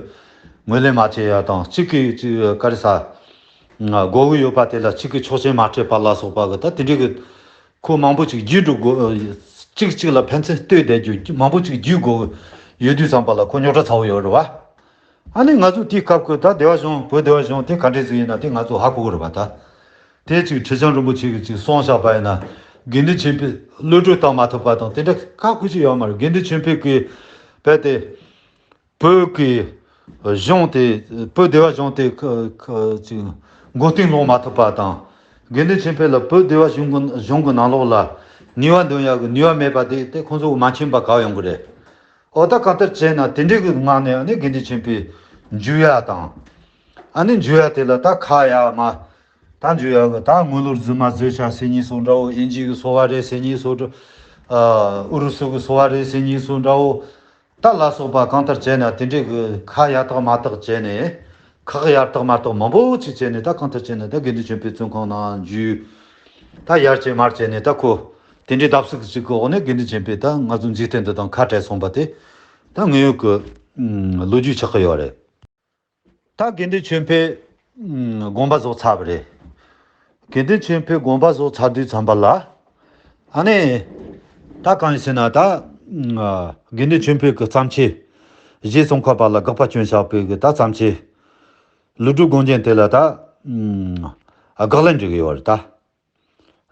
ངོས་ལེན་མ་བྱེད་ཡ་དང་། གཅིག་གི་ཅིག་ག་རེ་ཟ། དགོས་ཀྱི་ཡོད་པ་དེ་ལ་གཅིག་གི་ཆོག་མཆན་མ་སྤྲད་པ་ལ་སོགས་པ་གི་ད་དེ་འདྲའི་གི་ཁོ་མང་པོ་ཅིག་བརྒྱུད་འགྲོ་དགོས། གཅིག་གཅིག་ལ་ཕན་ཚུན་ལྟོས་བསྡད་རྒྱུ་མང་པོ་ཅིག་བརྒྱུད་དགོས་ཡོད་དུས་ཙམ་པ་ལ་ཁོ་རྙོག་དྲ་ཚ་བོ་ཡོད་རེད་བ། ཨ་ནི་ང་ཚོ་དེའི་སྐབས་ཀྱི་ད་སྡེ་བ་གཞུང་བོད་སྡེ་བ་གཞུང་དེ་ག་འདྲས་ཟིག་ཡིན་ན་དེ་ང་ཚོ་ཧ་གོ་གི་རེད་པ་ད། དེ་ཅིག་ཁྲི་བྱང་རིན་པོ་ཆེ་གིས་ཅིག་གསུངས་བཞག་པ་ཡིན་ན། དགེ་འདུན་ཆོས་འཕེལ་གློད་གྲོལ་བཏང་མ་ཐུབ་པ་དང་དེ་འདྲ་ཁག་ཁུར་ཅིག་ཡོད་མ་རེད། དགེ་འདུན་ཆོས་འཕེལ་གིས་རྦད་དེ་བོད་ཀྱི་གཞུང་དེ་བོད་སྡེ་བ་གཞུང་དེ་ཁ་ཁ་ཅིག་མགོ་རྟིང་སློང་མ་ཐུབ་པ་དང་། དགེ་འདུན་ཆོས་འཕེལ་ལ་བོད་སྡེ་བ་གཞུང་གི་གཞུང་གི་ནང་ལོགས་ལ་ནུས་པ་འདོན་ཡག་གི་ནུས་པ་མེད་པ་དེ་དེ་ཁོང་ཚོ་མ་མཁྱེན་པ་ག་ཡོང་གི་རེད། ཨོ་ད་གང་ལྟར་བྱས་ན་དེ་འདྲའི་གི་ངང་ནས་ཨ་ནི་དགེ་འདུན་ཆོས་འཕེལ་འཇུ་ཡ་དང་། ཨ་ནི་འཇུ་ཡ་དེ་ལ་ད་ཁ་ཡ་མ། ད་འཇུ་ཡ་གི་ད་དངུལ་ལོར་རྫུན་མ་བཟོས་བྱ་ཟེར་ཉེས་སོ་འདྲ་བོ། དབྱིན་ཇི་གི་སོ་བ་རེད་ཟེར་ཉེས་སོ་འདྲ། ཨ་ཨུ་རུ་སུ་གི་སོ་བ་རེད་ཟེར་ཉེས་སོ་འདྲ་བོ། ད་ལ་སོགས་པ་གང་ལྟར་བྱས་ན་དེ་འདྲའི་གི་ཁ་ཡ་དག་མ་དག་བྱས་ནས། ཁག་ཡ་དག་མ་དག་མང་པོ་ཅིག་བྱས་ནས་ད་གང་ལྟར་བྱས་ན་ད་དགེ་འདུན་ཆོས་འཕེལ་བཙོན་ཁང་ནང་འཇུས། ད་ཡར་བྱས་མར་བྱས་ནས་ད་ཁོ་དེ་འདྲའི་བརྡབ་གསིག་ཅིག་གི་འོག་ནས་དགེ་འདུན་ཆོས་འཕེལ་ད་ང་ཚོ་འཇིག་རྟེན་འདི་དང་ཁ་བྲལ་སོང་པ་དེ། ད་དངོས་ཡོད་ཀྱི་ཨུམ་ལོ་རྒྱུས་ཆགས་ཀྱི་ཡོད་རེད། ད་དགེ་འདུན་ཆོས་འཕེལ་ཨུམ་དགོངས་པ་རྫོགས་ཚར་བ་རེད། དགེ་འདུན་ཆོས་འཕེལ་དགོངས་པ་རྫོགས་ཚར་དུས་ཙམ་པ་ལ། ཨ་ནི་ད་གང་ཡིན་ཟེར་ན་ད་ཨུམ་དགེ་འདུན་ཆོས་འཕེལ་གྱི་བརྩམས་ཆོས་རྗེ་ཙོང་ཁ་པ་ལ་དགག་པ་བསྐྱོན་བཞག་པའི་གི་ད་བརྩམས་ཆོས་ཀླུ་སྒྲུབ་དགོངས་རྒྱན་དེ་ལ་ད་ཨུམ་དགག་ལན་འབྲི་གི་ཡོད་རེད་ད།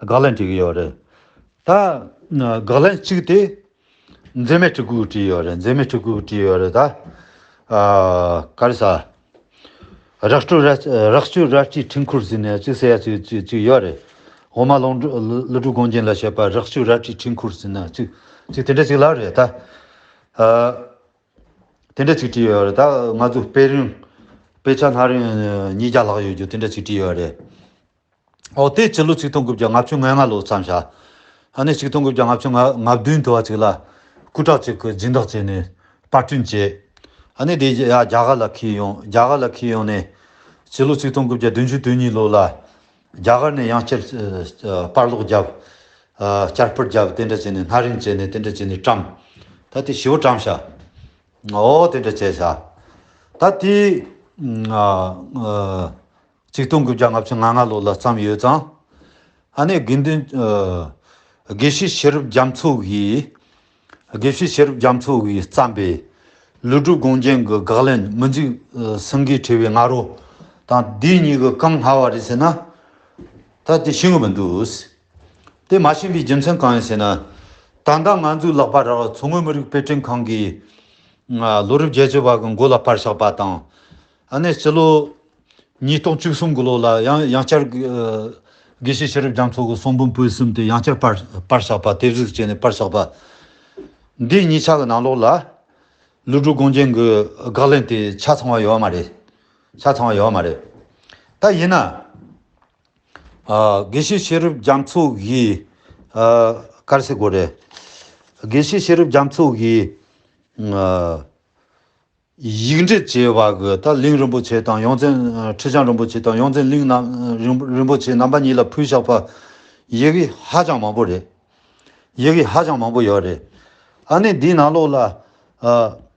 དགག་ལན་བྲིས་ཀྱི་ཡོད་རེད། ད་དགག་ལན་གཅིག་དེ་འཛད་མེད་སྤྲུལ་སྐུ་བྲིས་ཡོད་རེད། འཛད་མེད་སྤྲུལ་སྐུ་བྲིས་ཡོད་རེད་ད། ཨ་ག་རེ་ཟ། རག་སྤྲོད་རལ་རག་སྤྱོད་རལ་གྲིའི་འཕྲུལ་འཁོར་ཟེར་ནས་གཅིག་ཟེར་ཡ་གཅིག་གཅིག་གཅིག་ཡོད་རེད། འོག་མ་ལོངས་སྤྲུལ་ཀླུ་སྒྲུབ་དགོངས་རྒྱན་ལ་བཤད་པ་རག་སྤྱོད་རལ་གྲིའི་འཕྲུལ་འཁོར་ཟེར་ན་གཅིག་གཅིག་དེ་འདྲ་གཅིག་ལབ་རེད་ད། ཨ་དེ་འདྲ་གཅིག་བྲིས་ཡོད་རེད་ད། ང་ཚོ་དཔེ་རིང་དཔེ་ཆ་སྣ་རིང་ཉིས་བརྒྱ་ལྷག་ཡོད་རྒྱུ་དེ་འདྲ་གཅིག་བྲིས་ཡོད་རེད། ཨོ་དེ་སྤྱི་ལོ་ཆིག་སྟོང་དགུ་བརྒྱ་ལྔ་བཅུ་ང་ལྔ་ལོ་བརྩམས་ཤག་ཨ་ནི་ཆིག་སྟོང་དགུ་བརྒྱ་ལྔ་བཅུ་ང་བདུན་དུ་བ་ཅིག་ལ་སྐུ་དྲག་ཅིག་གིས་སྦྱིན་བདག་བྱས་ནས་པར་སྐྲུན་བྱས། ཨ་ནི་དེ་ཡ་རྒྱ་གར་ལ་ཁྱེར་ཡོང་། རྒྱ་གར་ལ་ཁྱེར་ཡོང་ནས་སྤྱི་ལོ་ཆིག་སྟོང་དགུ་བརྒྱ་བདུན་ཅུ་དོན་གཉིས་ལོ་ལ་རྒྱ་གར་ནས་ཡང་བསྐྱར་ཨ་པར་ལོག་བརྒྱབ། ཨ་བསྐྱར་པར་བརྒྱབ། དེ་འདྲ་བྱས་ནས་སྣ་རིང་བྱས་ནས་དེ་འདྲ་བྱས་ནས་བཀྲམ། ད་དེ་ཞེ་པོ་བཀྲམ་ཤག་ཨོ་དེ་འདྲ་བྱས་ཤག་ད་དེ་ཨ་ཨ། ཆིག་སྟོང་དགུ་བརྒྱ་ལྔ་བཅུ་ང་ལྔ་ལོ་ལ་བརྩམས་ཡོད་ཙང་། ཨ་ནི་དགེ་འདུན་ཨ་དགེ་བཤེས་ཤེས་རབ་རྒྱ་མཚོ་གིས། དགེ་བཤེས་ཤེས་རབ་རྒྱ་མཚོ་གིས་བརྩམས་པའི་ཀླུ་སྒྲུབ་དགོངས་རྒྱན་གྱི་དགག་ལན་མི་འཇིགས་ཨ་སེང་གེའི་ཕྲེང་བའི་ང་རོ་དང་འདི་གཉིས་ཀྱི་གང་སྔ་བ་རེད་ཟེར་ན། ད་དེ་ཤེས་ཀྱི་མི་འདུག་དེ་མ་ཤེས་པའི་རྒྱུ་མཚན་གང་ཡིན་ཟེར་ན། ད་ལྟ་ང་ཚོའི་ལག་པ་རག་མཚོ་སྔོན་མི་རིགས་དཔེ་སྐྲུན་ཁང་གིས་ཨ་ལོ་རབས་བརྒྱད་ཅུ་བ་གི་མགོ་ལ་པར་བཞག་པ་དང་། ཨ་ནི་སྤྱི་ལོ་ཉིས་སྟོང་བཅུ་གསུམ་གི་ལོ་ལ་ཡང་ཡང་བསྐྱར་ཨ་དགེ་བཤེས་ཤེས་རབ་རྒྱ་མཚོ་གི་གསུང་འབུམ་པོད་གསུམ་དེ་ཡང་བསྐྱར་པར་པར་བཞག་པ། དེབ་གཟུགས་བྱས་ནས་པར་བཞག་པ། འདི་གཉིས་ཆ་གི་ནང་ལོགས་ལ་ ཀླུ་སྒྲུབ་དགོངས་རྒྱན་གྱི་དགག་ལན་དེ་ཆ་ཚང་བ་ཡོད་མ་རེད། ཆ་ཚང་བ་ཡོད་མ་རེད། ད་ཡིན་ན། ཨ། དགེ་བཤེས་ཤེས་རབ་རྒྱ་མཚོ་གིས། ཨ། ག་རེ་ཟེར་དགོས་རེད། དགེ་བཤེས་ཤེས་རབ་རྒྱ་མཚོ་གིས། ཨ། ཡིག་འབྲེལ་བྱས་པ་གི་ད་གླིང་རིན་པོ་ཆེ་དང་ཡོངས་འཛིན། ཁྲི་བྱང་རིན་པོ་ཆེ་དང་ཡོངས་འཛིན་གླིང་རྣམ་རིན་རིན་པོ་ཆེ་རྣམ་པ་གཉིས་ལ་ཕུལ་བཞག་པ་ཡི་གེ་ཧ་ཅང་མང་པོ་རེད། ཡི་གེ་ཧ་ཅང་མང་པོ་ཡོད་རེད། ཨ་ནི་འདིའི་ནང་ལོགས་ལ། ཨ།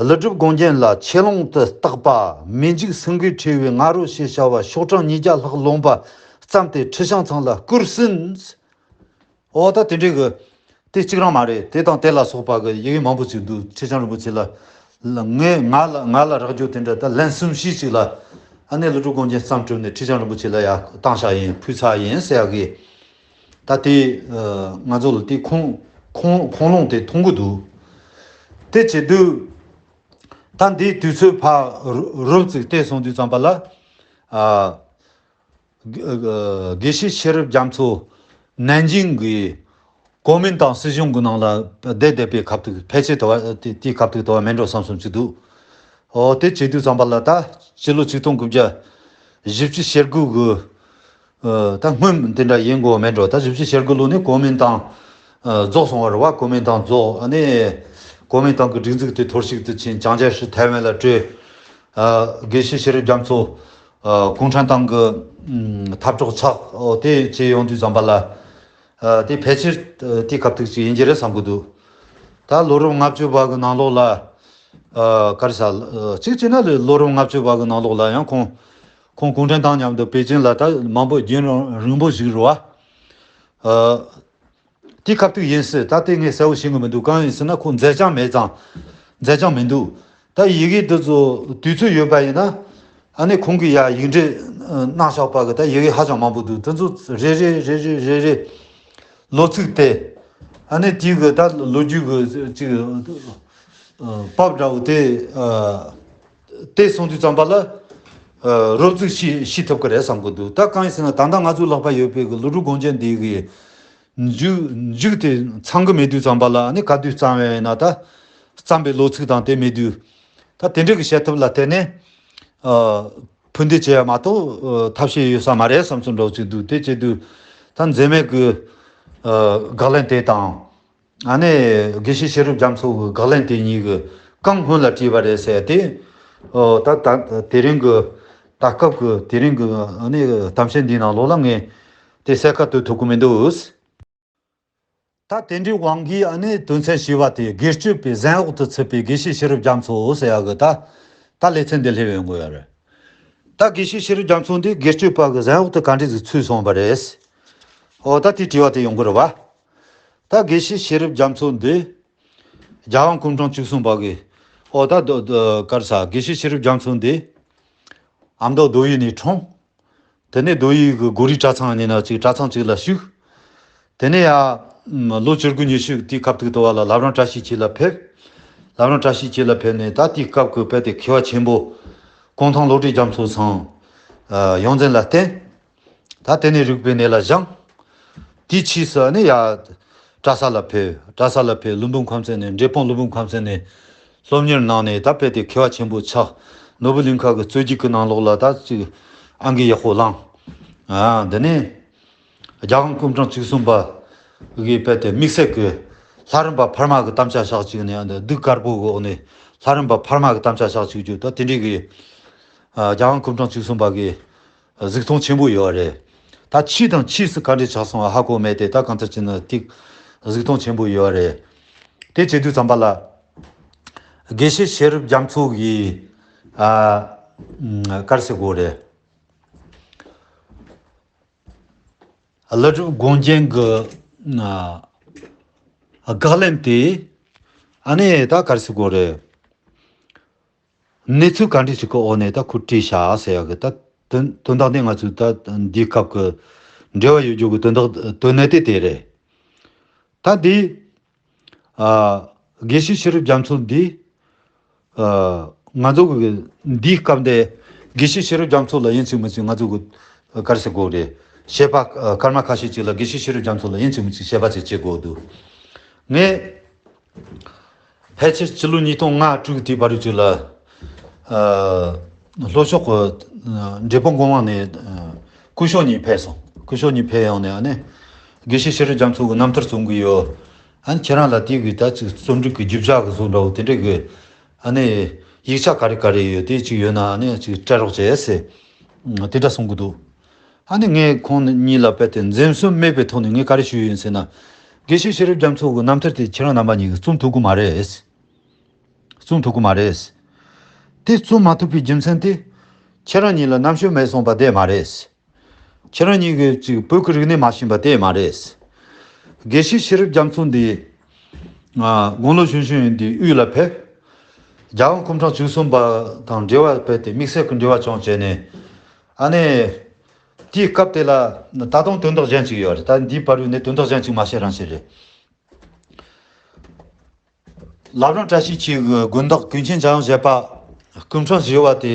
ཀླུ་སྒྲུབ་དགོངས་རྒྱན་ལ་ཆེ་ལོང་དུ་བརྟག་པ། མི་འཇིགས་སེང་གེའི་ཁྲོས་པའི་ང་རོ་ཞེས་བྱ་བ་ཤོག་གྲངས་ཉིས་བརྒྱ་ལྷག་ལོངས་པ་བརྩམས་ཏེ་ཁྲི་བྱང་ཚང་ལ་བསྐུར་ཟིན། ཨོ་ད་དེ་འདྲའི་གི་དེ་གཅིག་རང་མ་རེད། དེ་དང་དེ་ལ་སོགས་པ་གི་ཡི་གེ་མང་པོ་ཅིག་འདུག་ཁྲི་བྱང་རིན་པོ་ཆེ་ལ། ལ་ངས་ང་ལ་ང་ལ་རག་རྒྱུ་དེ་འདྲ་ད་ལན་གསུམ་བཞི་ཅིག་ལ། ཨ་ནི་ཀླུ་སྒྲུབ་དགོངས་རྒྱན་བརྩམས་གྲུབ་ནས་ཁྲི་བྱང་རིན་པོ་ཆེ་ལ་ཡ་བཏང་བཞག་ཡིན། ཕུལ་ཚར་ཡིན་ཟེར་ཡག་གི། ད་དེ། ཨ། ང་ཚོ་ལ་དེ་ཁུངས་ཁུངས་ཁུངས་ལུང་དེ་མཐོང་གི་འདུག་དེ་བྱེད་དུས། ད་འདིའི་དུས་ཚོད་ཕར་རུབ་རུབ་ཙིག་བལྟས་སོང་དུས་ཙམ་པ་ལ། ཨ། དགེ་དགེ་བཤེས་ཤེས་རབ་རྒྱ་མཚོ་ནན་ཅིང་གི་གོ་མིན་ཏང་སྲིད་གཞུང་གི་ནང་ལ་བསྡད་བསྡད་པའི་ཁ་ཐུག་ཕལ་ཆེར་དུ་བ་དེ་དེའི་ཁ་ཐུག་དུ་བ་མེད་འགྲོ་བསམ་བསམ་ཅིག་འདུག་ཨོ་དེ་བྱེད་དུས་ཙམ་པ་ལ་ད་ཕྱི་ལོ་ཆིག་སྟོང་དགུ་བརྒྱ་བཞི་བཅུ་ཞེ་དགུ་གི། ཨ། ད་སྔོན་དེ་འདྲ་ཡིན་དགོས་མེད་འགྲོ། ད་བཞི་བཅུ་ཞེ་དགུ་ལོ་ནས་གོ་མིན་ཏང་། ཨ། རྫོགས་སོང་བ་རེད་བ། གོ་མིན་ཏང་རྫོགས། ཨ་ནི་གོ་མིན་ཏང་གི་སྒྲིག་འཛུགས་དེ་འཐོར་ཞིག་ཏུ་ཕྱིན། ཅང་ཅེ་ཧྲི་ཐའེ་ཝན་ལ་བྲོས། ཨ། དགེ་བཤེས་ཤེས་རབ་རྒྱ་མཚོ། ཨ། གུང་ཁྲན་ཏང་གི། ཨམ། འཐབ་གྲོགས་ཆགས། ཨོ་དེ་བྱས་ཡོང་དུས་ཙམ་པ་ལ། ཨ། དེ་ཕལ་ཆེར་དེ་སྐབས་ཐུག་ཅིག་ཡིན་གྱི་རེད་བསམ་གྱི་འདུག་ད་ལོ་རབས་ལྔ་བཅུ་པ་གི་ནང་ལོགས་ལ། ཨ། ག་རེ་ཟ། ཨ། གཅིག་བྱས་ན་ལོ་རབས་ལྔ་བཅུ་པ་གི་ནང་ལོགས་ལ་ཡང་ཁོང་ཁོང་གུང་ཁྲན་ཏང་མཉམ་དུ་པེ་ཅིན་ལ་ད་མང་པོ་རྒྱུན་རིང་པོ་ཞིག་རེད་བ། ཨ། དེ་སྐབས་དུས་ཡིན་སྲིད། ད་དེ་ངས་གསལ་བོ་ཤེས་ཀྱི་མི་འདུག་གང་ཡིན་ཟེར་ན་ཁོ་མཛད་བྱང་མེད་ཙང་། མཛད་བྱང་མི་འདུག་ད་ཡི་གེ་འདི་ཚོ་དུས་ཚོད་ཡོད་པ་ཡིན་ན། ཨ་ནི་ཁོང་གིས་ཡ་ཡིག་འབྲེལ་གནང་བཞག་པ་གི་ད་ཡི་གེ་ཧ་ཅང་མང་པོ་འདུག་དེ་ཚོ་རེ་རེ་རེ་རེ་རེ་རེ་ལོ་ཚིགས་ཏེ། ཨ་ནི་དེའི་གི་ད་ལོ་རྒྱུས་གི་ཅིག་ཨ། བབ་འདྲ་བོ་དེ། ཨ། དེ་སོང་དུས་ཙམ་པ་ལ། ཨ། རོབ་ཙིག་ཤེས་ཤེས་ཐུབ་ཀྱི་རེད་བསམ་གྱི་འདུག་ད་གང་ཡིན་ཟེར་ན་ད་ལྟ་ང་ཚོའི་ལག་པ་ཡོད་པའི་གི་ཀླུ་སྒྲུབ་དགོངས་རྒྱན་འདི་གི་མཇུག་མཇུག་དེ་ཚང་གི་མེད་དུས་ཙམ་པ་ལ་ནི་ག་དུས་བརྩམས་པ་ཡིན་ན། ད་བརྩམས་པའི་ལོ་ཚིགས་དང་དེ་མེད་དུས། ད་དེ་འདྲ་གི་བཤད་ཐབས་ལ་བརྟེན་ནས། ཨ། ཕུ་འདེད་བྱས་ཡ་མ་གཏོགས། ཨ། ཐབས་ཤེས་ཡོད་ས་མ་རེད་བསམ་ཚུལ་འདྲ་བོ་ཅིག་འདུག་དེ་བྱེད་དུས་ད་འཛད་མེད་ཀྱི། ཨ། དགག་ལན་དེ་དང་། ཨ་ནི་དགེ་བཤེས་ཤེས་རབ་རྒྱ་མཚོ་གི་དགག་ལན་དེ་གཉིས་ཀྱི་གང་སྔོན་ལ་བྲིས་པ་རེད་ཟེར་ཏེ། ཨོ། ད་ད་དེ་རིང་གི་ད་སྐབས་ཀྱི་དེ་རིང་གི་ཨ་ནི་གཏམ་བཤད་འདིའི་ནང་ལོགས་ལ་ངས་དེ་གསལ་ཁ་གཏོད་ཐུབ་ཀྱི་མི་འདུག་ད་དེ་འདྲའི་དབང་གིས་ཨ་ནི་དོན་ཚན་བཞི་པ་དེ་སྒེར་གཅོད་པའི་ཟན་འོག་ཏུ་ཚུད་པའི་དགེ་བཤེས་ཤེས་རབ་རྒྱ་མཚོ་ཟེར་ཡག་གི་ད་ད་ལེ་ཚན་འདི་སླེབས་ཡོང་གི་ཡོད་རེད། ད་དགེ་བཤེས་ཤེས་རབ་རྒྱ་མཚོ་འདི་སྒེར་གཅོད་པ་གི་ཟན་འོག་ཏུ་ག་འདྲས་ཟིག་ཚུད་སོང་བ་རེད། ཨོ། ད་དེའི་དྲི་བ་དེ་ཡོང་གི་རེད་བ། ད་དགེ་བཤེས་ཤེས་རབ་རྒྱ་མཚོ་འདི། རྒྱལ་དབང་སྐུ་ཕྲེང་བཅུ་གསུམ་པ་གི། ཨོ། ད་དོ་དོ་ག་རེ་ཟ། དགེ་བཤེས་ཤེས་རབ་རྒྱ་མཚོ་འདི། ཨ་མདོ་མདོ་དབུས་ནས་འཁྲུངས། དེ་ནས་མདོ་དབུས་ཀྱི་གོ་རིའི་གྲྭ་ཚང་ནས་ན་ཅིག་གྲྭ་ཚང་ཅིག་ལ་ཞུགས། དེ་ནས་ཡ། ལོ་བཅུ་དགུ་ཉི་ཤུ་དེའི་སྐབས་ཐུག་ཏུ་བ་ལ་བླ་བྲང་བཀྲ་ཤིས་འཁྱིལ་ལ་ཕེབས། བླ་བྲང་བཀྲ་ཤིས་འཁྱིལ་ལ་ཕེབས་ནས་ད་དེའི་སྐབས་ཀྱི་དཔེ་དེ་མཁས་པ་ཆེན་པོ་གུང་ཐང་བློ་གྲོས་རྒྱ་མཚོ་ཚང་། ཨ། ཡོངས་འཛིན་ལ་བསྟེན། ད་དེ་ནས་རིག་པའི་གནས་ལ་སྦྱངས། དེའི་ཕྱིས་སུ་ནི་ཡ། གྲྭ་ས་ལ་ཕེབས། གྲྭ་ས་ལ་ཕེབས། ཀླུ་འབུམ་ཁམས་ཚན་ནས། འབྲས་སྤུངས་ཀླུ་འབུམ་ཁམས་ཚན་ནས་སློབ་གཉེར་གནང་ནས་ད་དཔེ་དེ་མཁས་པ་ཆེན་པོ་ཆགས། ནོར་བུ་གླིང་ཁ་གི་རྩོད་རྒྱུགས་ཀྱི་ནང་ལོགས་ལ་ད་ཅིག་ཨང་ཀི་ཡག་པོ་བླངས། ཨ། འདི་ནས་རྒྱལ་དབང་སྐུ་ཕྲེང་བཅུ་གསུམ་པ་གི་དཔེ་དེ་དམིགས་བསལ་གྱི་ལྷ་རམས་པ་འཕར་མ་གི་དམ་བཅའ་བཞག་ཅིག་ནས་འདི་གདུགས་དཀར་པོ་གི་འོག་ནས་ལྷ་རམས་པ་འཕར་མ་གི་དམ་བཅའ་བཞག་ཅིག་རྒྱུ་ད་དེ་འདྲའི་གི། ཨ། རྒྱལ་དབང་སྐུ་ཕྲེང་བཅུ་གསུམ་པ་གི། གཟིགས་མཐོང་ཆེན་པོ་ཡོད་རེད། ད་ཕྱིས་དང་ཕྱིས་སུ་ག་འདྲས་ཆགས་སོང་བ་ཧ་གོ་མེད་དེ། ད་གང་ལྟར་བྱས་ན་ཏིག་གཟིགས་མཐོང་ཆེན་པོ་ཡོད་རེད། དེ་བྱེད་དུས་ཙམ་པ་ལ། དགེ་བཤེས་ཤེས་རབ་རྒྱ་མཚོ་གིས། ཨ། ག་རེ་ཟེར་དགོས་རེད། ཀླུ་སྒྲུབ་དགོངས་རྒྱན་གྱི། ཨ། དགག་ལན་དེ། ཨ་ནི་ད་ག་རེ་ཟེར་དགོས་རེད། གནས་ཚུལ་ག་འདྲ་ཞིག་གི་འོག་ནས་ད་ཁོས་བྲིས་བཞག་ཟེར་ཡག་གི་ད་དོན་དོན་དག་འདི་ང་ཚོས་ད་འདིའི་སྐབས་ཀྱི་འབྲེལ་བ་ཡོད་རྒྱུ་གི་དོན་དག་དོན་གནད་དེ་དེ་རེད། ད་འདི། ཨ། དགེ་བཤེས་ཤེས་རབ་རྒྱ་མཚོ་འདི། ཨ། ང་ཚོ་གི་འདིའི་སྐབས་འདི་དགེ་བཤེས་ཤེས་རབ་རྒྱ་མཚོ་ལ་ཡིན་གཅིག་མིན་གཅིག་ང་ཚོ་གི་ག་རེ་ཟེར་དགོས་རེད། བཤད་པ་སྐར་མ་ཁ་ཤས་ཅིག་ལ་དགེ་བཤེས་ཤེས་རབ་རྒྱ་མཚོ་ལ་ཡིན་གཅིག་མིན་གཅིག་བཤད་པ་ཅིག་བྱེད་དགོས་འདུག་ངས། ཕལ་ཆེར་ཕྱི་ལོ་ཉིས་སྟོང་ལྔ་དྲུག་དེའི་བར་དུ་ཅིག་ལ། ཨ། ལྷོ་ཕྱོགས་ཀྱི་ཨ་འབྲས་སྤུངས་སྒོ་མང་ནས་ཨ་སྐུ་ཞབས་གཉིས་ཕེབས་སོང་། སྐུ་ཞབས་གཉིས་ཕེབས་ཡོང་ནས་ཨ་ནི་དགེ་བཤེས་ཤེས་རབ་རྒྱ་མཚོ་གི་རྣམ་ཐར་རྩོམ་གི་ཡོད། ཨ་ནི་ཁྱེད་རང་ལ་དེ་གི་ད་ཅིག་རྩོམ་སྒྲིག་གི་རྒྱུ་ཆ་གི་བཟོ་འདྲ་བོ་དེ་འདྲ་གི་ཨ་ནི་ཡིག་ཆ་ག་རེ་ག་རེ་ཡོད་དེ་ཅིག་ཡོད་ན་ཨ་ནི་ཅིག་སྤྲད་རོགས་བྱས་ཟེར། དེ་འདྲ་གསུང་གི་འདུག། ཨ་ནི་ངས་ཁོང་གཉིས་ལ་དཔེ་དེ་འཛེམ་ཟོན་མེད་པའི་ཐོག་ནས་ངས་ག་རེ་ཞུས་ཡིན་ཟེར་ན། དགེ་བཤེས་ཤེས་རབ་རྒྱ་མཚོ་གི་རྣམ་ཐར་དེ་ཁྱེད་རང་རྣམ་པ་གཉིས་ཀྱིས་རྩོམ་ཐུབ་ཀྱི་མ་རེད། རྩོམ་ཐུབ་ཀྱི་མ་རེད། དེ་རྩོམ་མ་ཐུབ་པའི་རྒྱུ་མཚན་དེ། ཁྱེད་རང་གཉིས་ལ་རྣམ་དཔྱོད་མེད་སོང་བ་དེ་མ་རེད། ཁྱེད་རང་གཉིས་ཀྱིས་ཅིག་བོད་ཀྱི་རིག་གནས་མ་ཤེས་པ་དེ་མ་རེད། དགེ་བཤེས་ཤེས་རབ་རྒྱ་མཚོ་འདི། ཨ། དགུང་ལོ་གཞོན་གཞོན་ཡིན་དུས་དབུས་ལ་ཕེབས། རྒྱལ་དབང་སྐུ་ཕྲེང་བཅུ་གསུམ་པ་དང་འབྲེལ་བ་སྤེལ་ཏེ་དམིགས་བསལ་གྱི་འབྲེལ་བ་བྱུང་བྱས་ནས། ཨ་ནི། དེའི་སྐབས་དེ་ལ་ད་དུང་དོན་དག་གཞན་ཅིག་ཡོད་རེད། ད་འདིའི་བར་དུ་ནས་དོན་དག་གཞན་ཅིག་མ་བཤད་རང་བཤད་རེད། བླ་བྲང་བཀྲ་ཤིས་འཁྱིལ་གྱི་དགོན་བདག་ཀུན་མཁྱེན་འཇམ་དབྱངས་བཞད་པ་སྐུ་ཕྲེང་བཞི་པ་དེ་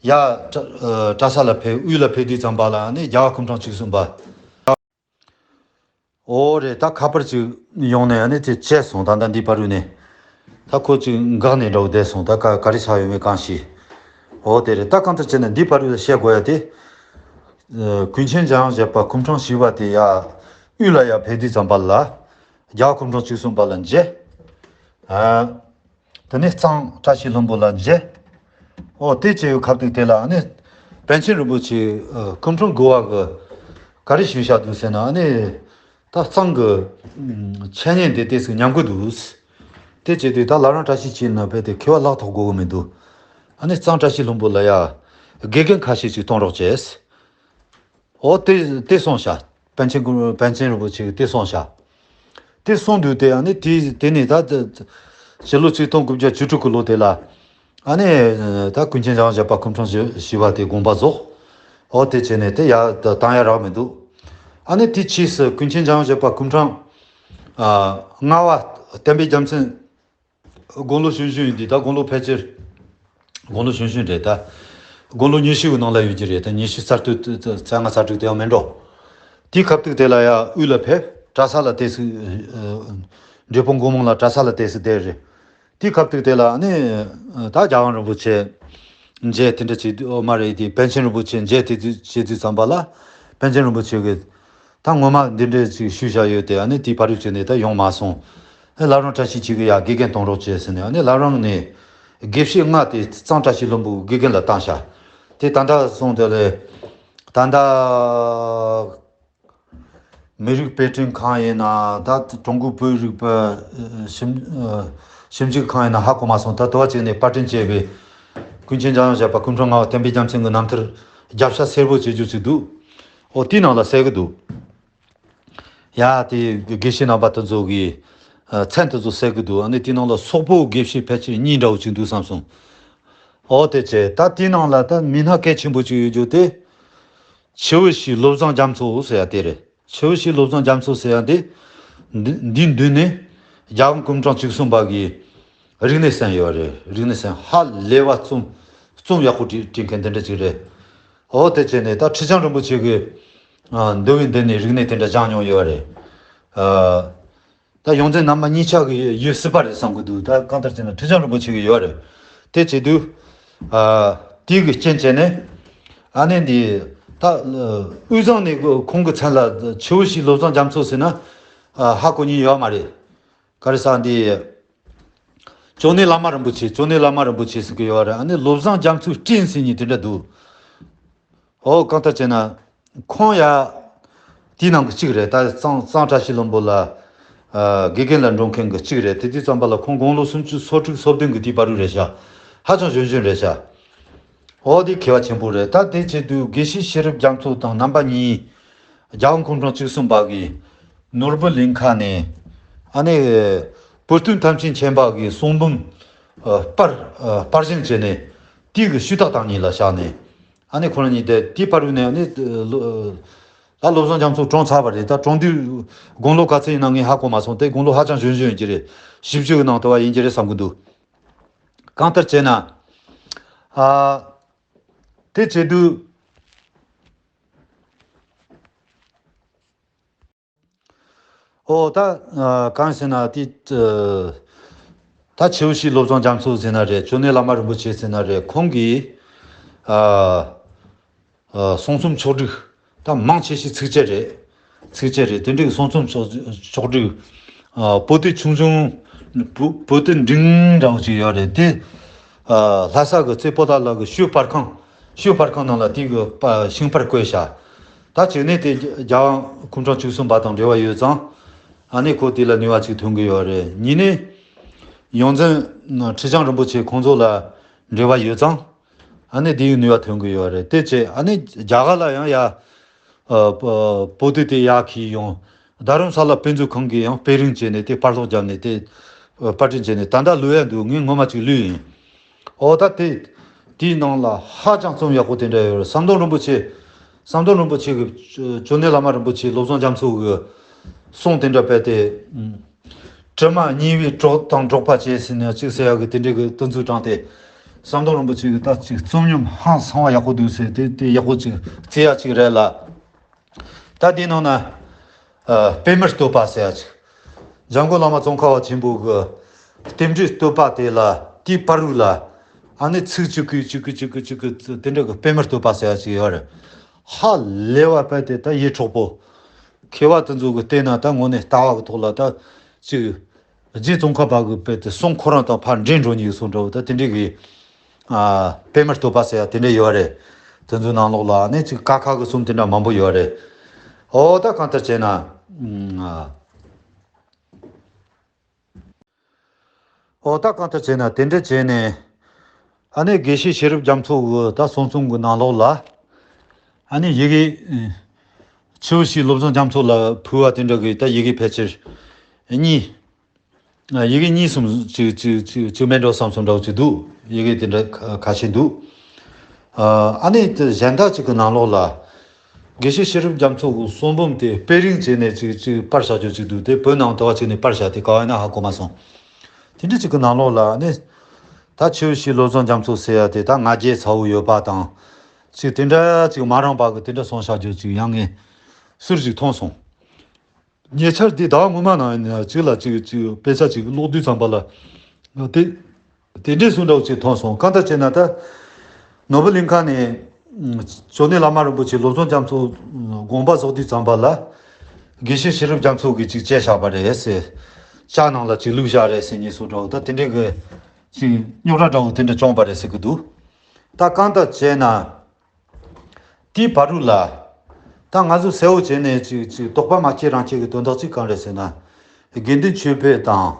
ཡར་གྲྭ་ཨ་གྲྭ་ས་ལ་ཕེབས། དབུས་ལ་ཕེབས་དུས་ཙམ་པ་ལ་ནི་རྒྱལ་བ་སྐུ་ཕྲེང་བཅུ་གསུམ་པ། ཨོ་རེད། ད་ཁ་པར་ཅིག་ཡོང་ནས་ནི་དེ་བྱས་སོང་། ད་ད་འདི་བར་དུ་ནས་ད་ཁོ་ཅིག་འགག་ནས་འགྲོ་བསྡད་སོང་། ད་ག་ག་རེ་ཆགས་ཡོད་མེད་གང་ཤེས། ཨོ་དེ་རེད། ད་གང་ལྟར་བྱས་ན་འདི་བར་དུ་བཤད་དགོས་ཡ་དེ། ཨ། ཀུན་མཁྱེན་འཇམ་དབྱངས་བཞད་པ་སྐུ་ཕྲེང་བཞི་པ་དེ་ཡར་དབུས་ལ་ཡར་ཕེབས་དུས་ཙམ་པ་ལ། རྒྱལ་བ་སྐུ་ཕྲེང་བཅུ་གསུམ་པ་ལ་མཇལ། ཨ། དེ་ནས་གཙང་བཀྲ་ཤིས་ལྷུན་པོ་ལ་མཇལ། ཨོ་དེ་བྱས་ཡོད་སྐབས་དུས་དེ་ལ་ནི་པཎ་ཆེན་རིན་པོ་ཆེ་ཨ་སྐུ་ཕྲེང་དགུ་པ་གི་ག་རེ་ཞུས་བཞག་འདུག་ཟེར་ན་ནི། ད་གཙང་གི་ཨ་འཆད་ཉན་དེ་ཏོག་ཙམ་ཉམས་ཀྱི་འདུག། དེ་བྱས་དུས་ད་བླ་བྲང་བཀྲ་ཤིས་འཁྱིལ་ན་རྦད་དེ་མཁས་པ་ལྷག་ཐོག་དགོས་ཀྱི་མི་འདུག། ཨ་ནི་གཙང་བཀྲ་ཤིས་ལྷུན་པོ་ལ་ཡ་དགེ་རྒན་ཁ་ཤས་ཅིག་གཏོང་རོགས་བྱས། ཨོ་དེ་དེ་གསུངས་ཤག། པཎ་ཆེན་གུ་པཎ་ཆེན་རིན་པོ་ཆེ་གིས་དེ་གསུངས་ཤག། དེ་གསུངས་དུས་དེ་ཨ་ནི་དེ་དེ་ནས་ད་ཕྱི་ལོ་ཆིག་སྟོང་དགུ་བརྒྱ་བཅུ་དྲུག་གི་ལོ་དེ་ལ། ཨ་ནི་ད་ཀུན་མཁྱེན་འཇམ་དབྱངས་བཞད་པ་སྐུ་ཕྲེང་བཞི་བཞི་པ་དེ་དགོངས་པ་རྫོགས། ཨོ་དེ་བྱས་ནས་དེ་ཡར་བཏང་ཡ་རག་མི་འདུག། ཨ་ནི་དེ་ཕྱིས་སུ་ཀུན་མཁྱེན་འཇམ་དབྱངས་བཞད་པ་སྐུ་ཕྲེང་ཨ་ལྔ་པ་བསྟན་པའི་རྒྱལ་མཚན། དགུང་ལོ་གཞོན་གཞོན་ཡིན་དུས། ད་དགུང་ལོ་ཕལ་ཆེར་དགུང་ལོ་གཞོན་གཞོན་རེད་ད། དགུང་ལོ་ཉི་ཤུ་གི་ནང་ལ་ཡོད་ཀྱི་རེད། ད་ཉི་ཤུ་རྩ་གཅིག་རྩ་ལྔ་རྩ་དྲུག་དེ་ཡང་མིན་འགྲོ། དེའི་སྐབས་དུས་དེ་ལ་ཡ་དབུས་ལ་ཕེབས། གྲྭ་ས་ལ་ཏོག་ཙམ་ཨ་འབྲས་སྤུངས་སྒོ་མང་ལ་གྲྭ་ས་ལ་ཏོག་ཙམ་བསྡད་རེད། དེའི་སྐབས་དུས་དེ་ལ་ནི་ད་རྒྱལ་དབང་རིན་པོ་ཆེ་མཇལ་དེ་འདྲ་བྱེད་དུས། ཨོ་མ་རེད། དེ་པཎ་ཆེན་རིན་པོ་ཆེ་མཇལ་དེ་དུས་བྱེད་དུས་ཙམ་པ་ལ་པཎ་ཆེན་རིན་པོ་ཆེ་གིས། ད་སྔོན་མ་འདི་འདྲ་ཅིག་ཞུས་བཞག་ཡོད་དེ། ཨ་ནི་དེའི་བར་དུ་བྱས་ནས་ད་ཡོང་མ་སོང་། ཨེ་བླ་བྲང་བཀྲ་ཤིས་འཁྱིལ་གི་ཡ་དགེ་རྒན་གཏོང་རོགས་བྱས་ཟེར་ནས། ཨ་ནི་བླ་བྲང་ནས་དགེ་བཤེས་ལྔ་དེ་གཙང་བཀྲ་ཤིས་ལྷུན་པོའི་དགེ་རྒན་ལ་བཏང་ཤག། དེ་ད་ལྟ་སོང་དེ་ལས་ད་ལྟ་མི་རིགས་དཔེ་སྐྲུན་ཁང་ཡིན་ན། ད་ཀྲུང་གོའི་བོད་རིག་པ་ཨ་ཞིབ་ཨ་ཞིབ་འཇུག་ཁང་ཡིན་ན་ཧ་གོ་མ་སོང་། ད་དུ་བ་བྱས་ནས་པར་སྐྲུན་བྱས་པའི་ཀུན་མཁྱེན་འཇམ་དབྱངས་བཞད་པ་སྐུ་ཕྲེང་ལྔ་པ་བསྟན་པའི་རྒྱལ་མཚན་གྱི་རྣམ་ཐར་རྒྱབ་ཤ་སེར་པོ་བྱེད་རྒྱུ་ཅིག་འདུག། ཨོ་དེའི་ནང་ལ་གསལ་གི་འདུག། ཡ་དེ་དགེ་བཤེས་རྣམ་པ་དེ་ཚོ་གི་ཨ་མཚན་དེ་ཚོ་གསལ་གི་འདུག། ཨ་ནི་དེའི་ནང་ལ་སོག་པོ་དགེ་བཤེས་ཕལ་ཆེར་གཉིས་འདྲ་བོ་ཅིག་འདུག་བསམ་སོང་། ཨོ་དེ་བྱས་ད་དེའི་ནང་ལ་ད་མི་སྣ་གལ་ཆེན་པོ་ཅིག་ཡོད་རྒྱུ་དེ། ཆུ་བོ་ཞིག་བློ་བཟང་རྒྱ་མཚོ་ཟེར་ཡ་དེ་རེད། ཆུ་བོ་ཞིག་བློ་བཟང་རྒྱ་མཚོ་ཟེར་ཡ་དེ། འདི་འདིའི་མདུན་ནས་རྒྱལ་དབང་སྐུ་ཕྲེང་བཅུ་གསུམ་པ་གི་རིག་གནས་གསན་ཡོད་རེད། རིག་གནས་གསན། ཧ་ལས་པ་རྩོམ་རྩོམ་ཡག་པོ་བྲིས་བྲིས་མཁན་དེ་འདྲ་ཅིག་རེད། འོ་དེ་བྱས་ནས་ད་ཁྲི་བྱང་རིན་པོ་ཆེ་གི་ཨ་འདུལ་བའི་མདུན་ནས་རིག་གནས་དེ་འདྲ་སྦྱངས་མྱོང་ཡོད་རེད། ཨ། ད་ཡོངས་འཛིན་རྣམ་པ་གཉིས་ཆ་གི་ཡོད་སྲིད་པ་རེད་བསམ་གི་འདུག། ད་གང་ལྟར་བྱས་ན་ཁྲི་བྱང་རིན་པོ་ཆེ་གི་ཡོད་རེད། དེ་བྱེད་དུས། ཨ། དེ་གི་རྐྱེན་བྱས་ནས། ཨ་ནི་འདི། ད། དབུས་གཙང་ནས་ཁོང་གི་མཚན་ལ་ཆུ་བོ་ཞིག་བློ་བཟང་རྒྱ་མཚོ་ཟེར་ན། ཨ། ཧ་གོ་མཁན་ཡོད་མ་རེད། ག་རེ་ཟེར་འདི། ཅོ་ནེ་བླ་མ་རིན་པོ་ཆེ། ཅོ་ནེ་བླ་མ་རིན་པོ་ཆེ་ཟེར་གི་ཡོད་རེད། ཨ་ནི་བློ་བཟང་རྒྱ་མཚོའི་སྤྲིན་ཟེར་མཁན་དེ་འདྲ་འདུག། ཨོ་གང་ལྟར་བྱས་ན། ཁོང་ཡ། དེའི་ནང་གི་གཅིག་རེད། ད་གཙང་གཙང་བཀྲ་ཤིས་ལྷུན་པོ་ལ། ཨ། དགེ་རྒན་ལ་འགྲོ་མཁན་གི་གཅིག་རེད། དེ་དུས་ཙམ་པ་ལ་ཁོང་དགུང་ལོ་སུམ་ཅུ་སོ་དྲུག་སོ་བདུན་གི་དེའི་བར་དུ་རེད་ཤག། ཧ་ཅང་གཞོན་གཞོན་རེད་ཤག། ཨོ་དེ་མཁས་པ་ཆེན་པོ་རེད། ད་དེ་བྱེད་དུས་དགེ་བཤེས་ཤེས་རབ་རྒྱ་མཚོ་དང་རྣམ་པ་གཉིས། རྒྱལ་དབང་སྐུ་ཕྲེང་བཅུ་གསུམ་པ་གིས་ནོར་བུ་གླིང་ཁ་ནས། ཨ་ནི། བུ་སྟོན་ཐམས་ཅད་མཁྱེན་པ་གི་གསུང་འབུམ། ཨ། པར། ཨ། པར་བཞེངས་བྱས་ནས། དེ་གི་ཞུས་དག་བཏང་མཁན་ལ་བཞག་ནས། ཨ་ནི་ཁོ་རང་གཉིས་དེ་དེའི་བར་དུ་ནས་ཨ་ནི་ལོ། ད་བློ་བཟང་རྒྱ་མཚོ་གྲོངས་ཚར་བ་རེད། ད་གྲོངས་དུས་དགུང་ལོ་ག་ཚོད་ཡིན་ན་ངས་ཧ་གོ་མ་སོང་། དེ་དགུང་ལོ་ཧ་ཅང་གཞོན་གཞོན་ཡིན་གྱི་རེད། བཞི་བཅུ་གི་ནང་དུ་བ་ཡིན་གྱི་རེད་བསམ་གི་འདུག། གང་ལྟར་བྱས་ན། ཨ། དེ་བྱེད་དུས། ཨོ་ད། ཨ། གང་ཟེར་ན་དེ། ཨ། ད་ཆུ་བོ་ཞིག་བློ་བཟང་རྒྱ་མཚོ་ཟེར་ན་རེད། ཅོ་ནེ་བླ་མ་རིན་པོ་ཆེ་ཟེར་ན་རེད། ཁོང་གིས་ཨ་ཨ་གསུང་རྩོམ་ཕྱོགས་བསྒྲིགས་ད་མང་ཆེ་ཤོས་ཚིགས་བཅད་རེད། ཚིགས་བཅད་རེད། དེ་འདྲའི་གསུང་རྩོམ་ཕྱོགས་ཕྱོགས་བསྒྲིགས། ཨ་པོ་ཏི་ཆུང་ཆུང་པོ་པོ་ཏི་འབྲིང་འདྲ་བོ་ཅིག་ཡོད་རེད། དེ་ཨ་ལྷ་ས་གི་རྩེ་པོ་ཏ་ལ་གི་ཤོད་པར་ཁང་། ཤོད་པར་ཁང་ནང་ལ་དེ་གི་པ་ཤིང་པར་བརྐོས་བཞག་ད་བྱས་ནས་དེ་རྒྱལ་དབང་སྐུ་ཕྲེང་བཅུ་གསུམ་པ་དང་འབྲེལ་བ་ཡོད་ཙང་། ཨ་ནི་ཁོ་དེ་ལ་ནུས་པ་ཅིག་ཐོན་གི་ཡོད་རེད། གཉིས་ནས་ཡོངས་འཛིན་ཁྲི་བྱང་རིན་པོ་ཆེ་ཁོང་ཚོ་ལ་འབྲེལ་བ་ཡོད་ཙང་། ཨ་ནི་དེའི་ནུས་པ་ཐོན་གི་ཡོད་རེད། དེ་བྱས་ཨ་ནི་རྒྱ་གར་ལ་ཡང་ཡ། ཨ་པོ་པོ་ཏི་དེ་ཡར་འཁྱེར་ཡོང་། རྡ་རམ་ས་ལ་དཔེ་མཛོད་ཁང་གིས་ཡང་དཔེ་རིས་བྱས་ནས་དེ་པར་སློག་བརྒྱབ་ནས་དེ་ཨ་པར་སྐྲུན་བྱས་ནས་ད་ལྟ་བླུག་ཡ་འདུག་ངས་སྔོན་མ་ཅིག་བླུགས་ཡིན། ཨོ་ད་དེ་དེའི་ནང་ལ་ཧ་ཅང་རྩོམ་ཡག་པོ་དེ་འདྲ་ཡོད་རེད། ཟམ་གདོང་རིན་པོ་ཆེ། ཟམ་གདོང་རིན་པོ་ཆེ་གི་ཅོ་ནེ་བླ་མ་རིན་པོ་ཆེ་བློ་བཟང་རྒྱ་མཚོ་གི་གསུང་དེ་འདྲ་སྤེལ་ཏེ། ཨ་དྲི་མ་གཉིས་པའི་གྲོགས་དང་འགྲོགས་པ་བྱས་ཟེར་ནས་ཅིག་ཟེར་ཡག་གི་དེ་འདྲའི་གི་དོན་ཚུལ་དྲངས་ཏེ། ཟམ་གདོང་རིན་པོ་ཆེ་གི་ད་ཅིག་རྩོམ་ཉམས་ཧང་སང་བ་ཡག་པོ་འདུག་ཟེར་དེ་དེ་ཡག་པོ་ཅིག་བརྩི་ཡ་ཅིག་རེད་ལ། ད་དེའི་ནང་ན་ཨ་པད་མའི་བསྟོད་པ་ཟེར་ཡ་ཅིག་འཇམ་མགོན་བླ་མ་ཙོང་ཁ་པ་ཆེན་པོ་གི་རྟེན་འབྲེལ་བསྟོད་པ་དེ་ལ་དེའི་བར་རུ་ལ་ཨ་ནི་ཚིག་གཅིག་གིས་གཅིག་གིས་གཅིག་གིས་གཅིག་གིས་དེ་འདྲ་གི་པད་མའི་བསྟོད་པ་ཟེར་ཡ་ཅིག་ཡོད་རེད། ཧ་ལས་པ་དཔེ་དེ་ད་ཡིད་འཕྲོག་པོ། མཁས་པ་དེ་ཚོ་གི་བལྟས་ན་ད་དངོས་གནས་ལྟ་བ་གི་ཐོག་ལ་ད་ཅིག་རྗེ་ཙོང་ཁ་པ་གི་དཔེ་དེ་གསུང་ཁོ་རང་དང་ཕར་འདྲེས་འགྲོ་ནི་གི་གསུང་འདྲ་བོ་ད་དེ་འདྲའི་གི་ཨ་པད་མའི་བསྟོད་པ་ཟེར་ཡ་དེ་འདྲ་ཡོད་རེད། དེ་ཚོའི་ནང་ལོགས་ལ་ནི་ཅིག་ཀ་ཁ་གི་གསུང་དེ་འདྲ་མང་པོ་ཡོད་རེད། ཨོ་ད་གང་ལྟར་བྱས་ན་ཨ། ཨོ་ད་གང་ལྟར་བྱས་ན་དེ་འདྲ་བྱས་ནས། ཨ་ནི་དགེ་བཤེས་ཤེས་རབ་རྒྱ་མཚོ་གི་ད་གསུང་རྩོམ་གི་ནང་ལོགས་ལ། ཨ་ནི་ཡི་གེ་ཆུ་བོ་ཞིག་བློ་བཟང་རྒྱ་མཚོ་ལ་ཕུལ་བ་དེ་འདྲ་གི་ད་ཡི་གེ་ཕལ་ཆེར་གཉིས། ཡི་གེ་གཉིས་གསུམ་ཅིག་ཅིག་ཅིག་ཅིག་མེད་འགྲོ་བསམ་སོང་འདྲ་བོ་ཅིག་འདུག་ཡི་གེ་དེ་འདྲ་ཁ་ཤས་འདུག་ཨ་ནི་དེ་གཞན་དག་ཅིག་གི་ནང་ལོགས་ལ། དགེ་བཤེས་ཤེས་རབ་རྒྱ་མཚོ་གི་གསུང་འབུམ་དེ་དཔེ་རིས་བྱས་ནས་ཅིག་ཅིག་པར་བཞག་རྒྱུ་ཅིག་འདུག་དེ་བོད་ནང་དུ་བ་ཅིག་ནས་པར་བཞག་དེ་ག་བ་ཡིན་ན་ཧ་གོ་མ་སོང་། དེ་འདྲ་ཅིག་གི་ནང་ལོགས་ལ་ནི། ད་ཆུ་བོ་ཞིག་བློ་བཟང་རྒྱ་མཚོ་ཟེར་ཡ་དེ་ད་ང་རྒྱལ་ཚ་བོ་ཡོད་པ་དང་། ཅིག་དེ་འདྲ་ཅིག་མ་རངས་པ་གི་དེ་འདྲ་གསུང་བཞག་རྒྱུ་ཅིག་ཡང་ངས་ཟུར་ཅིག་མཐོང་སོང་། ཉེ་ཆར་འདི་ཟླ་བ་སྔོན་མ་ནང་ཡིན་ན་གཅིག་ལ་གཅིག་གཅིག་དཔེ་ཆ་གཅིག་ཀློག་དུས་ཙམ་པ་ལ། དེ་དེ་འདྲའི་གསུང་འདྲ་བོ་ཅིག་མཐོང་སོང་། གང་ལྟར་བྱས་ན་ད་ནོར་བུ་གླིང་ཁ་ནས་ཅོ་ནེ་བླ་མ་རིན་པོ་ཆེ་བློ་བཟང་རྒྱ་མཚོ་དགོངས་པ་རྫོགས་དུས་ཙམ་པ་ལ། དགེ་བཤེས་ཤེས་རབ་རྒྱ་མཚོ་གིས་ཅིག་བཅད་བཞག་པ་རེད་ཟེར། ལྕགས་ནང་ལ་ཅིག་བླུགས་བཞག་རེད་ཟེར་ཉེས་གསོག་འདྲ་བོ་ད་དེ་འདྲའི་གི་ཅིག་རྙོག་དྲ་འདྲ་བོ་དེ་འདྲ་བྱུང་པ་རེད་ཟེར་གི་འདུག་ད་གང་ལྟར་བྱས་ན། དེའི་བར་རུ་ལ། ད་ང་ཚོ་གསལ་བོ་བྱས་ནས་ཅིག་ཅིག་དོགས་པ་མ་སྐྱེ་རང་སྐྱེ་གི་དོན་དག་ཅིག་གང་རེད་ཟེར་ན། དགེ་འདུན་ཆོས་འཕེལ་དང་།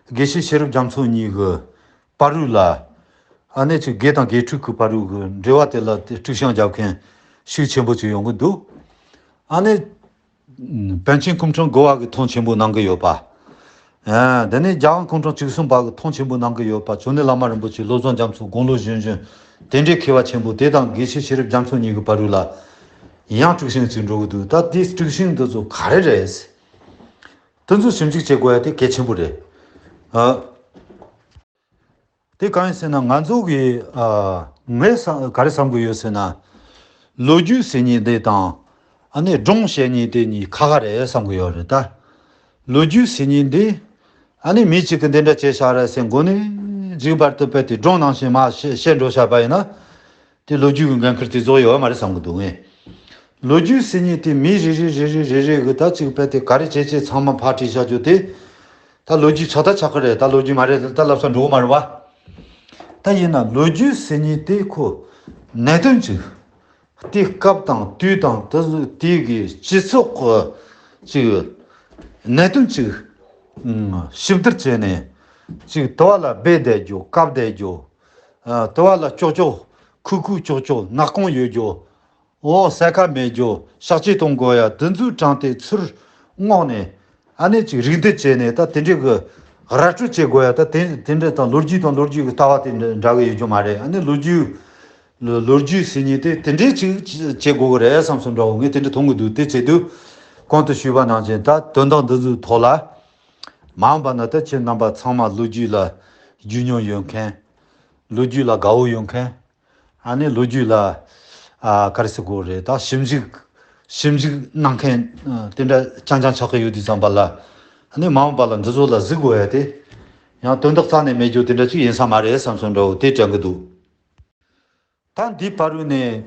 དགེ་བཤེས་ཤེས་རབ་རྒྱ་མཚོ་གཉིས་ཀྱི་བར་རུ་ལ། ཨ་ནེ་ཅིག་དགེ་དང་དགེ་ཕྲུག་གི་བར་རུ་གི་འབྲེལ་བ་དེ་ལ་དཀྲུག་ཤིང་རྒྱབ་མཁན་ཤུགས་ཆེན་པོ་ཅིག་ཡོང་གི་འདུག་ཨ་ནེ། པཎ་ཆེན་སྐུ་ཕྲེང་དགུ་བ་གི་མཐོང་ཆེན་པོ་གནང་གི་ཡོད་པ། ཨ། འདི་ནས་རྒྱལ་དབང་སྐུ་ཕྲེང་བཅུ་གསུམ་པ་གི་མཐོང་ཆེན་པོ་གནང་གི་ཡོད་པ། ཅོ་ནེ་བླ་མ་རིན་པོ་ཆེ་བློ་བཟང་རྒྱ་མཚོ་དགུང་ལོ་གཞོན་གཞོན་དེ་འདྲའི་མཁས་པ་ཆེན་པོ་དེ་དང་དགེ་བཤེས་ཤེས་རབ་རྒྱ་མཚོ་གཉིས་ཀྱི་བར་རུ་ལ་ཡང་དཀྲུག་ཤིང་ཅིག་འགྲོ་གི་འདུག་ད་དེའི་དཀྲུག་ཤིང་འདི་ཚོ་ག་རེ་རེད། དེ་ཚོ་ཞིབ་འཇུག་བྱེད་དགོས་ཡ་དེ་གལ་ཆེན་པོ་རེད། ཨ། དེ་གང་ཡིན་ཟེར་ན་ང་ཚོ་གི་ཨ། ངས་བསམ་ག་རེ་བསམ་གི་ཡོད་ཟེར་ན། ལོ་རྒྱུས་ཟེར་མཁན་དེ་དང་། ཨ་ནི་སྒྲུང་བཤད་མཁན་དེ་གཉིས་ཁ་ཁ་རེད་བསམ་གི་ཡོད་རེད་ད། ལོ་རྒྱུས་ཟེར་མཁན་དེ། ཨ་ནི་མི་གཅིག་གིས་འདི་འདྲ་བྱས་བཞག་རེད་ཟེར་མགོ་ནས་མཇུག་བར་དུ་སྤེལ་ཏེ་སྒྲུང་ནང་བཞིན་མར་བཤད་བཤད་འགྲོ་བཞག་པ་ཡིན་ན། དེ་ལོ་རྒྱུས་ཀྱི་འགན་ཁུར་དེ་རྫོགས་ཡོད་མ་རེད་བསམ་གི་འདུག་ངས། ལོ་རྒྱུས་ཟེར་མཁན་དེ་མི་རེ་རེ་རེ་རེ་རེ་རེ་གི་ད་གཅིག་སྤེལ་ཏེ་ག་རེ་བྱས་བྱས་ཚང་མ་ཕར་བྲིས་བཞག་རྒྱུ་དེ། ད་ལོ་རྒྱུས་ཆགས་ད་ཆགས་ཀྱི་རེད། ད་ལོ་རྒྱུས་མ་རེད་ད་ལབ་ས་འགྲོ་གི་མ་རེད་བ། ད་ཡིན་ན་ལོ་རྒྱུས་ཟེར་མཁན་དེ་ཁོ་གནད་དོན་གཅིག་དེ་སྐབས་དང་དུས་དང་དེ་དེ་གི་སྤྱི་ཚོགས་ཀྱི་གཅིག་གནད་དོན་གཅིག་ཞིབ་བསྡུར་བྱས་ནས་གཅིག་དུ་བ་ལ་སྦས་བསྡད་རྒྱུ་བཀབ་བསྡད་རྒྱུ། ཨ། དུ་བ་ལ་ཀྱོག་ཀྱོག་ཁུག་ཁུག་ཀྱོག་ཀྱོག་ནག་ཁུང་ཡོད་རྒྱུ། འོ་ཟས་ཁ་མེད་རྒྱུ་གཤག་བཅོས་གཏོང་དགོས་ཡ་དེ་ཚོའི་གྲངས་དེ་ཚུར་བསྔོགས་ནས་ཨ་ནེ་ཅིག་རིགས་འདེད་བྱས་ནས་ད་དེ་འདྲའི་གི་ར་སྤྲོད་བྱེད་དགོས་ཡ་ད་དེ་དེ་འདྲ་དང་ལོ་རྒྱུས་དང་ལོ་རྒྱུས་ཀྱི་ལྟ་བ་དེ་འདྲ་འདྲ་གི་ཡོད་རྒྱུ་མ་རེད། ཨ་ནེ་ལོ་རྒྱུས་ལོ་ལོ་རྒྱུས་ཟེར་མཁན་དེ་དེ་འདྲའི་ཅིག་བྱེད་དགོས་གི་རེད་བསམ་སོང་འདྲ་བོ་ངས་དེ་འདྲ་མཐོང་གི་འདུག་དེ་བྱེད་དུས་གོང་དུ་ཞུས་པ་ནང་བཞིན་ད་དོན་དག་འདི་ཚོའི་ཐོག་ལ་མ་འོངས་པ་ན་ད་ཁྱེད་རྣམ་པ་ཚང་མ་ལོ་རྒྱུས་ལ་རྒྱུས་མྱོང་ཡོད་མཁན། ལོ་རྒྱུས་ལ་དགའ་བོ་ཡོད་མཁན། ཨ་ནི་ལོ་རྒྱུས་ལ། ཨ། ག་རེ་ཟེར་དགོས་རེད་ད་ཞིབ་འཇུག་ཞིབ་འཇུག་གནང་མཁན་དེ་འདྲ་རྐྱང་རྐྱང་ཆགས་ཀྱི་ཡོད་དུས་ཙམ་པ་ལ། ཨ་ནི་མ་འོངས་པ་ལ་འདི་ཚོ་ལ་གཟིགས་དགོས་ཡ་དེ་ ཡང་དོན་དག་རྩ་ནས་མེད་རྒྱུ་དེ་འདྲ་ཅིག་ཡིན་ས་མ་རེད་བསམ་སོང་འདྲ་བོ་དེ་དྲན་གི་འདུག་ད་འདི་བར་དུ་ནས་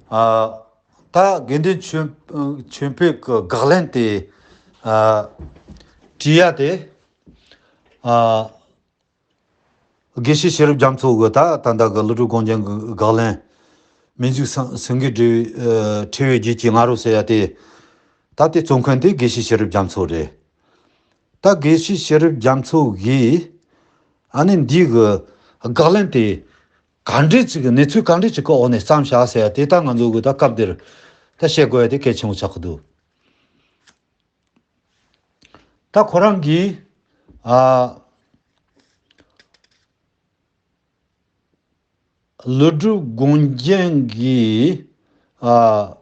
ཨ་ད་དགེ་འདུན་ཆོས་ཆོས་འཕེལ་གྱི་དགག་ལན་དེ་ཨ་བྲིས་ཡ་དེ་ཨ་དགེ་བཤེས་ཤེས་རབ་རྒྱ་མཚོ་གི་ད་ད་ལྟ་གི་ཀླུ་སྒྲུབ་དགོངས་རྒྱན་གྱི་དགག་ལན། མི་འཇིགས་སེང་གེའི་འཁྲུལ་བའི་རྒྱུད་ཀྱི་ང་རོ་ཟེར་ཡ་དེ། ད་དེ་རྩོམ་མཁན་དེ་དགེ་བཤེས་ཤེས་རབ་རྒྱ་མཚོ་རེད། ད་དགེ་བཤེས་ཤེས་རབ་རྒྱ་མཚོ་གིས་ཨ་ནི་འདི་གི་དགག་ལན་དེ་ག་འདྲས་ཅིག་གི་གནས་ཚུལ་ག་འདྲས་ཅིག་གི་འོག་ནས་བརྩམས་བཞག་ཟེར་ཡ་དེ་ད་ང་ཚོ་གི་ད་སྐབས་འདིར་ད་བཤད་དགོས་ཡ་དེ་གལ་ཆེན་པོ་ཆགས་ཀྱི་འདུག་ད་ཁོ་རང་གིས་ཨ་ཀླུ་སྒྲུབ་དགོངས་རྒྱན་གྱི་ཨ་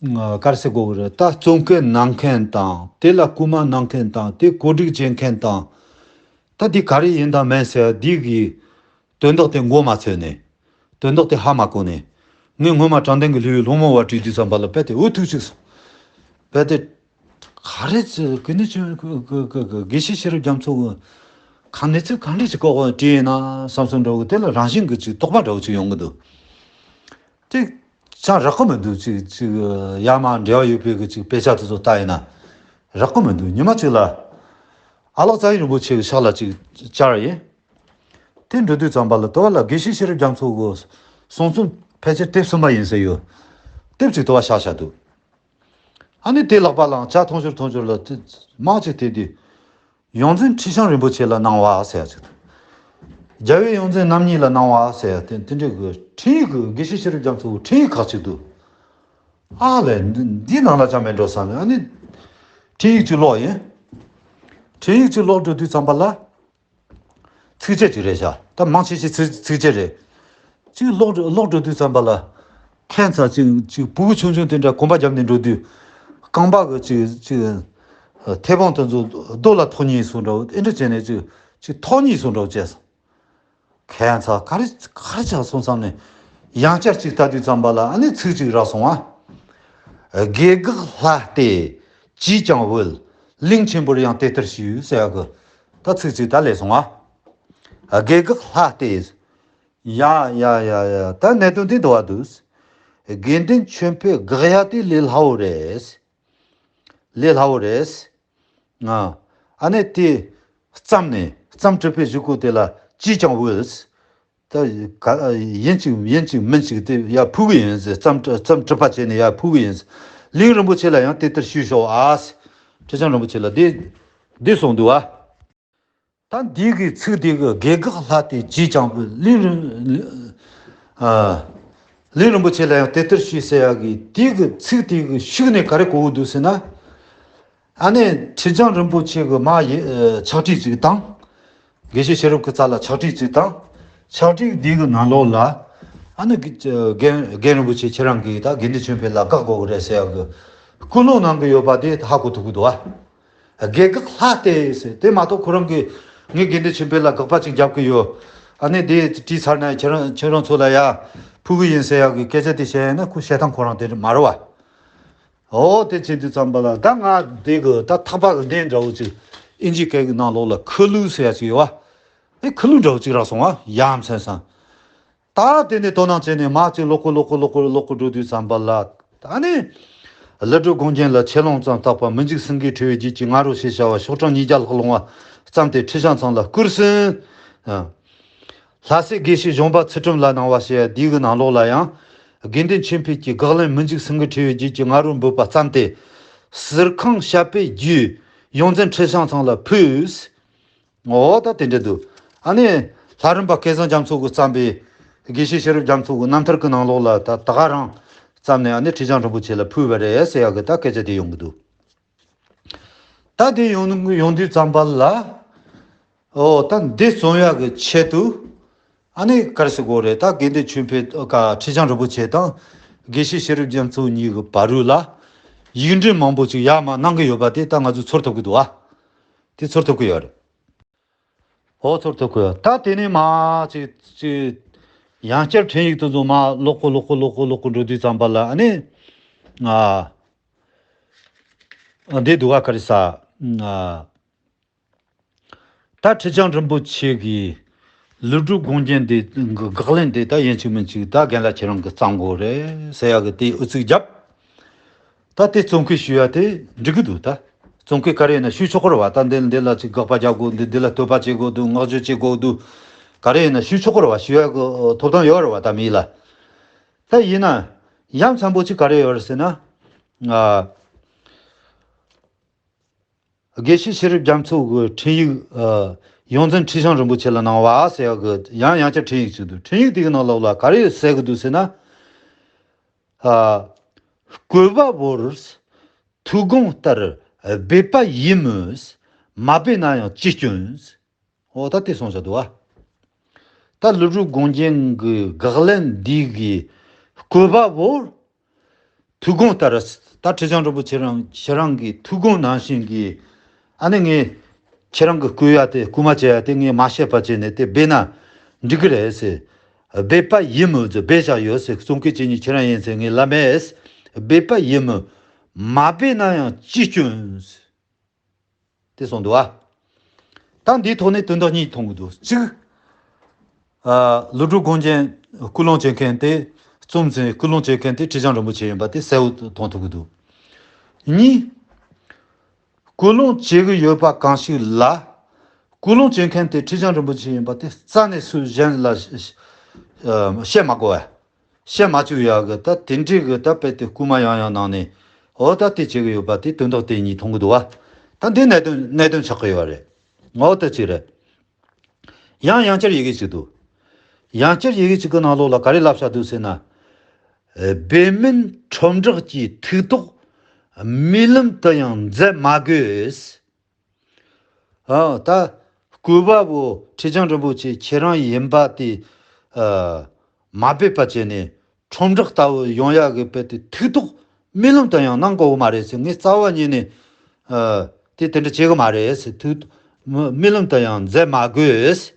ག་རེ་ཟེར་དགོས་ཀྱི་རེད། ད་རྩོམ་སྐད་གནང་མཁན་དང་དེ་ལ་སྐུལ་མ་གནང་མཁན་དང་དེ་གོ་སྒྲིག་བྱེད་མཁན་དང་ད་འདི་ག་རེ་ཡིན་དང་མིན་ཟེར་འདི་གི་དོན་དག་དེ་མགོ་མ་ཚོས་ནས། དོན་དག་དེ་ཧ་མ་གོ་ནས། ངས་སྔོན་མ་དྲང་བདེན་གྱི་ལྷུ་བའི་སློང་མོ་བ་བྲིས་དུས་ཙམ་པ་ལ་རྦད་དེ་འུ་ཐུག་ཅིག་སོང་། རྦད་དེ་ག་རེ་ཚོས་གི་ནི་ཆོས་གི་གི་གི་གི་དགེ་བཤེས་ཤེས་རབ་རྒྱ་མཚོ་གི་ག་གནས་ཚུལ་ག་འདྲ་ཅིག་གོ་གོ་བྲིས་ཡིན་ན་བསམ་སོང་འདྲ་བོ་དེ་ལ་རང་བཞིན་གྱི་ཅིག་དོགས་པ་འདྲ་བོ་ཅིག་ཡོང་གི་འདུག་དེ་ཅང་རག་གི་མི་འདུག་ཅིག་ཅིག་ཡར་མར་འབྲེལ་བ་ཡོད་པའི་གི་ཅིག་དཔེ་ཆ་དེ་ཚོ་ལྟ་ཡིན་ན་རག་གི་མི་འདུག་ཉི་མ་ཅིག་ལ་ཨ་ལགས་རྩ་ཡིག་རིན་པོ་ཆེ་གི་ཕྱག་ལ་ཅིག་བཅར་ཡིན། དེ་འགྲོ་དུས་ཙམ་པ་ལ་དོ་བ་ལ་དགེ་བཤེས་ཤེས་རབ་རྒྱ་མཚོ་གི་གསུང་རྩོམ་ཕལ་ཆེར་དེབ་གསུམ་པ་ཡིན་ཟེར་ཡོད། དེབ་ཅིག་དོ་བ་བཞག་བཞག་འདུག་ཨ་ནི་དེ་ལག་པ་ལའང་ཇ་འཐུང་ཞོར་འཐུང་ཞོར་ལ་དེ་མང་ཅིག་དེ་དུས་ཡོངས་འཛིན་ཁྲི་བྱང་རིན་པོ་ཆེ་ལ་གནང་བ་ཟེར་ཡ་ཅིག་དང་། རྒྱལ་བའི་ཡོངས་འཛིན་རྣམ་གཉིས་ལ་གནང་བ་ཟེར་ཡ་དེ་དེ་འདྲའི་གི་འཕྲིན་ཡིག་གི་དགེ་བཤེས་ཤེས་རབ་རྒྱ་མཚོ་གི་འཕྲིན་ཡིག་ཁག་ཅིག་འདུག་ཨ་ལས་འདི་འདི་ནང་ལ་ཅང་མེད་འགྲོ་བསམ་ནས་ཨ་ནི་འཕྲིན་ཡིག་ཅིག་ཀློག་ཡིན། འཕྲིན་ཡིག་ཅིག་ཀློག་འགྲོ་དུས་ཙམ་པ་ལ། ཚིགས་བཅད་ཅིག་རེད་ཤག་ད་མང་ཆེ་ཤོས་ཚིག་ཚིགས་བཅད་རེད། ཅིག་ཀློག་ཀློག་འགྲོ་དུས་ཙམ་པ་ལ། ཁྱད་མཚར་ཅིག་ཅིག་ཕྲུ་གུ་ཆུང་ཆུང་དེ་འདྲ་གོམ་པ་བརྒྱབ་ནས་འགྲོ་དུས། རྐང་པ་གི་ཅིག་ཅིག་མཐེ་བོང་དེ་ཚོ་རྡོ་ལ་ཐོགས་ཉེས་སོང་འདྲ་བོ་ཨེ་འདྲ་བྱས་ནས་ཅིག་ཅིག་ཐོགས་ཉེས་སོང་འདྲ་བོ་བྱས་སོང་། ཁྱད་མཚར་ག་རེ་ག་རེ་ཆགས་སོང་བསམ་ནས། ཡང་བསྐྱར་ཅིག་ལྟ་དུས་ཙམ་པ་ལ་ཨ་ནི་ཚིག་ཅིག་རག་སོང་བ། དགེ་སྒེག་ལྷ་སྟེ་ཅིས་ཀྱང་འོད། གླིང་ཆེན་པོར་ཡང་དེ་ལྟར་ཞུས་ཟེར་ཡག་གི་ད་ཚིག་ཅིག་ད་སླེབས་སོང་བ། དགེ་སྒེག་ལྷ་སྟེ། ཡ་ཡ་ཡ་ཡ་ད་གནད་དོན་འདི་འདུག་བ་འདུག་དགེ་འདུན་ཆོས་འཕེལ་དགག་ཡ་དེ་ལས་སླ་བོ་རེད། ལས་སླ་བོ་རེད། ང་། ཨ་ནི་དེ་བརྩམས་ནས་བརྩམས་གྲུབ་པའི་གཞུག་གུ་དེ་ལ་ཅིས་ཀྱང་འོས། ད་ག་ཡིན་གཅིག་ཡིན་གཅིག་མིན་གཅིག་དེ་ཡར་ཕུལ་གི་ཡིན་ཟེར་བརྩམས་བརྩམས་གྲུབ་པ་བྱས་ནས་ཡར་ཕུལ་གི་ཡིན་ཟེར། གླིང་རིན་པོ་ཆེ་ལ་ཡང་དེ་ལྟར་ཞུས་ཤོག་ཨ། ཁྲི་བྱང་རིན་པོ་ཆེ་ལ་འདི་འདི་གསུངས་འདུག་ཨ། ད་འདི་གི་ཚིག་འདི་གི་དགེ་སྒེག་ལྷ་སྟེ་ཅིས་ཀྱང་འོས། གླིང་རིན་ཨ། གླིང་རིན་པོ་ཆེ་ལ་ཡང་དེ་ལྟར་ཞུས་ཟེར་ཡག་གི་དེ་གི་ཚིག་དེ་གི་ཤུགས་ནས་ག་རེ་གོ་གི་འདུག་ཟེར་ན། ཨ་ནི་ཁྲི་བྱང་རིན་པོ་ཆེ་གི་མ་ཡི་ཕྱག་བྲིས་ཅིག་དང་། དགེ་བཤེས་ཤེས་རབ་ཀྱི་རྩ་ལ་ཕྱག་བྲིས་ཅིག་དང་། ཕྱག་བྲིས་འདི་གི་ནང་ལོགས་ལ། ཨ་ནི་རྒན་རྒན་རིན་པོ་ཆེ་ཁྱེད་རང་གིས་ད་དགེ་འདུན་ཆོས་འཕེལ་ལ་དགག་དགོས་ཀྱི་རེད་ཟེར་ཡག་གི་སྐུལ་སློང་གནང་གི་ཡོད་པ་དེ་ཧ་གོ་ཐུབ་ཀྱི་འདུག་ཨ། དགེ་སྒེག་ལྷ་སྟེ་ཟེར་དེ་མ་གཏོགས་ཁོ་རང་གིས་ངས་དགེ་འདུན་ཆོས་འཕེལ་ལ་དགག་པ་ཅིག་རྒྱབ་ཀྱི་ཡོད། ཨ་ནི་དེ་བྲིས་ཚར་ན་ཁྱེད་རང་ཁྱེད་རང་ཚོ་ལ་ཡ་ཕུལ་གི་ཡིན་ཟེར་ཡག་གི་སྐད་ཆ་དེ་བཤད་ཡིན་ན་ཁོ་བཤད་སྟངས་ཁོ་རང་དེ་མ་རེད་བ། འོ་དེ་བྱེད་དུས་ཙམ་པ་ལ་ད་ང་དེ་གི་ད་ཐག་པ་གི་འདན་འདྲ་བོ་ཅིག་ཨིན་ཇི་སྐད་གི་ནང་ལོགས་ལ་ཁུ་ལུ་ཟེར་ཡ་ཅིག་ཡོད་བ། ཨེ་ཁུ་ལུ་འདྲ་བོ་ཅིག་རག་སོང་བ་ཡ་མཚན་སང་། ད་དེ་ནས་དོ་སྣང་བྱས་ནས་མར་ཅིག་ཀློག་གི་ཀློག་གི་ཀློག་གི་ཀློག་གི་འགྲོ་དུས་ཙམ་པ་ལ་ད་ནི། ཀླུ་སྒྲུབ་དགོངས་རྒྱན་ལ་ཆེ་ལོང་ཙམ་བཏགས་པ་མི་འཇིགས་སེང་གེའི་འཁྲུལ་བའི་རྒྱུད་ཀྱི་ང་རོ་ཞེས་བྱ་བ་ཤོག་གྲངས་ཉིས་བརྒྱ་ལྷག་ལོང་བ་བརྩམས་ཏེ་ཁྲི་བྱང་ཚང་ལ་བསྐུར་ཟིན། ལྷ་སྲས་དགེ་བཤེས་གཞོང་པ་ཚུལ་ཁྲིམས་ལ་གནང་བ་ཞེས་འདི་གི་ནང་ལོགས་ལ་ཡང་། དགེ་འདུན་ཆོས་འཕེལ་གྱི་དགག་ལན་མི་འཇིགས་སེང་གེའི་འཁྲུལ་བའི་རྒྱུད་ཀྱི་ང་རོ་འབོད་པ་བརྩམས་ཏེ། ཟུར་ཁང་བཤད་པའི་རྒྱུད་ཡོངས་འཛིན་ཁྲི་བྱང་ཚང་ལ་ཕུལ། འོ་ད་དེ་འདྲ་འདུག་ཨ་ནི་ལྷ་རམས་པ་སྐལ་བཟང་རྒྱ་མཚོ་གིས་བརྩམས་པའི་དགེ་བཤེས་ཤེས་རབ་རྒྱ་མཚོ་གི་རྣམ་ཐར་གྱི་ནང་ལོགས་ལ་ད་ད་ག་རང་བརྩམས་ནས་ཨ་ནི་ཁྲི་བྱང་རིན་པོ་ཆེ་ལ་ཕུལ་བ་རེད་ཟེར་ཡག་གི་ད་སྐད་ཆ་དེ་ཡོང་གི་འདུག་ད་དེ་ཡོང་ཡོང་དུས་ཙམ་པ་ལ། ཨོ་ད་འདི་རྩོམ་ཡག་གི་ཆེད་དུ། ཨ་ནི་ག་རེ་ཟེར་དགོས་རེད། ད་དགེ་འདུན་ཆོས་འཕེལ་ཀ་ཁྲི་བྱང་རིན་པོ་ཆེ་དང་། དགེ་བཤེས་ཤེས་རབ་རྒྱ་མཚོ་གཉིས་ཀྱི་བར་རུ་ལ། ཡིག་འབྲེལ་མང་པོ་ཅིག་ཡར་མར་གནང་གི་ཡོད་པ་དེ་ད་ང་ཚོས་ཚོར་ཐུབ་ཀྱི་འདུག་ཨ། དེ་ཚོར་ཐུབ་ཀྱི་ཡོད་རེད། ཨོ་ཚོར་ཐུབ་ཀྱི་ཡོད། ད་དེ་ནས་མ་ཅིག་ཅིག་ཡང་བསྐྱར་འཕྲིན་ཡིག་དེ་ཚོ་མ་ཀློག་གི་ཀློག་གི་ཀློག་གི་ཀློག་གི་འགྲོ་དུས་ཙམ་པ་ལ་ཨ་ནི། ཨ། འདི་འདུག་ག་ག་རེ་ཟ། ཨ། ད་ཁྲི་བྱང་རིན་པོ་ཆེ་གི་ཀླུ་སྒྲུབ་དགོངས་རྒྱན་འདི་གི་དགག་ལན་འདི་ད་ཡིན་གཅིག་མིན་གཅིག་ད་རྒན་ལགས་ཁྱེད་རང་གི་བརྩམས་དགོས་རེད་ཟེར་ཡག་གི་དེ་ཨུ་ཚུགས་བརྒྱབ། ད་དེ་རྩོམ་མཁན་ཞུ་ཡ་དེ་འགྲིག་གི་འདུག་ད་རྩོམ་མཁན་ག་རེ་ཡིན་ན་ཞུ་ཆོག་གི་རེད་བ། ད་འདི་འདི་ལ་ཅིག་དགག་པ་རྒྱག་དགོས་འདུག་འདི་ལ་བསྟོད་པ་བྱེད་དགོས་འདུག་བསྔགས་བརྗོད་བྱེད་དགོས་འདུག་ག་རེ་ཡིན་ན་ཞུ་ཆོག་གི་རེད་བ། ཞུ་ཡ་གི་ཐོབ་ཐང་ཡོད་རེད་བ། ད་མི་ལ་ད་ཡིན་ན་ཡ་མཚན་པོ་ཅིག་ག་རེ་ཡོད་རེད་ཟེར་ན། ཨ། དགེ་བཤེས་ཤེས་རབ་རྒྱ་མཚོ་གི་འཕྲིན་ཡིག་ཨ། ཡོངས་འཛིན་ཁྲི་བྱང་རིན་པོ་ཆེ་ལ་གནང་བ་ཟེར་ཡག་གི་ཡང་ཡང་བསྐྱར་འཕྲིན་ཡིག་ཅིག་འདུག་འཕྲིན་ཡིག་དེ་གི་ནང་ལོགས་ལ་ག་རེ་གསལ་གི་འདུག་ཟེར་ན། ཨ། བསྐུལ་བ་བོར། ཐུགས་དགོངས་ལྟར་སྦས་པ་ཡིན་མོད། མ་སྦས་ན་ཡང་ཅི་སྐྱོན། འོ་ད་དེ་གསུངས་བཞག་འདུག་བ། ད་ཀླུ་སྒྲུབ་དགོངས་རྒྱན་གྱི་དགག་ལན་འདི་གི་བསྐུལ་བ་བོར། ཐུགས་དགོངས་ལྟར། ད་ཁྲི་བྱང་རིན་པོ་ཆེ་རང་ཁྱེད་རང་གི་ཐུགས་དགོངས་ནང་བཞིན་གྱི། ཨ་ནི་ངས་ཁྱེད་རང་གི་བསྐུལ་ཡ་དེ་བསྐུལ་མ་བྱེད་ཡ་དེ་ངས་མ་བཤད་པ་བྱས་ནས་དེ་སྦས་ན་འགྲིག་གི་རེད་ཟེར། སྦས་པ་ཡིན་མོད་ཟེར། སྦས་བཞག་ཡོད་ཟེར། རྩོམ་མཁན་ཁྱེད་གཉིས་ཁྱེད་རང་ཡིན་ཟེར་ངས་ལབ་མེད། སྦས་པ་ཡིན་མོད། མ་སྦས་ན་ཡང་ཅི་སྐྱོན། དེ་གསུངས་འདུག་ཨ། ད་འདིའི་ཐོག་ནས་དོན་དག་གཉིས་མཐོང་གི་འདུག་གཅིག་ཨ། ཀླུ་སྒྲུབ་དགོངས་རྒྱན་སྐུལ་སློང་བྱེད་མཁན་དེ། རྩོམ་ཟིན་སྐུལ་སློང་བྱེད་མཁན་དེ་ཁྲི་བྱང་རིན་པོ་ཆེ་ཡིན་པ་དེ་གསལ་བོ་མཐོང་ཐུབ་ཀྱི་འདུག་གཉིས། སྐུལ་སློང་བྱེད་ཀྱི་ཡོད་པ་གང་ཞིག་ལ། སྐུལ་སློང་བྱེད་མཁན་དེ་ཁྲི་བྱང་རིན་པོ་ཆེ་ཡིན་པ་དེ་རྩ་ནས་སུ་གཞན་ལ་བཤད་མ་དགོས་པ། བཤད་མ་བཅུག་ཡག་གི་ད་དེ་འདྲའི་གི་ད་དཔེ་དེ་སྐུལ་མ་ཡང་ཡང་གནང་ནས། འོ་ད་དེ་བྱེད་གི་ཡོད་པ་དེ་དོན་དག་དེ་གཉིས་མཐོང་གི་འདུག་བ། ད་འདི་གནད་དོན་གནད་དོན་ཆགས་གི་ཡོད་རེད། འོ་ད་ཅིག་རེད། ཡང་ཡང་བསྐྱར་ཡི་གེ་གཅིག་འདུག་ཡང་བསྐྱར་ཡི་གེ་གཅིག་གི་ནང་ལོགས་ལ་ག་རེ་ལབ་བཞག་འདུག་ཟེར་ན། སྦས་མིན་ཁྲོམ་བསྒྲགས་ཀྱི་ཐུགས་དོགས་རྨི་ལམ་དུ་ཡང་མཛད་མ་དགོས། ཨ། ད་སྐུལ་བ་བོ་ཁྲི་བྱང་རིན་པོ་ཆེ་ཁྱེད་རང་ཡིན་པ་དེ། ཨ། མ་སྦས་པ་བྱས་ནས་ཁྲོམ་བསྒྲགས་ལྟ་བུ་ཡོང་ཡག་གི་དཔེ་དེ་ཐུགས་དོགས་རྨི་ལམ་དུ་ཡང་གནང་དགོས་གི་མ་རེད་ཟེར། ངས་རྩ་བ་ཉིད་ནས། ཨ། དེ་དེ་འདྲ་བྱེད་གི་མ་རེད་ཟེར། ཐུགས་རྨི་ལམ་དུ་ཡང་མཛད་མ་དགོས།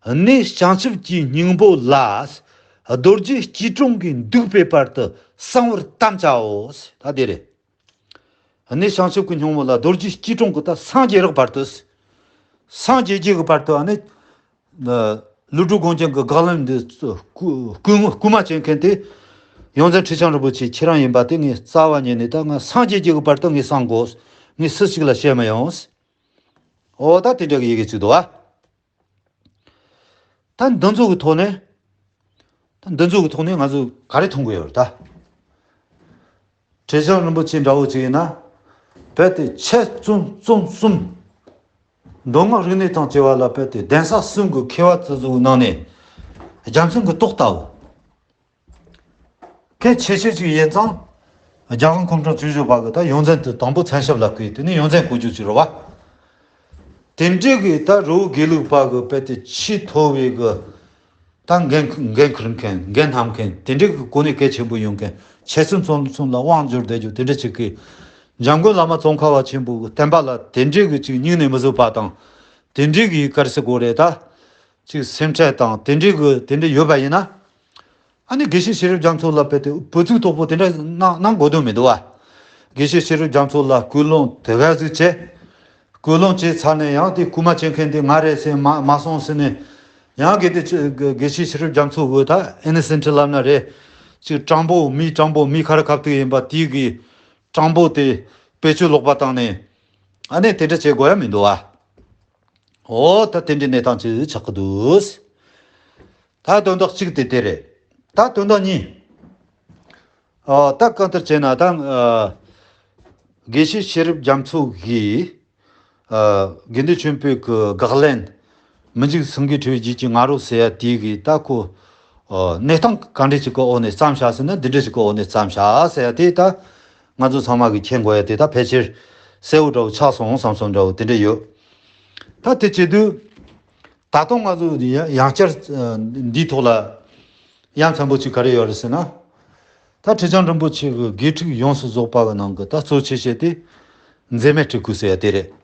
གནས་བྱང་ཆུབ་ཀྱི་སྙིང་པོ་ལ་རྡོ་རྗེ་སྐྱིལ་ཀྲུང་གིས་འདུག་པའི་བར་དུ་གསང་བར་དམ་བཅའོ། ད་དེ་རེད། གནས་བྱང་ཆུབ་ཀྱི་སྙིང་པོ་ལ་རྡོ་རྗེ་སྐྱིལ་ཀྲུང་གིས་ད་སངས་རྒྱས་རག་བར་དུ། སངས་རྒྱས་རྒྱུ་གི་བར་དུ་ཨ་ནི། ཀླུ་སྒྲུབ་དགོངས་རྒྱན་གྱི་དགག་ལན་འདི་སྐུལ་སྐུལ་སྐུལ་མ་བྱེད་མཁན་དེ། ཡོངས་འཛིན་ཁྲི་བྱང་རིན་པོ་ཆེ་ཁྱེད་རང་ཡིན་པ་དེ་ངས་རྩ་བ་ཉིད་ནས་ད་ང་སངས་རྒྱས་རྒྱུ་གི་བར་དུ་ངས་གསང་དགོས། ངས་སུ་ཞིག་ལ་བཤད་མི་ཡོང་། འོ་ད་དེ་འདྲ་གི་ཡི་གེ་གཅིག་འདུག་བ། ད་འདི་ཚོ་གི་ཐོག་ནས། ད་འདི་ཚོ་གི་ཐོག་ནས་ང་ཚོ་ག་རེ་མཐོང་གི་ཡོད་རེད་ད། ཁྲི་བྱང་རིན་པོ་ཆེ་འདྲ་བོ་ཅིག་ཡིན་ན། རྦད་དེ་འཆད་རྩོམ་རྩོམ་གསུམ། མདོ་སྔགས་རིག་གནས་དང་བཅས་པ་ལ་རྦད་དེ་གདན་ས་གསུམ་གི་མཁས་པ་དེ་ཚོ་གི་ནང་ནས། རྒྱལ་མཚན་གྱི་ཏོག་ལྟ་བུ། གལ་ཆེ་ཤོས་ཅིག་ཡིན་ཙང་། རྒྱལ་དབང་ཁོང་ཁྲོ་ཆུ་བཞི་པ་གི་ད་ཡོངས་འཛིན་དུ་དང་པོ་མཚན་ཞབས་ལ་བསྐོས། དེ་ནས་ཡོངས་འཛིན་གོ་རྒྱུ་ཅིག་རེད་བ། དེ་འདྲའི་གི་ད་རི་བོ་དགེ་ལུགས་པ་གི་དཔེ་དེ་ཆེས་མཐོ་བའི་གི། ད་འགན་འགན་འཁུར་མཁན། འགན་འཁུར་མཁན་དེ་འདྲའི་གི་གོ་གནས་གལ་ཆེན་པོ་ཡོད་མཁན། འཆད་རྩོམ་རྩོམ་གསུམ་ལ་དབང་འབྱོར་བསྡད་རྒྱུ་དེ་འདྲ་ཅིག་གི། འཇམ་མགོན་བླ་མ་ཙོང་ཁ་པ་ཆེན་པོ་གི་བསྟན་པ་ལ་དེ་འདྲའི་གི་ཅིག་སྙིང་ནས་མི་བཟོད་པ་དང་། དེ་འདྲའི་གི་ག་རེ་ཟེར་དགོས་རེད་ད། ཅིག་སེམས་ཁྲལ་དང་དེ་འདྲའི་གི་དེ་འདྲ་ཡོད་པ་ཡིན་ན། ཨ་ནི་དགེ་བཤེས་ཤེས་རབ་རྒྱ་མཚོ་ལ་དཔེ་དེ་བུ་ཚུགས་དོག་པོ་དེ་འདྲ་གནང་གནང་དགོས་དོན་མི་འདུག་བ། དགེ་བཤེས་ཤེས་རབ་རྒྱ་མཚོ་ལ་སྐུལ་སློང་དེ་ག་ཟིག་བྱས། སྐུལ་སློང་བྱས་ཚར་ནས་ཡང་དེ་སྐུལ་མ་བྱེད་མཁན་དེ་ང་རེད་ཟེར་མ་མ་སོང་ཟེར་ནས། ཡང་གལ་ཏེ་ཆ་དགེ་བཤེས་ཤེས་རབ་རྒྱ་མཚོ་གི་ད་ཨེ་ནི་སེན་ཊར་ལབ་ན་རེད། ཅིག་སྤྲང་པོ་མི་སྤྲང་པོ་མི་ཁ་རི་ཁ་ཐུག་ཡིན་པ་དེའི་གི་སྤྲང་པོ་དེ་བེད་སྤྱོད་ལོག་པ་བཏང་ནས། ཨ་ནི་དེ་འདྲ་བྱེད་དགོས་ཡ་མི་འདུག་བ། འོ་ད་དེ་འདྲའི་གནས་སྟངས་ཅིག་ཆགས་ཀྱི་འདུག་ད་དོན་དག་གཅིག་དེ་དེ་རེད། ད་དོན་དག་གཉིས། ཨ། ད་གང་ལྟར་བྱས་ན་ད། ཨ། དགེ་བཤེས་ཤེས་རབ་རྒྱ་མཚོ་གིས། ཨ། དགེ་འདུན་ཆོས་འཕེལ་གྱི་དགག་ལན། མི་འཇིགས་སེང་གེའི་ཁྲི་བའི་རྗེས་ཀྱི་ང་རོ་ཟེར་ཡ་དེ་གི་ད་ཁོ། ཨ། གནས་སྟངས་གང་འདྲ་ཅིག་གི་འོག་ནས་བརྩམས་བཞག་ཟེར་ན་འདི་འདྲ་ཅིག་གི་འོག་ནས་བརྩམས་བཞག་ཟེར་ཡ་དེ་ད། ང་ཚོ་ཚང་མ་གིས་མཁྱེན་དགོས་ཡ་དེ་ད་ཕལ་ཆེར་གསལ་བོ་འདྲ་བོ་ཆགས་སོང་བསམ་སོང་འདྲ་བོ་དེ་འདྲ་ཡོད། ད་དེ་བྱེད་དུས། ད་དུང་ང་ཚོ་ཡང་ཡང་བསྐྱར་འདིའི་ཐོག་ལ་ཡ་མཚན་པོ་ཅིག་ག་རེ་ཡོད་རེད་ཟེར་ན། ད་ཁྲི་བྱང་རིན་པོ་ཆེ་གི་དགེ་ཕྲུག་ཡོངས་སུ་རྫོགས་པ་གི་ནང་གི་ད་གཙོ་ཆེ་ཤོས་དེ་འཛད་མེད་སྤྲུལ་སྐུ་ཟེར་ཡ་དེ་རེད།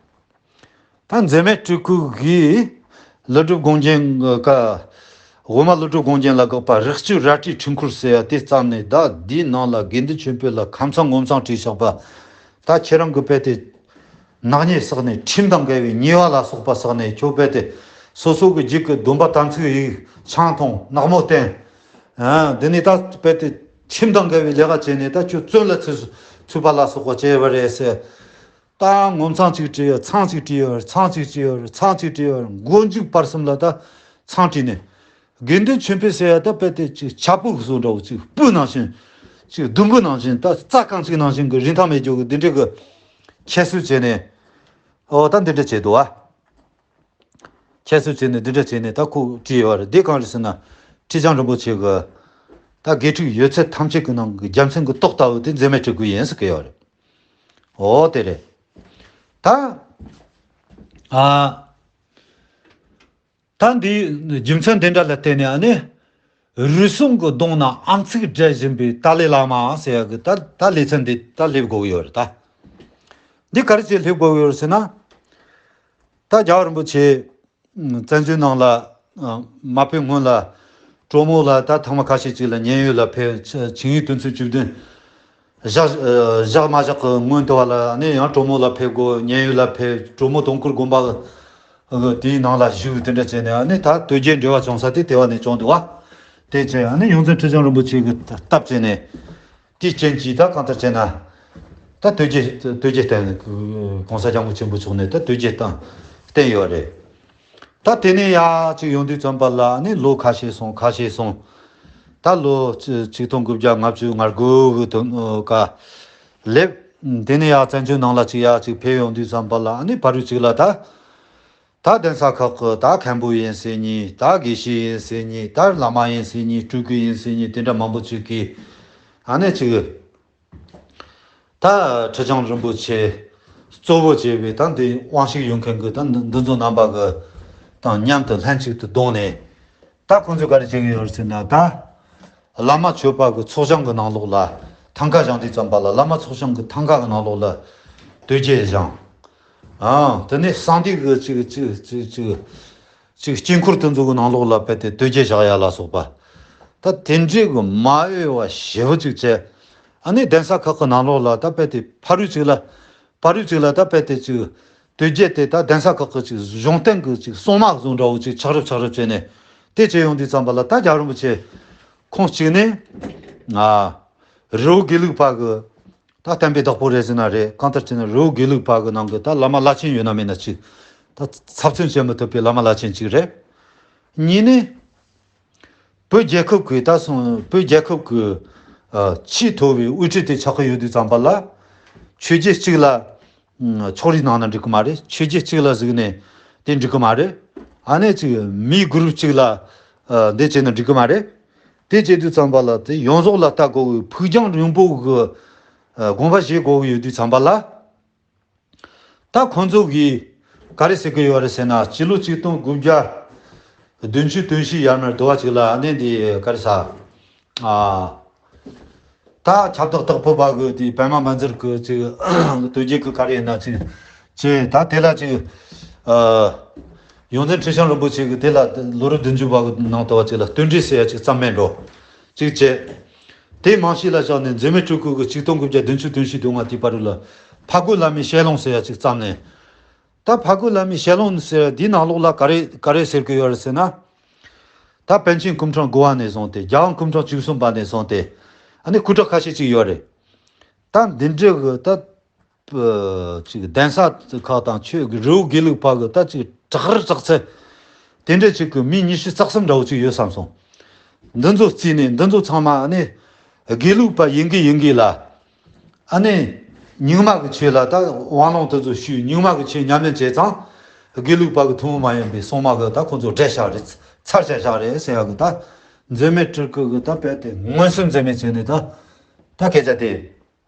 ད་འཛད་མེད་སྤྲུལ་སྐུ་གིས་ཀླུ་སྒྲུབ་དགོངས་རྒྱན་གྱི་ཀ། དབུ་མ་ཀླུ་སྒྲུབ་དགོངས་རྒྱན་ལ་དགག་པ་རིགས་གཅོད་རལ་གྲིའི་འཕྲུལ་འཁོར་ཟེར་ཡ་དེ་བརྩམས་ནས། ད་འདིའི་ནང་ལ་དགེ་འདུན་ཆོས་འཕེལ་ལ་ཁ་མཚང་ངོ་མཚང་བྲིས་བཞག་པ། ད་ཁྱེད་རང་གི་དཔེ་དེ། ནག་ཉེས་བསགས་ནས། ཁྲིམས་དང་འགལ་བའི་ཉེས་པ་ལ་སོགས་པ་བསགས་ནས། ཁྱོད་རྦད་དེ་སོ་སོ་གི་རྒྱུད་ཀྱི་སྡོམ་པ་དམ་ཚིག་ཡིག་ཆང་འཐུང་ནག་མོ་བསྟེན། ཨ། འདི་ནི་ད་རྦད་དེ་ཁྲིམས་དང་འགལ་བའི་ལས་ཀ་བྱས་ནས། ད་ཁྱོད་བཙོན་ལ་ཚུད་ཚུད་པ་ལ་སོགས་པ་བྱས་པ་རེད་ཟེར། ད་ངོ་མཚང་གཅིག་བྲིས་ཡོད། མཚང་གཅིག་བྲིས་ཡོད། མཚང་གཅིག་བྲིས་ཡོད། མཚང་གཅིག་བྲིས་ཡོད། མགོ་མཇུག་བར་གསུམ་ལ་ད་མཚང་བྲིས་ནས། དགེ་འདུན་ཆོས་འཕེལ་ཟེར་ཡ་ད་རྦད་དེ་ཅིག་ཆ་སྤུ་བཟོ་འདྲ་བོ། ཅིག་སྤུ་ནང་བཞིན། ཅིག་ལྡུམ་བུ་ནང་བཞིན། ད་རྩྭ་རྐང་གཅིག་ནང་བཞིན་གྱི་རིན་ཐང་མེད་རྒྱུ་གི་འདི་འདྲའི་གི་ཁྱད་གསོད་བྱས་ནས། ཨོ། ད་འདི་འདྲ་བྱས་འདུག་ཨ། ཁྱད་གསོད་བྱས་ནས་འདི་འདྲ་བྱས་ནས་ད་ཁོ་བྲིས་ཡོད་རེད། འདི་གང་རེད་ཟེར་ན། ཁྲི་བྱང་རིན་པོ་ཆེ་གི་ད་དགེ་ཕྲུག་ཡོད་ཚད་ཐམས་ཅད་ཀྱི་ནང་གི་རྒྱལ་མཚན་གྱི་ཏོག་ལྟ་བུ་དེ་འཛད་མེད་སྤྲུལ་སྐུ་ཡིན་ཟེར་གི་ཡོད་རེད། ཨོ། དེ་རེད། ད། ཨ། ད་འདི་རྒྱུ་མཚན་དེ་འདྲ་ལ་བརྟེན་ནས། ཨ་ནི་རུལ་སུངས་ཀྱི་གདོང་ན་ཨམ་ཚིག་འབྲད་བཞིན་པའི་ཏཱ་ལའི་བླ་མ་ཟེར་ཡ་གི་ད་ད་ལེ་ཚན་འདི་ད་སླེབས་དགོས་ཀྱི་ཡོད་རེད། ད་འདི་ག་རེ་བྱས་སླེབས་དགོས་ཀྱི་ཡོད་རེད་ཟེར་ན། ད་རྒྱལ་བ་རིན་པོ་ཆེ་བཙན་བྱོལ་ནང་ལ་མ་ཕེབས་སྔོན་ལ། གྲོ་མོ་ལ་ད་ཐེངས་མ་ཁ་ཤས་ཅིག་ལ་མཉན་ཡོད་ལ་ཕེབས། ཆིངས་ཡིག་དོན་ཚན་བཅུ་བདུན་བཞག་བཞག་མ་བཞག་གི་སྔོན་དུ་བ་ལ་ནི་ཡང་གྲོ་མོ་ལ་ཕེབས་དགོས། མཉན་ཡོད་ལ་ཕེབས། གྲོ་མོ་དུང་དཀར་དགོན་པ་དེའི་ནང་ལ་བཞུགས། དེ་འདྲ་བྱས་ནས་ནི་ད་དོལ་རྒྱལ་འབྲེལ་བ་བྱུང་ས་དེ་དེ་བ་ནས་བྱུང་འདུག་བ། དེ་བྱས་ནི་ཡོངས་འཛིན་ཁྲི་བྱང་རིན་པོ་ཆེ་གི་སྟབས་བྱས་ནས། དེའི་རྐྱེན་གྱིས་ད་གང་ལྟར་བྱས་ན། ད་དོལ་རྒྱལ་དོལ་རྒྱལ་བསྟེན། གོང་ས་སྐྱབས་མགོན་ཆེན་པོ་མཆོག་ནས་ད་དོལ་རྒྱལ་བསྟེན་བསྟེན་ཡོད་རེད། ད་དེ་ནས་ཡར་ཅིག་ཡོང་དུས་ཙམ་པ་ལ་ནི་ལོ་ཁ་ཤས་སོང་། ཁ་ཤས་སོང་། ད་ལོ་ཆིག་སྟོང་དགུ་བརྒྱ་ལྔ་བཅུ་ང་དགུ་གི་དུས་སྐབས་སླེབས། དེ་ནས་ཡར་བཙན་བྱོལ་ནང་ལ་ཅིག་ཡར་ཅིག་ཕེབས་ཡོང་དུས་ཙམ་པ་ལ་ནི་ཕ་རོལ་ཅིག་ལ་ད། ད་གདན་ས་ཁག་གི་ད་མཁན་པོ་ཡིན་ཟེར་མཁན། ད་དགེ་བཤེས་ཡིན་ཟེར་མཁན། ད་བླ་མ་ཡིན་ཟེར་མཁན། སྤྲུལ་སྐུ་ཡིན་ཟེར་མཁན། དེ་འདྲ་མང་པོ་ཅིག་གིས་ཨ་ནི་ཅིག་ད་ཁྲི་བྱང་རིན་པོ་ཆེ་གཙོ་བོ་བྱས་པའི་ད་འདི་དབང་ཤུགས་ཡོད་མཁན་གྱི་ད་འདི་འདི་ཚོ་རྣམ་པ་གི་དང་མཉམ་དུ་ལྷན་ཅིག་ཏུ་བསྡོངས་ནས། ད་ཁོང་ཚོས་ག་རེ་བྱེད་ཀྱི་ཡོད་རེད་ཟེར་ན། ད་བླ་མ་མཆོད་པ་གི་ཚོགས་ཞིང་གི་ནང་ལོགས་ལ་ཐང་ཀ་བཞེངས་དུས་ཙམ་པ་ལ། བླ་མ་ཚོགས་ཞིང་གི་ཐང་ཀ་གི་ནང་ལོགས་ལ་དོལ་རྒྱལ་བཞེངས། ཨང་། དེ་ནས་གསང་འདུས་གི་ཅིག་ཅིག་ཅིག་ཅིག་ཅིག་དཀྱིལ་འཁོར་དེ་ཚོ་གི་ནང་ལོགས་ལ་རྦད་དེ་དོལ་རྒྱལ་བཞག་ཡ་ལ་སོགས་པ། ད་དེ་འདྲའི་གི་མ་འོས་པ་ཞེ་པོ་ཅིག་བྱས། ཨ་ནི་གདན་ས་ཁག་གི་ནང་ལོགས་ལ་ད་རྦད་དེ་ཕ་རོལ་ཅིག་ལ། ཕ་རོལ་ཅིག་ལ་ད་རྦད་དེ་ཅིག་དོལ་རྒྱལ་དེ་ད་གདན་ས་ཁག་གི་ཅིག་གཞུང་རྟེན་གི་ཅིག་སྲུང་དམག་བཟོ་འདྲ་བོ་ཅིག་ཆགས་རབས་ཆགས་རབས་བྱས་ནས། དེ་བྱས་ཡོང་དུས་ཙམ་པ་ལ་ད་རྒྱལ་བ་རིན་པོ་ཆེ་ཁོང་གཅིག་ནས། ཨ། རི་བོ་དགེ་ལུགས་པ་གི་ད་བསྟན་པའི་བདག་པོ་རེད་ཟེར་ན་རེད། གང་ལྟར་བྱས་ན་རི་བོ་དགེ་ལུགས་པ་གི་ནང་གི་ད་བླ་མ་བླ་ཆེན་ཡོད་ན་མེད་ན་ཅིག་ད་ཚབ་མཚོན་བྱེད་མི་ཐུབ་པའི་བླ་མ་བླ་ཆེན་ཅིག་རེད། གཉིས་ནས། བོད་རྒྱལ་ཁབ་ཀྱི་ད་སོང་། བོད་རྒྱལ་ཁབ་ཀྱི་ཨ་ཆེས་མཐོ་བའི་དབུ་ཁྲིད་དེ་ཆགས་ཀྱི་ཡོད་དུས་ཙམ་པ་ལ། ཆོས་བརྒྱུད་གཅིག་ལ་ཨ་ཕྱོགས་རིས་གནང་ན་འགྲིག་གི་མ་རེད། ཆོས་བརྒྱུད་གཅིག་ལ་གཟིགས་ནས་དེ་འགྲིག་གི་མ་རེད། ཨ་ནི་ཅིག་མིའི་གུ་རུབ་གཅིག་ལ་ཨ་འདི་བྱས་ན་འགྲིག་གི་མ་རེད། དེ་བྱེད་དུས་ཙམ་པ་ལ་དེ་ཡོངས་རྫོགས་ལ་ལྟ་དགོས་པའི་ཕུགས་རྒྱང་རིང་པོ་གི་ཨ་དགོངས་པ་བཞེས་དགོས་ཀྱི་ཡོད་དུས་ཙམ་པ་ལ། ད་ཁོང་ཚོ་གིས་ག་རེ་ཟེར་གི་ཡོད་རེད་ཟེར་ན། སྤྱི་ལོ་ཆིག་སྟོང་དགུ་བརྒྱ་བདུན་ཅུ་དོན་བཞི་ཡར་མར་དུ་བ་ཅིག་ལ་ཨ་ནི་འདི་ག་རེ་ཟ། ཨ། ད་ཁྱབ་བདག་སྟག་ཕུ་པ་གི་དེ་པདྨ་བཛྲ་གི་ཅིག་དོལ་རྒྱལ་གི་ག་རེ་ཡིན་ན་ཅིག་ཅེས། ད་དེ་ལ་ཅིག་ཨ་ཡོངས་འཛིན་ཁྲི་བྱང་རིན་པོ་ཆེ་གི་དེ་ལ་ལོ་རབས་བདུན་ཅུ་པ་གི་ནང་དུ་བ་ཅིག་ལ་བསྟོད་འགྲེལ་ཟེར་ཡ་ཅིག་བརྩམས་མེད་འགྲོ། ཅིག་བྱས། དེ་མང་ཤོས་ལ་བཞག་ནས་འཛད་མེད་སྤྲུལ་སྐུ་གི་ཆིག་སྟོང་དགུ་བརྒྱ་བདུན་ཅུ་དོན་བཞི་དོན་ལྔ་དེའི་བར་ལ་ཕ་རྒོད་བླ་མའི་ཞལ་ལུང་ཟེར་ཡ་ཅིག་བརྩམས་ནས། ད་ཕ་རྒོད་བླ་མའི་ཞལ་ལུང་ཟེར་ཡ་འདིའི་ནང་ལོགས་ལ་ག་རེ་ག་རེ་ཟེར་གི་ཡོད་རེད་ཟེར་ན། ད་པཎ་ཆེན་སྐུ་ཕྲེང་དགུ་བ་ནས་བཟུང་སྟེ་རྒྱལ་དབང་སྐུ་ཕྲེང་བཅུ་གསུམ་པ་ནས་བཟུང་སྟེ་ཨ་ནི་སྐུ་དྲག་ཁ་ཤས་ཅིག་ཡོད་རེད། ད་འདི་འདྲའི་གི་ད་ཨ་ཅིག་གདན་ས་ཁག་དང་ཆོས་ཀྱི་རི་བོ་དགེ་ལུགས་པ་གི་ད་ཅིག་དྲག་རུ་དྲག་ཚད་དེ་འདྲ་ཅིག་གི་མི་ཉི་ཤུ་རྩ་གསུམ་འདྲ་བོ་ཅིག་ཡོད་བསམ་སོང་། འདི་ཚོ་བརྩིས་ནས་འདི་ཚོ་ཚང་མ་ཨ་ནི་དགེ་ལུགས་པ་ཡིན་གི་ཡིན་གི་ལ། ཨ་ནི་རྙིང་མ་གི་ཆོས་ལ་ད་དབང་ལུང་དེ་ཚོ་ཞུས། རྙིང་མ་གི་ཆོས་ཉམས་ལེན་བྱས་ཙང་དགེ་ལུགས་པ་གི་ཐུན་མོང་མ་ཡིན་པའི་སྲུང་མ་གི་ད་ཁོང་ཚོ་བསྒྲལ་བཞག་རེད། ཚར་བཞག་བཞག་རེད་ཟེར་ཡ་གི་ད་འཛད་མེད་སྤྲུལ་སྐུ་གི་ད་དཔེ་དེ་མངོན་སུམ་འཛད་མེད་བྱས་ནས་ད་ད་སྐད་ཆ་དེ་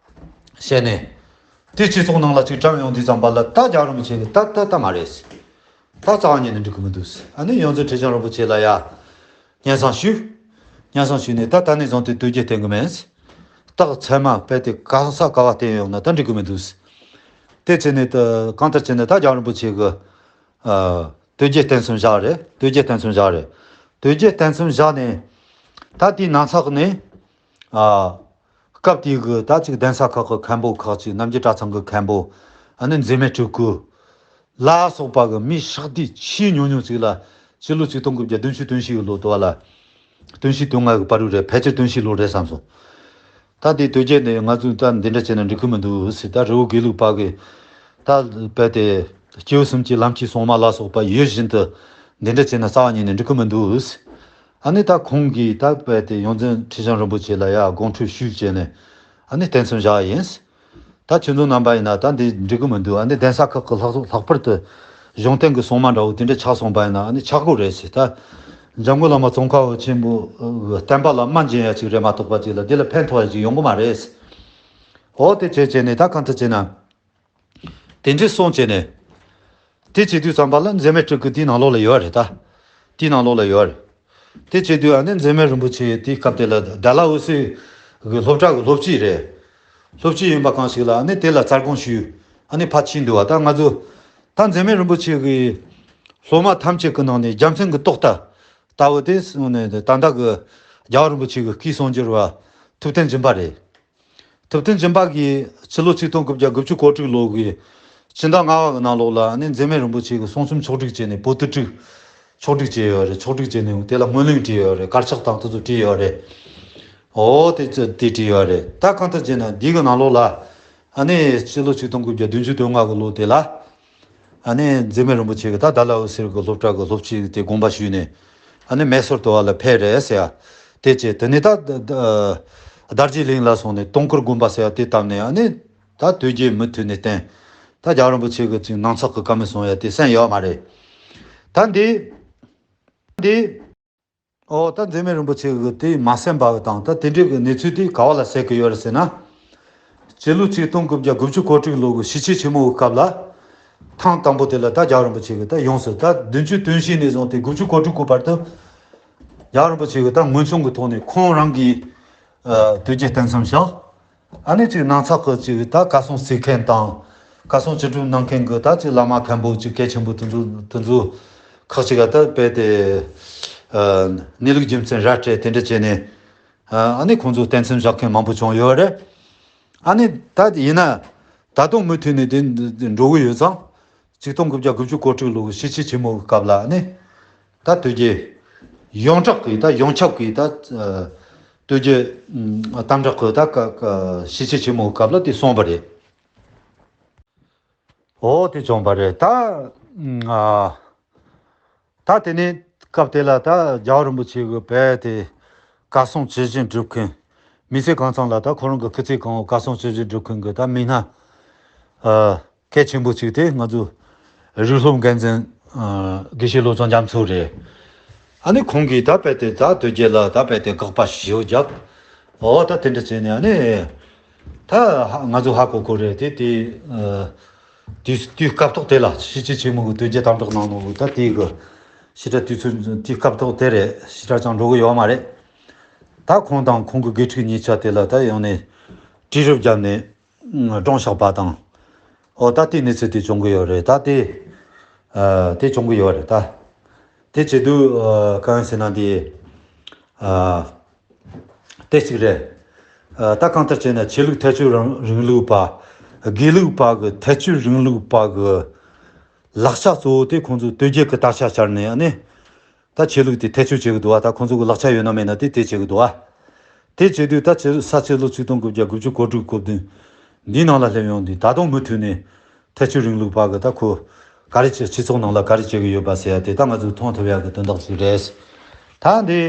བཤད་ནས། དེ་སྤྱི་ཚོགས་ནང་ལ་ཅིག་བཀྲམ་ཡོང་དུས་ཙམ་པ་ལ་ད་རྒྱལ་རིན་པོ་ཆེ་གི་ད་ད་ད་མ་རེད། ད་རྩ་བ་ཉིད་ནས་འགྲིག་གི་མི་འདུག་ཨ་ནི་ཡོངས་འཛིན་ཁྲི་བྱང་རིན་པོ་ཆེ་ལ་ཡ་སྙན་སེང་ཞུས། སྙན་སེང་ཞུས་ནས་ད་ད་ནས་བཟུང་སྟེ་དོལ་རྒྱལ་བསྟེན་གི་མེད། རྟགས་མཚན་མ་རྦད་དེ་གང་ས་ག་བ་བསྟེན་ཡོང་ན་ད་འགྲིག་གི་མི་འདུག་དེ་བྱས་ནས་ད་གང་ལྟར་བྱས་ནས་ད་རྒྱལ་རིན་པོ་ཆེ་གི་ཨ་དོལ་རྒྱལ་བསྟེན་སེམས་བཞག་རེད། དོལ་རྒྱལ་བསྟེན་སེམས་བཞག་རེད། དོལ་རྒྱལ་བསྟེན་སེམས་བཞག་ནས་ད་དེའི་ནང་ཚགས་ནས་ཨ། སྐབས་དེའི་གི་ད་ཅིག་གདན་ས་ཁག་གི་མཁན་པོ་ཁག་ཅིག་རྣམ་རྒྱལ་གྲྭ་ཚང་གི་མཁན་པོ། ཨ་ནི་འཛད་མེད་སྤྲུལ་སྐུ་ལ་སོགས་པ་གི་མིའི་ཕྱག་བདེ་ཆེས་ཉུང་ཉུང་ཅིག་ལ་སྤྱི་ལོ་ཆིག་སྟོང་དགུ་བརྒྱ་བདུན་ཅུ་དོན་བཞི་གི་ལོ་དུ་བ་ལ། དོན་བཞི་དོན་ལྔ་གི་བར་དུ་རེད། ཕལ་ཆེར་དོན་བཞི་ལོ་རེད་བསམ་སོང་། ད་དེ་དོལ་རྒྱལ་ནས་ང་ཚོས་ད་འདི་འདྲ་བྱས་ན་འགྲིག་གི་མི་འདུག་ཟེར། ད་རི་བོ་དགེ་ལུགས་པ་གི་ད་རྦད་དེ་སྐྱེས་བུ་གསུམ་གྱི་ལམ་གྱི་སྲུང་མ་ལ་སོགས་པ་ཡིད་བཞིན་དུ་འདི་འདྲ་བྱས་ན་རྩ་བ་ཉིད་ནས་འགྲིག་གི་མི་འདུག་ཟེར། ཨ་ནི་ད་ཁོང་གིས་ད་རྦད་དེ་ཡོངས་འཛིན་ཁྲི་བྱང་རིན་པོ་ཆེ་ལ་ཡ་དགོངས་ཁྲོལ་ཞུས་བྱས་ནས་ཨ་ནི་གཏན་ཚིགས་བཞག་ཡིན། ད་ཁྱོད་ཚོ་རྣམ་པ་ཡིན་ན་ད་འདི་འགྲིག་གི་མི་འདུག་ཨ་ནི་གདན་ས་ཁག་གི་ལྷག་ལྷག་པར་དུ་གཞུང་བསྟེན་གྱི་སྲུང་མ་འདྲ་བོ་དེ་འདྲ་ཆགས་སོང་པ་ཡིན་ན་ཨ་ནི་ཆགས་དགོས་རེད་ཟེར། ད་འཇམ་མགོན་བླ་མ་ཙོང་ཁ་པ་ཆེན་པོ་གི་བསྟན་པ་ལ་རྨ་འབྱིན་ཡ་ཅིག་རེད་མ་གཏོགས་པ་ཅིག་ལ་འདི་ལ་ཕན་ཐོགས་ཡ་ཅིག་ཡོང་གི་མ་རེད་ཟེར། འོ་དེ་བྱས་བྱས་ནས་ད་གང་ལྟར་བྱས་ན། དེ་འདྲའི་གསུངས་བྱས་ནས། དེ་བྱེད་དུས་ཙམ་པ་ལ་འཛད་མེད་སྤྲུལ་སྐུ་དེའི་ནང་ལོགས་ལ་ཡོད་རེད་ད། དེའི་ནང་ལོགས་ལ་ཡོད་རེད། དེ་བྱེད་དུས་ཨ་ནི་འཛད་མེད་རིན་པོ་ཆེ་དེའི་སྐབས་དེ་ལ་ཌལ་ཧོ་སི་གི་སློབ་གྲྭ་གི་སློབ་སྤྱི་རེད། སློབ་སྤྱི་ཡིན་པ་གང་ཞིག་ལ་ཨ་ནི་དེ་ལ་རྩ་དགོངས་ཞུས། ཨ་ནི་ཕར་ཕྱིན་འདུག་བ། ད་ང་ཚོ་ད་འཛད་མེད་རིན་པོ་ཆེ་གི་སློབ་མ་ཐམས་ཅད་ཀྱི་ནང་ནས་རྒྱལ་མཚན་གྱི་ཏོག་ལྟ་ལྟ་བུ་དེ་ད་ལྟ་གི་རྒྱལ་བ་རིན་པོ་ཆེ་གི་སྐུའི་གསུང་སྒྱུར་བ་ཐུབ་བསྟན་སྦྱིན་པ་རེད། ཐུབ་བསྟན་སྦྱིན་པ་གིས་ཕྱི་ལོ་ཆིག་སྟོང་དགུ་བརྒྱ་དགུ་བཅུ་གོ་དྲུག་ལོ་གི་ཕྱི་ཟླ་ལྔ་པ་གི་ནང་ལོགས་ལ་ཨ་ནི་འཛད་མེད་རིན་པོ་ཆེ་གི་གསུང་རྩོམ་ཕྱོགས་བསྒྲིགས་བྱས་ནས་པོ་ཏི་བསྒྲིགས། ཕྱོགས་བསྒྲིགས་བྱས་ཡོད་རེད། ཕྱོགས་བསྒྲིགས་བྱས་ནས་དེ་ལ་སྨོན་ལམ་བྲིས་ཡོད་རེད། དཀར་ཆག་དང་དེ་ཚོ་བྲིས་ཡོད་རེད། འོ་དེ་ཚོ་དེ་བྲིས་ཡོད་རེད། ད་གང་ལྟར་བྱས་ན་འདི་གི་ནང་ལོགས་ལ་ཨ་ནི་ཕྱི་ལོ་ཆིག་སྟོང་དགུ་བརྒྱ་བདུན་ཅུ་དོན་ལྔ་གི་ལོ་དེ་ལ། ཨ་ནི་འཛད་མེད་རིན་པོ་ཆེ་གིས་ད་ཌལ་ཧོ་སི་གི་སློབ་གྲྭ་གི་སློབ་སྤྱི་དེ་དགོངས་པ་ཞུས་ནས་ཨ་ནི་མེ་སོར་དུ་བ་ལ་ཕེབས་རེད་ཟེར་ཡ། དེ་བྱས་དེ་ནས་ད་ད་རྡོ་རྗེ་གླིང་ལ་སོང་ནས་དུང་དཀར་དགོན་པ་ཟེར་ཡ་དེ་བཏབ་ནས་ཨ་ནི་ད་དོལ་རྒྱལ་མུ་མཐུད་ནས་བསྟེན། ད་རྒྱལ་བ་རིན་པོ་ཆེ་གི་ཅིག་ནང་ཚགས་ཀྱི་བཀའ་མོལ་གསུང་ཡ་དེ་གསན་ཡོད་མ་རེད། ད་འདི་འདི། ཨོ་ད་འཛད་མེད་རིན་པོ་ཆེ་གིས་དེ་མ་གསན་པ་དང་ད་དེ་འདྲའི་གི་གནས་ཚུལ་དེ་ག་བ་ལ་ཟེར་གི་ཡོད་རེད་ཟེར་ན། སྤྱི་ལོ་ཆིག་སྟོང་དགུ་བརྒྱ་དགུ་བཅུ་གོ་དྲུག་ལོ་གི་ཞི་བྱེད་ཆེན་མོ་གི་སྐབས་ལ། ཐེངས་དང་པོ་དེ་ལ་ད་རྒྱལ་བ་རིན་པོ་ཆེ་གིས་ད་ཡོངས་སུ་ད་བདུན་ཅུ་དོན་བཞི་ནས་བཟུང་སྟེ་དགུ་བཅུ་གོ་དྲུག་གི་བར་དུ། རྒྱལ་བ་རིན་པོ་ཆེ་གིས་ད་མངོན་ཆུང་གི་ཐོག་ནས་ཁོང་རང་གིས་དོལ་རྒྱལ་བསྟན་མཚམས་བཞག་ཨ་ནི་ཅིག་ནང་ཚགས་ཀྱི་ཅིག་ད་བཀའ་གསུང་གསན་མཁན་དང་། བཀའ་གསུང་ཅི་སྒྲུབ་གནང་མཁན་གྱི་ད་ཅིག་བླ་མ་མཁན་པོ་ཅིག་གལ་ཆེན་པོ་དེ་ཚོ་དེ་ཚོ་ཁག་ཅིག་ག་ད་རྦད་དེ་གནས་ལུགས་རྒྱུ་མཚན་ར་སྤྲད་དེ་འདྲ་བྱས་ནས་ཨ་ནི་ཁོང་ཚོ་བསྟན་མཚམས་བཞག་མཁན་མང་པོ་བྱུང་ཡོད་རེད། ཨ་ནི་ད་ཡིན་ན་ད་དུང་མུ་མཐུད་ནས་དེ་འགྲོ་གི་ཡོད་ཙང་། ཆིག་སྟོང་དགུ་བརྒྱ་དགུ་བཅུ་གོ་དྲུག་ལོའི་ཞི་བྱེད་ཆེན་མོའི་སྐབས་ལ་ནི། ད་དོལ་རྒྱལ་ཡོངས་གྲགས་ཀྱི་ད་ཡོངས་ཁྱབ་ཀྱི་ད་དོལ་རྒྱལ་དམ་དྲག་གི་ད་ཞི་བྱེད་ཆེན་མོའི་སྐབས་ལ་དེ་གསུངས་པ་རེད། འོ་དེ་བྱུང་པ་རེད་ད། ད་དེ་ནས་སྐབས་དེ་ལ་ད་རྒྱལ་བ་རིན་པོ་ཆེ་གི་རྦད་དེ་བཀའ་གསུང་ཇི་བཞིན་སྒྲུབ་མཁན། མི་ཚེ་གང་ཚང་ལ་ད་ཁོ་རང་གི་སྐུ་ཚེ་གང་བོ་བཀའ་གསུང་ཇི་བཞིན་སྒྲུབ་མཁན་གྱི་ད་མི་སྣ། གལ་ཆེན་པོ་གཅིག་དེ་ང་ཚོ་རིགས་སློབ་འགན་འཛིན་དགེ་བཤེས་བློ་བཟང་རྒྱ་མཚོ་རེད། ཨ་ནི་ཁོང་གིས་ད་རྦད་དེ་ད་དོལ་རྒྱལ་ལ་ད་རྦད་དེ་དགག་པ་ཞེ་པོ་བརྒྱབ། འོ་ད་དེ་འདྲ་བྱས་ནས་ཨ་ནི་ད་ང་ཚོ་ཧ་གོ་གོ་རེད་དེ་དེ་དུས་དུས་སྐབས་ཐོག་དེ་ལ་ཞི་བྱེད་ཆེན་མོ་གི་དོལ་རྒྱལ་དམ་དྲག་གནང་ནོ་གི་ད་དེ་གི་ཞེ་དྲག་དུས་ཚོད་དུས་སྐབས་ཐོག་དེ་རེད། ཞེ་དྲག་ཅང་འགྲོ་གི་ཡོད་མ་རེད། ད་ཁོང་དང་ཁོང་གི་དགེ་ཕྲུག་གཉིས་ཆ་དེ་ལ་ད་ཡང་ནས་གྲོས་རུབ་བརྒྱབ་ནས། བཀྲོངས་བཞག་པ་དང་། འོ་ད་དེ་གནས་ཚུལ་དེ་བྱུང་གི་ཡོད་རེད་ད་དེ། དེ་བྱུང་གི་ཡོད་རེད་ད། དེ་བྱེད་དུས་གང་ཡིན་ཟེར་ན་དེ། དེ་གཅིག་རེད། ད་གང་ལྟར་བྱས་ན་ཆོས་ལུགས་ཐལ་སྤྱོད་རིང་ལུགས་པ། དགེ་ལུགས་པ་གི་ཐལ་སྤྱོད་རིང་ལུགས་པ་གི་ལག་ཆ་གཙོ་བོ་དེ་ཁོང་ཚོས་དོལ་རྒྱལ་གི་དར་ཆ་སྦྱར་ནས་ཨ་ནི། ད་ཆོས་ལུགས་དེ་ཐལ་སྤྱོད་བྱེད་ཀྱི་འདུག་བ། ད་ཁོང་ཚོ་གི་ལག་ཆ་ཡོད་ན་མེད་ན་དེ་དེ་བྱེད་ཀྱི་འདུག་བ། དེ་བྱེད་དུས་ད་ཆེ་ས་ཆེ་ལོ་ཆིག་སྟོང་དགུ་བརྒྱ་དགུ་བཅུ་གོ་དྲུག་གོ་བདུན་འདིའི་ནང་ལ་སླེབས་ཡོང་དུས་ད་དུང་མུ་མཐུད་ནས་ཐལ་སྤྱོད་རིང་ལུགས་པ་གི་ད་ཁོ་ག་རེ་བྱེད་སྤྱི་ཚོགས་ནང་ལ་ག་རེ་བྱེད་ཀྱི་ཡོད་པ་ཟེར་ཡ་དེ་ད་ང་ཚོས་མཐོང་ཐུབ་ཡ་གི་དོན་དག་ཅིག་རེད། ད་འདི་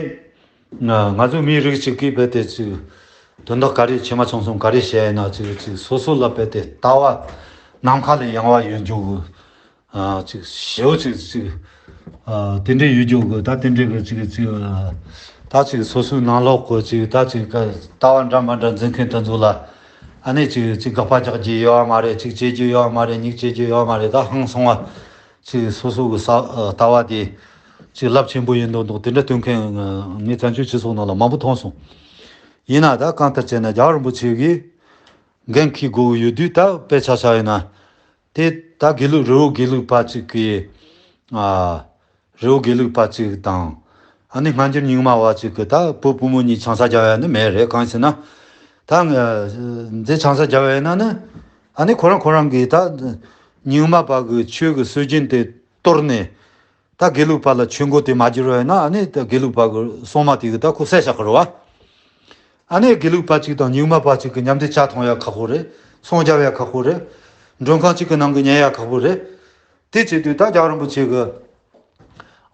ང་ཚོ་མིའི་རིགས་གཅིག་གིས་རྦད་དེ་ཅིག་དོན་དག་ག་རེ་ཆེ་མ་ཆུང་གསུམ་ག་རེ་བཤད་ཡིན་ན་ཅིག་ཅིག་སོ་སོ་ལ་རྦད་དེ་ལྟ་བ་ནམ་མཁའ་ལས་ཡངས་པ་ཡོད་རྒྱུ་གི་ཨ་ཅིག་ཞེ་པོ་ཅིག་ཅིག་ཨ་དེ་འདྲའི་ཡོད་རྒྱུ་གི་ད་དེ་འདྲའི་གི་ཅིག་ཅིག་ཨ་ད་ཅིག་སོ་སོའི་ནང་ལོགས་གི་ཅིག་ད་ཅིག་ག་ལྟ་བ་འདྲ་མ་འདྲ་འཛིན་མཁན་དེ་ཚོ་ལ་ཨ་ནི་ཅིག་ཅིག་དགག་པ་རྒྱག་རྒྱུ་ཡོད་མ་རེད། ཅིག་བྱེད་རྒྱུ་ཡོད་མ་རེད། མྱིག་བྱེད་རྒྱུ་ཡོད་མ་རེད། ད་ཧང་སང་བ་ཅིག་སོ་སོ་གི་ས་ཨ་ལྟ་བ་དེ་ཅིག་རླབས་ཆེན་པོ་ཡིན་མདོག་མདོག་དེ་འདྲ་སྟོན་མཁན་ངས་བཙན་བྱོལ་སྤྱི་ཚོགས་ནང་ལ་མང་པོ་མཐོང་སོང་། ཡིན་ན་ད་གང་ལྟར་བྱས་ན་རྒྱལ་བ་རིན་པོ་ཆེ་གིས་འགན་འཁྱེར་དགོས་ཀྱི་ཡོད་དུས་ད་དཔེ་ཆ་བཞག་ཡིན་ན། དེ་ད་དགེ་ལུགས་རི་བོ་དགེ་ལུགས་པ་གཅིག་གིས། ཨ། རི་བོ་དགེ་ལུགས་པ་གཅིག་དང་། ཨ་ནི་སྔ་འགྱུར་རྙིང་མ་བ་གཅིག་གིས་ད་བུ་བུ་མོ་གཉིས་ཆང་ས་རྒྱག་ཡ་ནི་མེད་རེད། གང་ཡིན་ཟེར་ན། ད་ང་འདི་ཆང་ས་རྒྱག་ཡ་ཡིན་ན་ནི། ཨ་ནི་ཁོ་རང་ཁོ་རང་གིས་ད་རྙིང་མ་པ་གི་ཆོས་ཀྱི་སྲོལ་རྒྱུན་དེ་གཏོར་ནས། ད་དགེ་ལུགས་པ་ལ་ཆོས་མགོ་དེ་མ་བསྒྱུར་བ་ཡིན་ན། ཨ་ནི་ད་དགེ་ལུགས་པ་གི་སྲུང་མ་དེ་གི་ད་ཁོ་བསད་བཞག་གི་རེད་བ། ཨ་ནི་དགེ་ལུགས་པ་གཅིག་དང་རྙིང་མ་པ་གཅིག་གི་མཉམ་དུ་ཇ་འཐུང་ཡ་ཁག་པོ་རེད། ཚོང་རྒྱག་ཡ་ཁག་པོ་རེད། མགྲོན་ཁང་གཅིག་གི་ནང་གི་ཉལ་ཡ་ཁག་པོ་རེད། དེ་བྱེད་དུས་ད་རྒྱལ་བ་རིན་པོ་ཆེ་གི།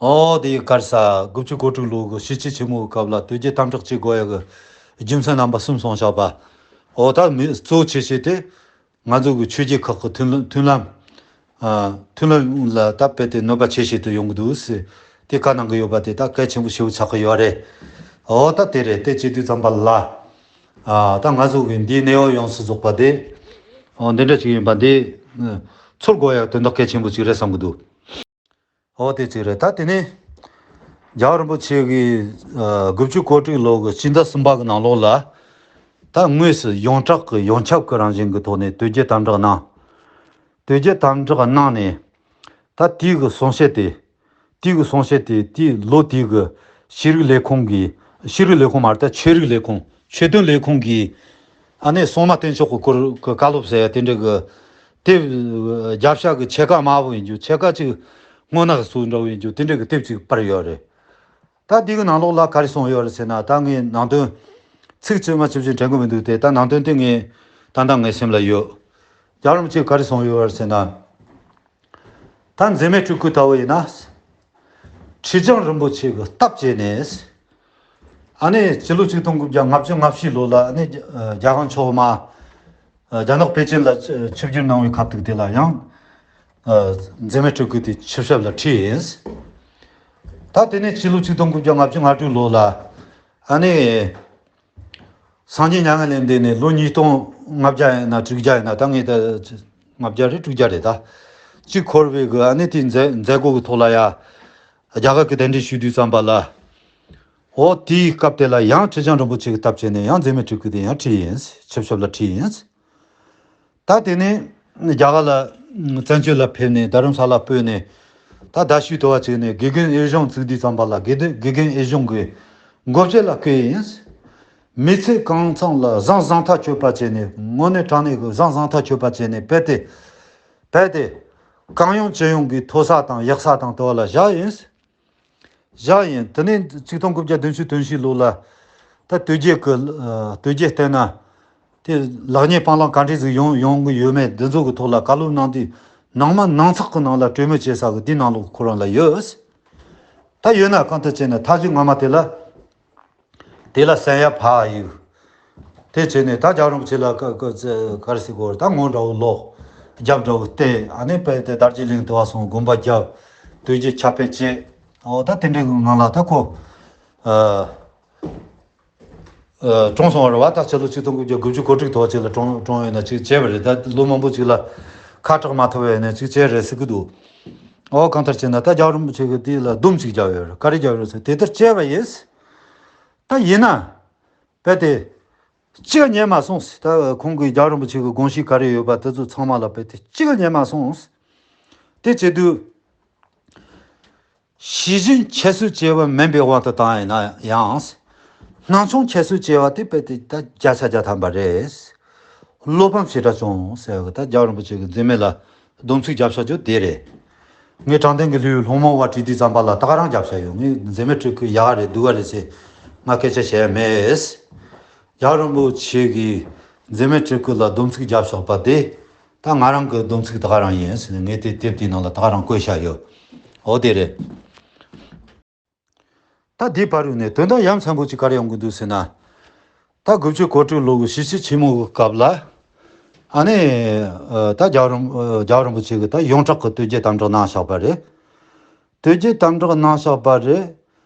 ཨོ་དེ་གར་ས་དགུ་བཅུ་གོ་དྲུག་ལོ་གི་ཞི་བྱེད་ཆེན་མོའི་སྐབས་ལ་དོལ་རྒྱལ་དམ་དྲག་བྱེད་དགོས་ཡ་གི་རྒྱུ་མཚན་རྣམ་པ་གསུམ་གསུངས་བཞག་པ། ཨོ་ད་མི་གཙོ་ཆེ་ཤོས་དེ། ང་ཚོ་གི་ཆོས་བརྒྱུད་ཁག་གི་མཐུན་ལམ་མཐུན་ལམ། ཨ། མཐུན་ལམ་ལ་ད་རྦད་དེ་གནོད་པ་ཆེ་ཤོས་དུ་ཡོང་གི་འདུག་ཟེར། དེ་བཀའ་གནང་གི་ཡོད་པ་དེ་ད་གལ་ཆེན་པོ་ཞེ་པོ་ཆགས་ཀྱི་ཡོད་རེད། འོ་ད་དེ་རེད། དེ་བྱེད་དུས་ཙམ་པ་ལ། ཨ། ད་ང་ཚོ་གི་འདིའི་གནས་བབ་ཡོངས་སུ་རྫོགས་པ་དེ། འོ་འདི་འདྲ་ཅིག་ཡིན་པ་འདི། ཚུར་དགོས་ཡག་དོན་དག་གལ་ཆེན་པོ་ཅིག་རེད་བསམ་གྱི་འདུག་འོ་དེ་གཅིག་རེད། ད་དེ་ནས་རྒྱལ་བ་རིན་པོ་ཆེ་གིས་ཨ་དགུ་བཅུ་གོ་དྲུག་ལོ་གི་སྤྱི་ཟླ་གསུམ་པ་གི་ནང་ལོགས་ལ། ད་དངོས་སུ་ཡོངས་གྲགས་ཀྱི་ཡོངས་ཁྱབ་ཀྱི་རང་བཞིན་གྱི་ཐོག་ནས་དོལ་རྒྱལ་དམ་དྲག་གནང་། དོལ་རྒྱལ་དམ་དྲག་གནང་ནས། ད་དེའི་གི་གསུང་བཤད་དེ། དེའི་གི་གསུང་བཤད་དེ་དེའི་ལོ་དེའི་གི་ཤེས་རིག་ལས་ཁུངས་ཀྱི། ཤེས་རིག་ལས་ཁུངས་མ་རེད། ད་ཆོས་རིག་ལས་ཁུངས། ཆོས་དོན་ལས་ཁུངས་ཀྱི། ཨ་ནི་སྲུང་མ་བསྟེན་ཕྱོགས་ཀྱི་སྐོར་གྱི་བཀའ་སློབ་ཟེར་ཡ་དེ་འདྲ་གི། དེ་རྒྱབ་ཤ་གི་ཕྱེད་ཀ་དམར་པོ་ཡིན་རྒྱུ། ཕྱེད་ཀ་ཅིག་སྔོ་ནག་སོགས་འདྲ་བོ་ཡིན་རྒྱུ་དེ་འདྲ་གི་དེབ་ཅིག་པར་ཡོད་རེད། ད་འདི་གི་ནང་ལོགས་ལ་ག་རེ་གསུངས་ཡོད་རེད་ཟེར་ན། ད་ངས་ནང་དོན་ཚིག་གཅིག་མ་གཅིག་བཞིན་དྲན་གི་མི་འདུག་སྟེ། ད་ནང་དོན་དེ་ངས་ད་ལྟ་ངའི་སེམས་ལ་ཡོད། རྒྱལ་བ་རིན་པོ་ཆེས་ག་རེ་གསུངས་ཡོད་རེད་ཟེར་ན། ད་འཛད་མེད་སྤྲུལ་སྐུ་ལྟ་བུ་ཡིན་ན། ཁྲི་བྱང་རིན་པོ་ཆེ་གི་སྟབས་བྱས་ནས། ཨ་ནི་སྤྱི་ལོ་ཆིག་སྟོང་དགུ་བརྒྱ་ལྔ་བཅུ་ང་བཞི་ལོ་ལ། ཨ་ནི་རྒྱ་གར་ཕྱོགས་མ། རྒྱ་ནག་པེ་ཅིན་ལ་ཆིབས་བསྒྱུར་གནང་བའི་སྐབས་དུས་དེ་ལ་ཡང་། འཛད་མེད་སྤྲུལ་སྐུ་དེ་ཆིབས་ཞབས་ལ་ཁྲིད་ཡིན། ད་དེ་ནས་ཕྱི་ལོ་ཆིག་སྟོང་དགུ་བརྒྱ་ལྔ་བཅུ་ང་དྲུག་ལོ་ལ། ཨ་ནི་སངས་རྒྱས་མྱ་ངན་ལས་འདས་ནས་ལོ་ཉིས་སྟོང་ལྔ་བརྒྱ་ཡིན་ན་དྲུག་བརྒྱ་ཡིན་ན། ད་ངས་ད་ལྔ་བརྒྱ་རེད། དྲུག་བརྒྱ་རེད། ད་གཅིག་འཁོར་བའི་གི། ཨ་ནི་དེའི་མཛད་མཛད་སྒོ་གི་ཐོག་ལ་ཡ། རྒྱ་གར་གི་གདན་འདྲེན་ཞུ་དུས་ཙམ་པ་ལ། འོ་དེའི་སྐབས་དེ་ལ་ཡང་ཁྲི་བྱང་རིན་པོ་ཆེ་གི་སྟབས་བྱས་ནས་ཡང་འཛད་མེད་སྤྲུལ་སྐུ་དེ་ཡང་ཁྲིད་ཡིན། ཆིབས་ཞབས་ལ་ཁྲིད་ཡིན། ད་དེ་ནས་རྒྱ་གར་ལ་བཙན་བྱོལ་ལ་ཕེབས་ནས། རྡ་རམ་ས་ལ་སྤོས་ནས། ད་རྡ་ཤོད་དུ་བ་བྱས་ནས་དགེ་རྒན་དབུས་གཞུང་བཙུགས་དུས་ཙམ་པ་ལ། དགེ་རྒན་དབུས་གཞུང་གི་འགོ་ཁྲིད་ལ་བསྐོས་ཡིན། མི་ཚེ་གང་ཚང་ལ་བཟང་བཟང་ཐག་ཆོད་པ་བྱས་ནས། དངོས་གནས་དྲང་གནས་ཀྱི་བཟང་བཟང་ཐག་ཆོད་པ་བྱས་ནས། རྦད་དེ་རྦད་དེ་གང་ཡོང་ཅི་ཡོང་གི་མཐོ་ས་དང་ཡག་ས་དང་དུ་བ་ལ་བཞག་ཡིན། བཞག་ཡིན། དེ་ནས་ཆིག་སྟོང་དགུ་བརྒྱ་བདུན་ཅུ་དོན་བཞི་ལོ་ལ། ད་དོལ་རྒྱལ་གྱི། ཨ། དོལ་རྒྱལ་བསྟེན་ན་དེ་ལེགས་ཉེས་སྤང་བླང་ག་འདྲ་ཟིག་ཡོང་ཡོང་གི་ཡོད་མེད་འདི་ཚོ་གི་ཐོག་ལ་བཀའ་སློབ་གནང་དུས། ནང་མ་ནང་ཚགས་ཀྱི་ནང་ལ་གྲོས་མོལ་བྱེད་ས་གི་འདི་ནང་ལོགས་ཁོ་རང་ལ་ཡོད། ད་ཡོད་ན་གང་ལྟར་བྱས་ན་མཐའ་གཞུག་སྔ་མ་དེ་ལ། དེ་ལ་གསན་ཡ་ཕར་གཡུག་དེ་བྱས་ནས་ད་རྒྱལ་བ་རིན་པོ་ཆེ་ལ་ག་ག་ག་རེ་ཟེར་དགོས་རེད། ད་ངོ་འདྲ་བོ་ལོག་རྒྱབ་འདྲ་བོ་བལྟས། ཨ་ནི་རྦད་དེ་དར་རྒྱས་གླིང་དུ་བ་སོང་དགོན་པ་རྒྱབ། དོལ་རྒྱལ་ཕྱག་དཔེ་བྱས། འོ་ད་དེ་འདྲའི་གི་ངང་ལ་ད་ཁོ། ཨ། ཨ། གྲོངས་སོང་བ་རེད་བ། ད་ཕྱི་ལོ་ཆིག་སྟོང་དགུ་བརྒྱ་དགུ་བཅུ་གོ་དྲུག་ཐོག་ཅིག་ལ་གྲོངས་གྲོངས་ཡོད་ན་ཅིག་བྱས་པ་རེད། ད་ལོ་མང་པོ་ཅིག་ལ་ཁ་གྲག་མ་ཐུབ་པ་ཡོད་ན་ཅིག་བྱས་རེད་ཟེར་གི་འདུག་འོ་གང་ལྟར་བྱས་ན་ད་རྒྱལ་བ་རིན་པོ་ཆེ་གི་དེ་ལ་སྡོམ་ཅིག་བརྒྱབ་ཡོད་རེད། ག་རེ་བརྒྱབ་ཡོད་རེད་ཟེར། དེ་ལྟར་བྱས་པ་ཡིན། ད་ཡིན་ན། རྦད་དེ། གཅིག་ཉན་མ་སོང་ཟེར། ད་ཁོང་གི་རྒྱལ་བ་རིན་པོ་ཆེ་གི་དགོངས་གཞི་ག་རེ་ཡོད་པ་དེ་ཚོ་ཚང་མ་ལ་རྦད་དེ་གཅིག་ཉན་མ་སོང་ཟེར། དེ་བྱེད་དུས། ཤེས་བཞིན་ཁྱད་གསོད་བྱས་པ་མིན་པའི་དབང་དུ་བཏང་ཡིན་ན་ཡང་། སྣང་ཆུང་ཁྱད་གསོད་བྱས་པ་དེ་རྦད་དེ་ད་བརྒྱ་ཆ་བརྒྱ་ཐམ་པ་རེད། བློ་ཕམ་ཞེ་དྲག་བྱུང་ཟེར་བ་ད་རྒྱལ་བ་རིན་པོ་ཆེ་གི་འཛད་མེད་ལ་སྡོམ་ཚིག་བརྒྱབ་བཞག་རྒྱུ་དེ་རེད། ངས་དྲང་བདེན་གྱི་ལྷུས་ལྷུང་མོ་བ་བྲིས་དུས་ཙམ་པ་ལ་ད་ག་རང་བརྒྱབ་བཞག་ཡོད། ངས་འཛད་མེད་སྤྲུལ་སྐུ་ཡག་ག་རེད་སྡུག་ག་རེད་ཟེར་ང་སྐད་ཆ་བཤད་ཡ་མེད། རྒྱལ་བ་རིན་པོ་ཆེ་གིས་འཛད་མེད་སྤྲུལ་སྐུ་ལ་སྡོམ་ཚིག་བརྒྱབ་བཞག་པ་དེ། ད་ང་རང་གི་སྡོམ་ཚིག་ད་ག་རང་ཡིན་ཟེར་ནས་ངས་དེ་དེབ་དེའི་ནང་ལ་ད་ག་རང་བཀོད་བཞག་ཡོད། འོ་དེ་རེད། ད་འདིའི་བར་དུ་ནས་དོན་དག་ཡ་མཚན་པོ་ཅིག་ག་རེ་ཡོང་གི་འདུག་ཟེར་ན། ད་དགུ་བཅུ་གོ་དྲུག་ལོ་གི་ཞི་བྱེད་ཆེན་མོ་གི་སྐབས་ལ། ཨ་ནི། ཨ། ད་རྒྱལ་བ་རིན་རྒྱལ་བ་རིན་པོ་ཆེ་གིས་ད་ཡོངས་གྲགས་ཀྱི་དོལ་རྒྱལ་དམ་དྲག་གནང་བཞག་པ་རེད། དོལ་རྒྱལ་དམ་དྲག་གནང་བཞག་པ་རེད།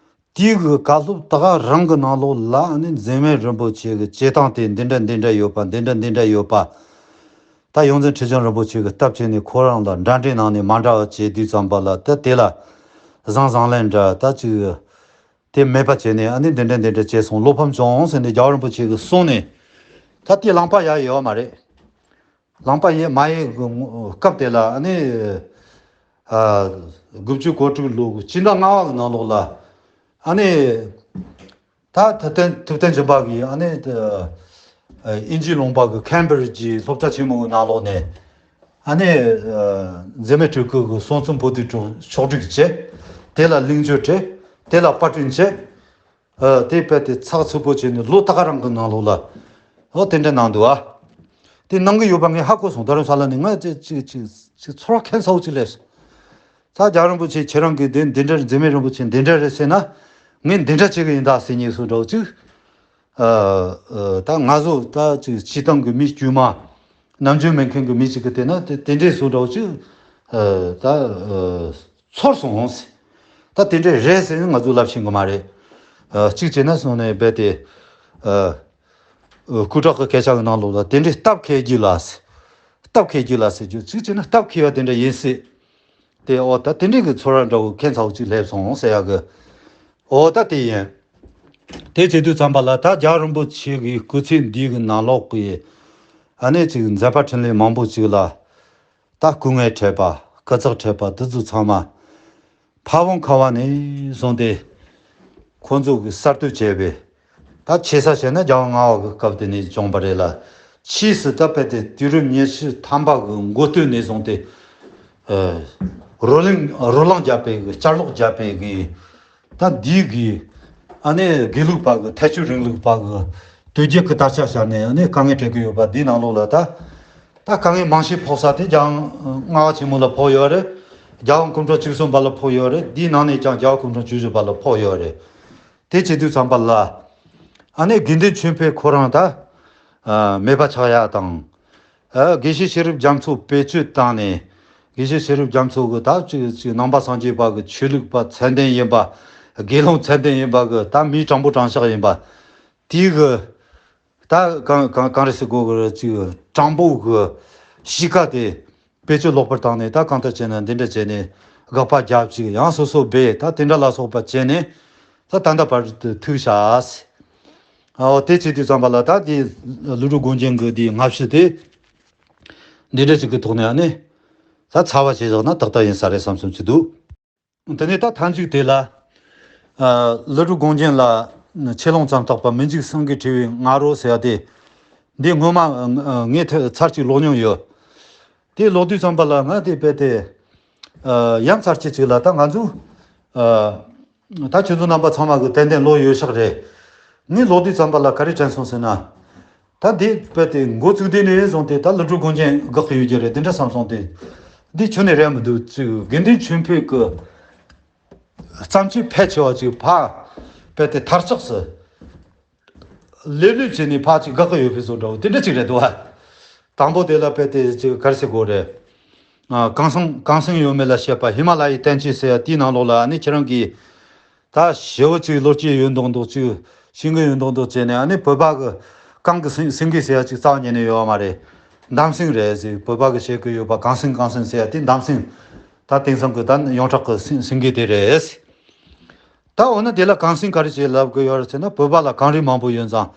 དེའི་གི་བཀའ་སློབ་ད་ག་རང་གི་ནང་ལོགས་ལ་ཨ་ནི་འཛད་མེད་རིན་པོ་ཆེ་གི་བྱེད་སྟངས་དེ་འདི་འདྲ་འདི་འདྲ་ཡོད་པ། འདི་འདྲ་འདི་འདྲ་ཡོད་པ། ད་ཡོངས་འཛིན་ཁྲི་བྱང་རིན་པོ་ཆེ་གི་སྟབས་བྱས་ནས་ཁོ་རང་ལ་འདྲ་འདྲའི་ནང་ནས་མ་འདྲ་བ་བྱེད་དུས་ཙམ་པ་ལ། ད་དེ་ལ་བཟང་བཟང་ལན་འདྲ་ད་ཅིག་དེ་མེད་པ་བྱས་ནས་ཨ་ནི་འདི་འདྲ་འདི་འདྲ་བྱས་སོང་། བློ་ཕམ་བྱུང་ཟེར་ནས་རྒྱལ་བ་རིན་པོ་ཆེ་གིས་གསུངས་ནས། ད་དེ་ལངས་པ་ཡ་ཡོད་མ་རེད། ལངས་པ་ཡེ་མ་ཡེ་གི་སྐབས་དེ་ལ་ཨ་ནི། ཨ། དགུ་བཅུ་གོ་དྲུག་ལོ་གི་སྤྱི་ཟླ་ལྔ་པ་གི་ནང་ལོགས་ལ། ཨ་ནི། ད་ཐུབ་བསྟན་ཐུབ་བསྟན་སྦྱིན་པ་གིས་ཨ་ནི། ཨ། ཨ་དབྱིན་ཇིའི་ལུང་པ་གི་ཁེམ་བྷི་རིཇ་གྱི་སློབ་གྲྭ་ཆེན་མོ་གི་ནང་ལོགས་ནས། ཨ་ནི་ཨ་འཛད་མེད་སྤྲུལ་སྐུ་གི་གསུང་རྩོམ་པོ་ཏི་ཕྱོགས་སྒྲིག་བྱས། དེ་ལ་གླེང་བརྗོད་བྲིས། དེ་ལ་པར་སྐྲུན་བྱས། ཨ་དེ་རྦད་དེ་ཚགས་ཚུད་པོ་བྱས་ནས་ལོ་ད་ག་རང་གི་ནང་ལོགས་ལ་ཨོ་དེ་འདྲ་གནང་འདུག་ཨ། དེ་གནང་གི་ཡོད་པ་ངས་ཧ་གོ་སོང་། རྡ་རམ་ས་ལ་ནས་ང་ཅིག་ཅིག་ཅིག་ཅིག་ཚོར་བ་ཁེངས་ཚ་བོ་ཅིག་སླེབས་སོང་། ད་རྒྱལ་བ་རིན་པོ་ཆེ་ཁྱེད་རང་གིས་དེ་འདི་འདྲ། འཛད་མེད་རིན་པོ་ཆེ་འདི་འདྲ་རེད་ཟེར་ན། ངས་འདི་འདྲ་བྱེད་གི་ཡིན་ད་ཟེར་མཁན་བཟོ་འདྲ་བོ་ཅིག་ཨ་ཨ་ད་ང་ཚོ་ད་ཅིག་སྤྱི་བཏང་གི་མི་དཀྱུས་མ། ནམ་རྒྱུན་མེད་མཁན་གྱི་མི་ཞིག་གིས་བལྟས་ན་དེ་དེ་འདྲའི་བཟོ་འདྲ་བོ་ཅིག་ཨ་ད་ཨ་ཚོར་སོང་ཟེར། ད་དེ་འདྲ་རེད་ཟེར་ནས་ང་ཚོ་ལབ་ཤེས་གི་མ་རེད། ཨ་གཅིག་བྱས་ན་སོང་ནས་རྦད་དེ་ཨ་ཨ་སྐུ་དྲག་གི་སྐད་ཆ་གི་ནང་ལོགས་ལ་དེ་འདྲའི་སྟབས་འཁེལ་རྒྱུ་ལ་ཟེར། སྟབས་འཁེལ་རྒྱུ་ལ་ཟེར་རྒྱུ། གཅིག་བྱས་ན་སྟབས་འཁེལ་བ་དེ་འདྲ་ཡིན་སྲིད། དེ་ཨོ་ད་དེ་འདྲའི་གི་ཚོར་བ་འདྲ་བོ་ཁེངས་ཚ་བོ་ཅིག་སླེབས་སོང་ཟེར་ཡག་གི། ཨོ་ད་དེ་ཡིན། དེ་བྱེད་དུས་ཙམ་པ་ལ་ད་རྒྱལ་བ་རིན་པོ་ཆེ་གི་སྐུ་ཚེ་འདི་གི་ནང་ལོགས་ཀྱི་ཨ་ནི་ཅིག་མཛད་པ་འཕྲིན་ལས་མང་པོ་ཅིག་ལ། ད་སྐུ་ངལ་འཕྲད་པ། སྐུ་ཚེགས་འཕྲད་པ་དེ་ཚོ་ཚང་མ་ཕ་བོང་ཁ་བ་ནས་བཟུང་སྟེ། ཁོང་ཚོ་གིས་གསར་གཏོད་བྱས་པའི། ད་ཆེ་ས་བྱས་ན་རྒྱལ་བ་ལྔ་པ་གི་སྐབས་དེ་ནས་བྱུང་བ་རེད་ལ། ཕྱིས་སུ་ད་རྦད་དེ་དུས་རབས་ཉི་ཤུ་ཐམ་པ་གི་འགོ་སྟོད་ནས་བཟུང་སྟེ། ཨ་རོ་ལངས་རོ་ལངས་བརྒྱབ་པའི་གི། བསྐྱར་ལོག་བརྒྱབ་པའི་གི། ད་འདིའི་གི་ཨ་ནི་དགེ་ལུགས་པ་གི། ཐལ་སྤྱོད་རིང་ལུགས་པ་གི་དོལ་རྒྱལ་གི་དར་ཆ་བཞག་ནས་ཨ་ནི་དཀའ་ངལ་འཕྲད་གི་ཡོད་པ། འདིའི་ནང་ལོགས་ལ་ད། ད་དཀའ་ངལ་མང་ཤོས་ཕོག་ས་དེ་རྒྱལ་བ་ལྔ་པ་ཆེན་མོ་ལ་ཕོག་ཡོད་རེད། རྒྱལ་བ་སྐུ་ཕྲེང་བཅུ་གསུམ་པ་ལ་ཕོག་ཡོད་རེད། འདིའི་ནང་ནས་ཀྱང་རྒྱལ་བ་སྐུ་ཕྲེང་བཅུ་བཞི་པ་ལ་ཕོག་ཡོད་རེད། དེ་བྱེད་དུས་ཙམ་པ་ལ། ཨ་ནི་དགེ་འདུན་ཆོས་འཕེལ་ཁོ་རང་ད་ཨ་མེད་པ་ཆགས་ཡག་དང་། ཨ་དགེ་བཤེས་ཤེས་རབ་རྒྱ་མཚོ་བེད་སྤྱོད་བཏང་ནས། དགེ་བཤེས་ཤེས་རབ་རྒྱ་མཚོ་གི་ད་ཅིག་ཅིག་ནང་པ་སངས་རྒྱས་པ་གི་ཆོས་ལུགས་པ་ཚད་ལྡན་ཡིན་པ། དགེ་སློང་ཚད་ལྡན་ཡིན་པ་གི་ད་མིའི་དྲང་པོ་དྲང་གཞག་ཡིན་པ། དེའི་གི་ད་གང་གང་གང་རེད་ཟེར་དགོས་གི་རེད། ཅིག་དྲང་པོ་གི་གཤིས་ཀ་དེ་བེད་སྤྱོད་ལོག་པར་བཏང་ནས། ད་གང་ལྟར་བྱས་ན་འདི་འདྲ་བྱས་ནས་དགག་པ་རྒྱབ་ཅིག། ཡང་སོ་སོ་སྦས། ད་དེ་འདྲ་ལ་སོགས་པ་བྱས་ནས། ད་ད་ལྟ་བར་དུ་ཐུག་བཞག་ཟེར། ཨོ་དེ་བྱེད་དུས་ཙམ་པ་ལ་ད་དེ་ཀླུ་སྒྲུབ་དགོངས་རྒྱན་གི་དེའི་སྔ་ཕྱི་དེ་འདི་འདྲ་ཅིག་གི་ཐོག་ནས་ཨ་ནི་ད་ཚ་བ་བྱས་བཞག་ན་ཏག་ཏག་ཡིན་ས་རེད་བསམ་བསམ་ཅིག་འདུག། དེ་ནས་ད་མཐའ་མཇུག་དེ་ལ། ཨ་ཀླུ་སྒྲུབ་དགོངས་རྒྱན་ལ། ཆེ་ལོང་ཙམ་བརྟག་པ། མི་འཇིགས་སེང་གེ་ཁྲི་པའི་ང་རོ་ཟེར་བ་དེ། འདི་སྔོན་མ་ཨ་ངས་ཐེ་ཚར་གཅིག་ཀློག་མྱོང་ཡོད། དེ་ཀློག་དུས་ཙམ་པ་ལ་ང་དེ་རྦད་དེ། ཨ་ཡ་མཚར་སྐྱེ་ཅིག་ལ། ད་ང་ཚོ་ཨ་ད་ཁྱོད་ཚོ་རྣམ་པ་ཚང་མ་གི་ཏན་ཏན་ཀློག་ཡོད་ཤག་རེད། ངས་ཀློག་དུས་ཙམ་པ་ལ་ག་རེ་དྲན་སོང་ཟེར་ན། ད་འདི་རྦད་དེ་འགོ་བཙུགས་དུས་ནས་བཟུང་སྟེ་ད་ཀླུ་སྒྲུབ་དགོངས་རྒྱན་དགག་གི་ཡོད་ཀྱི་རེད། དེ་འདྲ་བསམ་སོང་སྟེ། འདི་ཁྱོན་ནས་རེད་མི་འདུག་ཅིག། དགེ་འདུན་ཆོས་འཕེལ་གི་བརྩམས་ཆོས་ཕལ་ཆེ་བ་ཅིག་ཕར་རྦད་དེ་མཐར་ཆགས་སུ་ལེབ་ལེབ་བྱས་ནས་ཕར་ཅིག་དགག་གི་ཡོད་པའི་བཟོ་འདྲ་བོ་དེ་འདྲ་ཅིག་རེད་འདུག་བ། དང་པོ་དེ་ལ་རྦད་དེ་ཅིག་ག་རེ་ཟེར་དགོས་རེད། ཨ་གང་སེང་གང་སེང་ཡོད་མེད་ལ་བཤད་པ། ཧི་མ་ལ་ཡའི་བསྟན་བཅོས་ཟེར་ཡ་དེའི་ནང་ལོགས་ལ་ཨ་ནི་ཁྱེད་རང་གིས་ད་ཞེ་པོ་ཅིག་བློ་སྐྱེད་ཡོད་མདོག་མདོག་ཅིག་ཤེས་ཀྱི་ཡོད་མདོག་མདོག་བྱས་ནས། ཨ་ནི་བོད་པ་གི་གང་གི་སེང་སེང་གེ་ཟེར་ཡ་ཅིག་རྩ་བ་ཉིད་ནས་ཡོད་པ་མ་རེད། འདམ་སེང་རེད་ཟེར། བོད་པ་གི་བཤད་ཀྱི་ཡོད་པ་གང་སེང་གང་སེང་ཟེར་ཡ་དེ་འདམ་སེང་། ད་དེང་སང་གི་ད་ཡོངས་གྲགས་ཀྱི་སེང་སེང་གེ་དེ་རེད། ད་འོ་ན་དེ་ལ་གངས་སེང་ག་རེ་བྱས་ལབ་གི་ཡོད་རེད་ཟེར་ན། བོད་པ་ལ་གངས་རི་མང་པོ་ཡོད་ཙང་།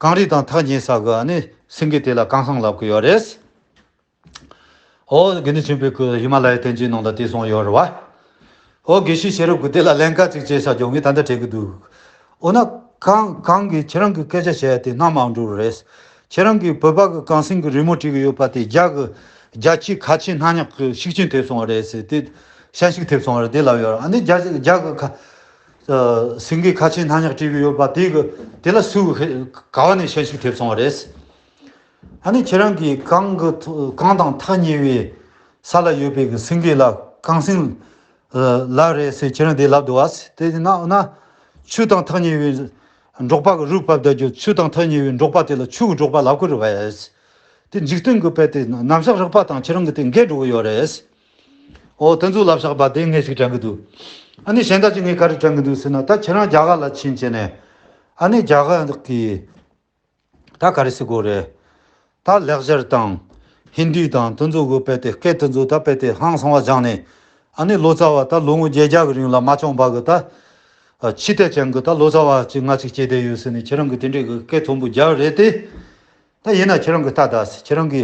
གངས་རི་དང་ཐག་ཉེ་ས་གི་ཨ་ནི་སེང་གེ་དེ་ལ་གངས་སེང་ལབ་གི་ཡོད་རེད། ཨོ་དགེ་འདུན་ཆོས་འཕེལ་གི་ཧི་མ་ལ་ཡའི་བསྟན་བཅོས་ནང་ལ་དེ་གསུངས་ཡོད་རེད་བ། ཨོ་དགེ་བཤེས་ཤེས་རབ་ཀྱིས་དེ་ལ་ལན་ཁ་ཅིག་བྱས་ས་ཀྱང་ངས་ད་ལྟ་དྲན་གི་འདུག། འོ་ན་གང་གང་གིས་ཁྱེད་རང་གི་སྐད་ཆ་བཤད་ཡ་དེ་སྣང་མ་འགྲོ་རེད། ཁྱེད་རང་གིས་བོད་པ་གི་གངས་སེང་གི་རི་མོ་བྲིས་གི་ཡོད་པ་དེ་རྒྱ་གི་རྒྱ་ཆེའི་ཁ་ཆེ་སྣ་ཉག་གི་ཤུགས་རྐྱེན་ཐེབས་སོང་བ་རེད་ཟེར། དེ་ཞན་ཞུགས་ཐེབས་སོང་བ་རེད། དེ་ལབ་ཡོད། ཨ་ནི་རྒྱ་རྒྱ་གི་ཁ་ཨ་སེང་གེ་ཁ་ཆེ་སྣ་ཉག་བྲིས་གི་ཡོད་པ་དེ་གི་དེ་ལ་སུ་གི་ག་བ་ནས་ཞན་ཞུགས་ཐེབས་སོང་བ་རེད། ཨ་ནི་ཁྱེད་རང་གིས་གངས་གི་ཐོ་གངས་དང་ཐག་ཉེ་བའི་ས་ལ་ཡོད་པའི་གི་སེང་གེ་ལ་གངས་སེང་ལབ་རེད་ཟེར་ཁྱེད་རང་དེ་ལབ་འདུག་བ། དེ་ན་ན་ཆུ་དང་ཐག་ཉེ་བའི་འབྲོག་པ་གི་རུས་བབས་བསྡད་རྒྱུ། ཆུ་དང་ཐག་ཉེ་བའི་འབྲོག་པ་དེ་ལ་ཆུ་གི་འབྲོག་པ་ལབ་ཀྱི་རེད་བ། དེ་འཇིག་རྟེན་གི་དཔེ་དེ་རྣམ་གཞག་རིག་པ་དང་ཁྱེད་རང་གི་དེ་འགལ་འགྲོ་གི་ཡོད་རེད། ཨོ་དེ་ཚོ་ལབ་བཞག་པ་དེ་ངས་ཞིག་དྲན་གི་འདུག། ཨ་ནི་གཞན་དག་ཅིག་ངས་ག་རེ་དྲན་གི་འདུག་ཟེར་ན། ད་ཁྱེད་རང་རྒྱ་གར་ལ་ཕྱིན་བྱས་ནས་ཨ་ནི་རྒྱ་གར་གི་ད་ག་རེ་ཟེར་དགོས་རེད། ད་ལེགས་སྦྱར་དང་ཧིན་དུའི་དང་དེ་ཚོ་གི་དཔེ་དེ་སྐད་དེ་ཚོ་ད་དཔེ་དེ་ཧང་སང་བ་སྦྱངས་ནས། ཨ་ནི་ལོ་ཙཱ་བ་ད་ལོ་ངོ་བརྒྱད་བརྒྱ་གི་རིང་ལ་མ་བྱུང་བ་གི་ད་ཨ་ཕྱི་དེ་ཅན་གི་ད་ལོ་ཙཱ་བ་ཅིག་ང་ཅིག་སྐྱེས་བསྡད་ཡོད་ཟེར་ནས་ཁྱེད་རང་གི་དེ་འདྲའི་གི་སྐད་མཐོན་པོ་རྒྱག་རེད་དེ། ད་ཡིན་ན་ཁྱེད་རང་གི་ད་ད་ཁྱེད་རང་གི་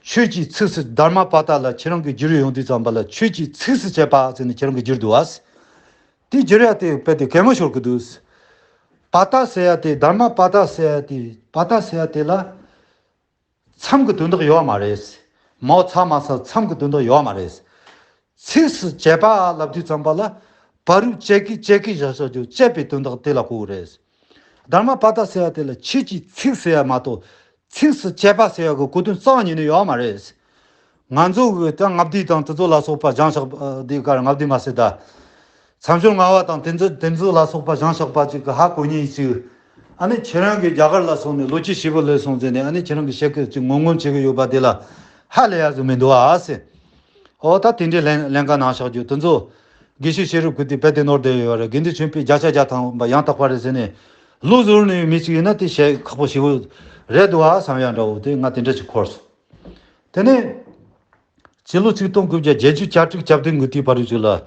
ཆོས་ཀྱི་ཚིགས་སུ། དྷརྨ་པ་ཏ་ལ་ཁྱེད་རང་གི་བསྒྱུར་ཡོང་དུས་ཙམ་པ་ལ་ཆོས་ཀྱི་ཚིགས་སུ་བཅད་པ་ཟེར་ནས་ཁྱེད་རང་གི་བསྒྱུར་འདུག་བ། དེ་བསྒྱུར་ཡ་དེ་དཔེ་དེ་གད་མོ་ཤོར་གི་འདུག། པ་ཏ་ཟེར་ཡ་དེ། དྷརྨ་པ་ཏ་ཟེར་ཡ་དེ། པ་ཏ་ཟེར་ཡ་དེ་ལ་མཚམས་ཀྱི་དོན་དག་ཡོད་མ་རེད། མའོ་ཚ་མ་ཚ་མཚམས་ཀྱི་དོན་དག་ཡོད་མ་རེད། ཚིགས་སུ་བཅད་པ་ལབ་དུས་ཙམ་པ་ལ། བ་རུ་བཅད་ཀྱི་བཅད་ཀྱི་བཞག་བཞག་རྒྱུ་བཅད་པའི་དོན་དག་དེ་ལ་གོ་གི་རེད། དྷརྨ་པ་ཏ་ཟེར་ཡ་དེ་ལ་ཆོས་ཀྱི་ཚིག་ཟེར་ཡ་མ་གཏོགས། ཚིགས་སུ་བཅད་པ་ཟེར་ཡ་གི་གོ་དོན་རྩ་བ་ཉིད་ནས་ཡོད་མ་རེད། ང་ཚོ་གི་ད་ལྔ་བདེ་དང་དེ་ཚོ་ལ་སོགས་པ་བཞེངས་བཞག་པ་དེ་གར། ལྔ་བདེ་མ་ཟད་ད། མཚམས་སྦྱོར་ལྔ་པ་དང་དེ་ཚོ་དེ་ཚོ་ལ་སོགས་པ་བཞེངས་བཞག་པ་ཅིག་གི་ཧ་གོ་ཉན་ཅིག། ཨ་ནི་ཁྱེད་རང་གིས་རྒྱ་གར་ལ་སོང་ནས་ལོ་རྒྱུས་ཞིབ་པོ་སླེབས་སོང་ཟེར་ནས། ཨ་ནི་ཁྱེད་རང་གིས་བཤད་གི་ཅིག་ངོམ་ངོམ་བྱེད་གི་ཡོད་པ་དེ་ལ་ཧ་ལས་ཡ་ཟིག་མི་འདུག་ཨ་ཟེར། ཨོ་ད་དེ་འདྲའི་ལན་ལན་ཁ་ནང་བཞག་རྒྱུ་དེ་ཚོ། དགེ་བཤེས་ཤེས་རབ་ཀྱིས་དེ་རྦད་དེ་ནོར་བསྡད་ཡོད་རེད། དགེ་འདུན་ཆོས་འཕེལ་བརྒྱ་ཆ་བརྒྱ་ཐམ་པ་ཡང་དག་པ་རེད་ཟེར་ནས་ལོ་ཟུར་ནས་མི་གཅིག་ཡིན་ན་དེ་བཤད་ཁག་པོ་ཞེ་པོ་རེད་འདུག་ཨ་བསམ་ཡ་འདྲ་བོ་དེ་ང་དེ་འདྲ་ཅིག་འཁོར་སོང་། དེ་ནས་ཕྱི་ལོ་ཆིག་སྟོང་དགུ་བརྒྱ་བརྒྱད་ཅུ་གྱ་དྲུག་གྱ་བདུན་གི་དུས་བར་དུ་ཅིག་ལ།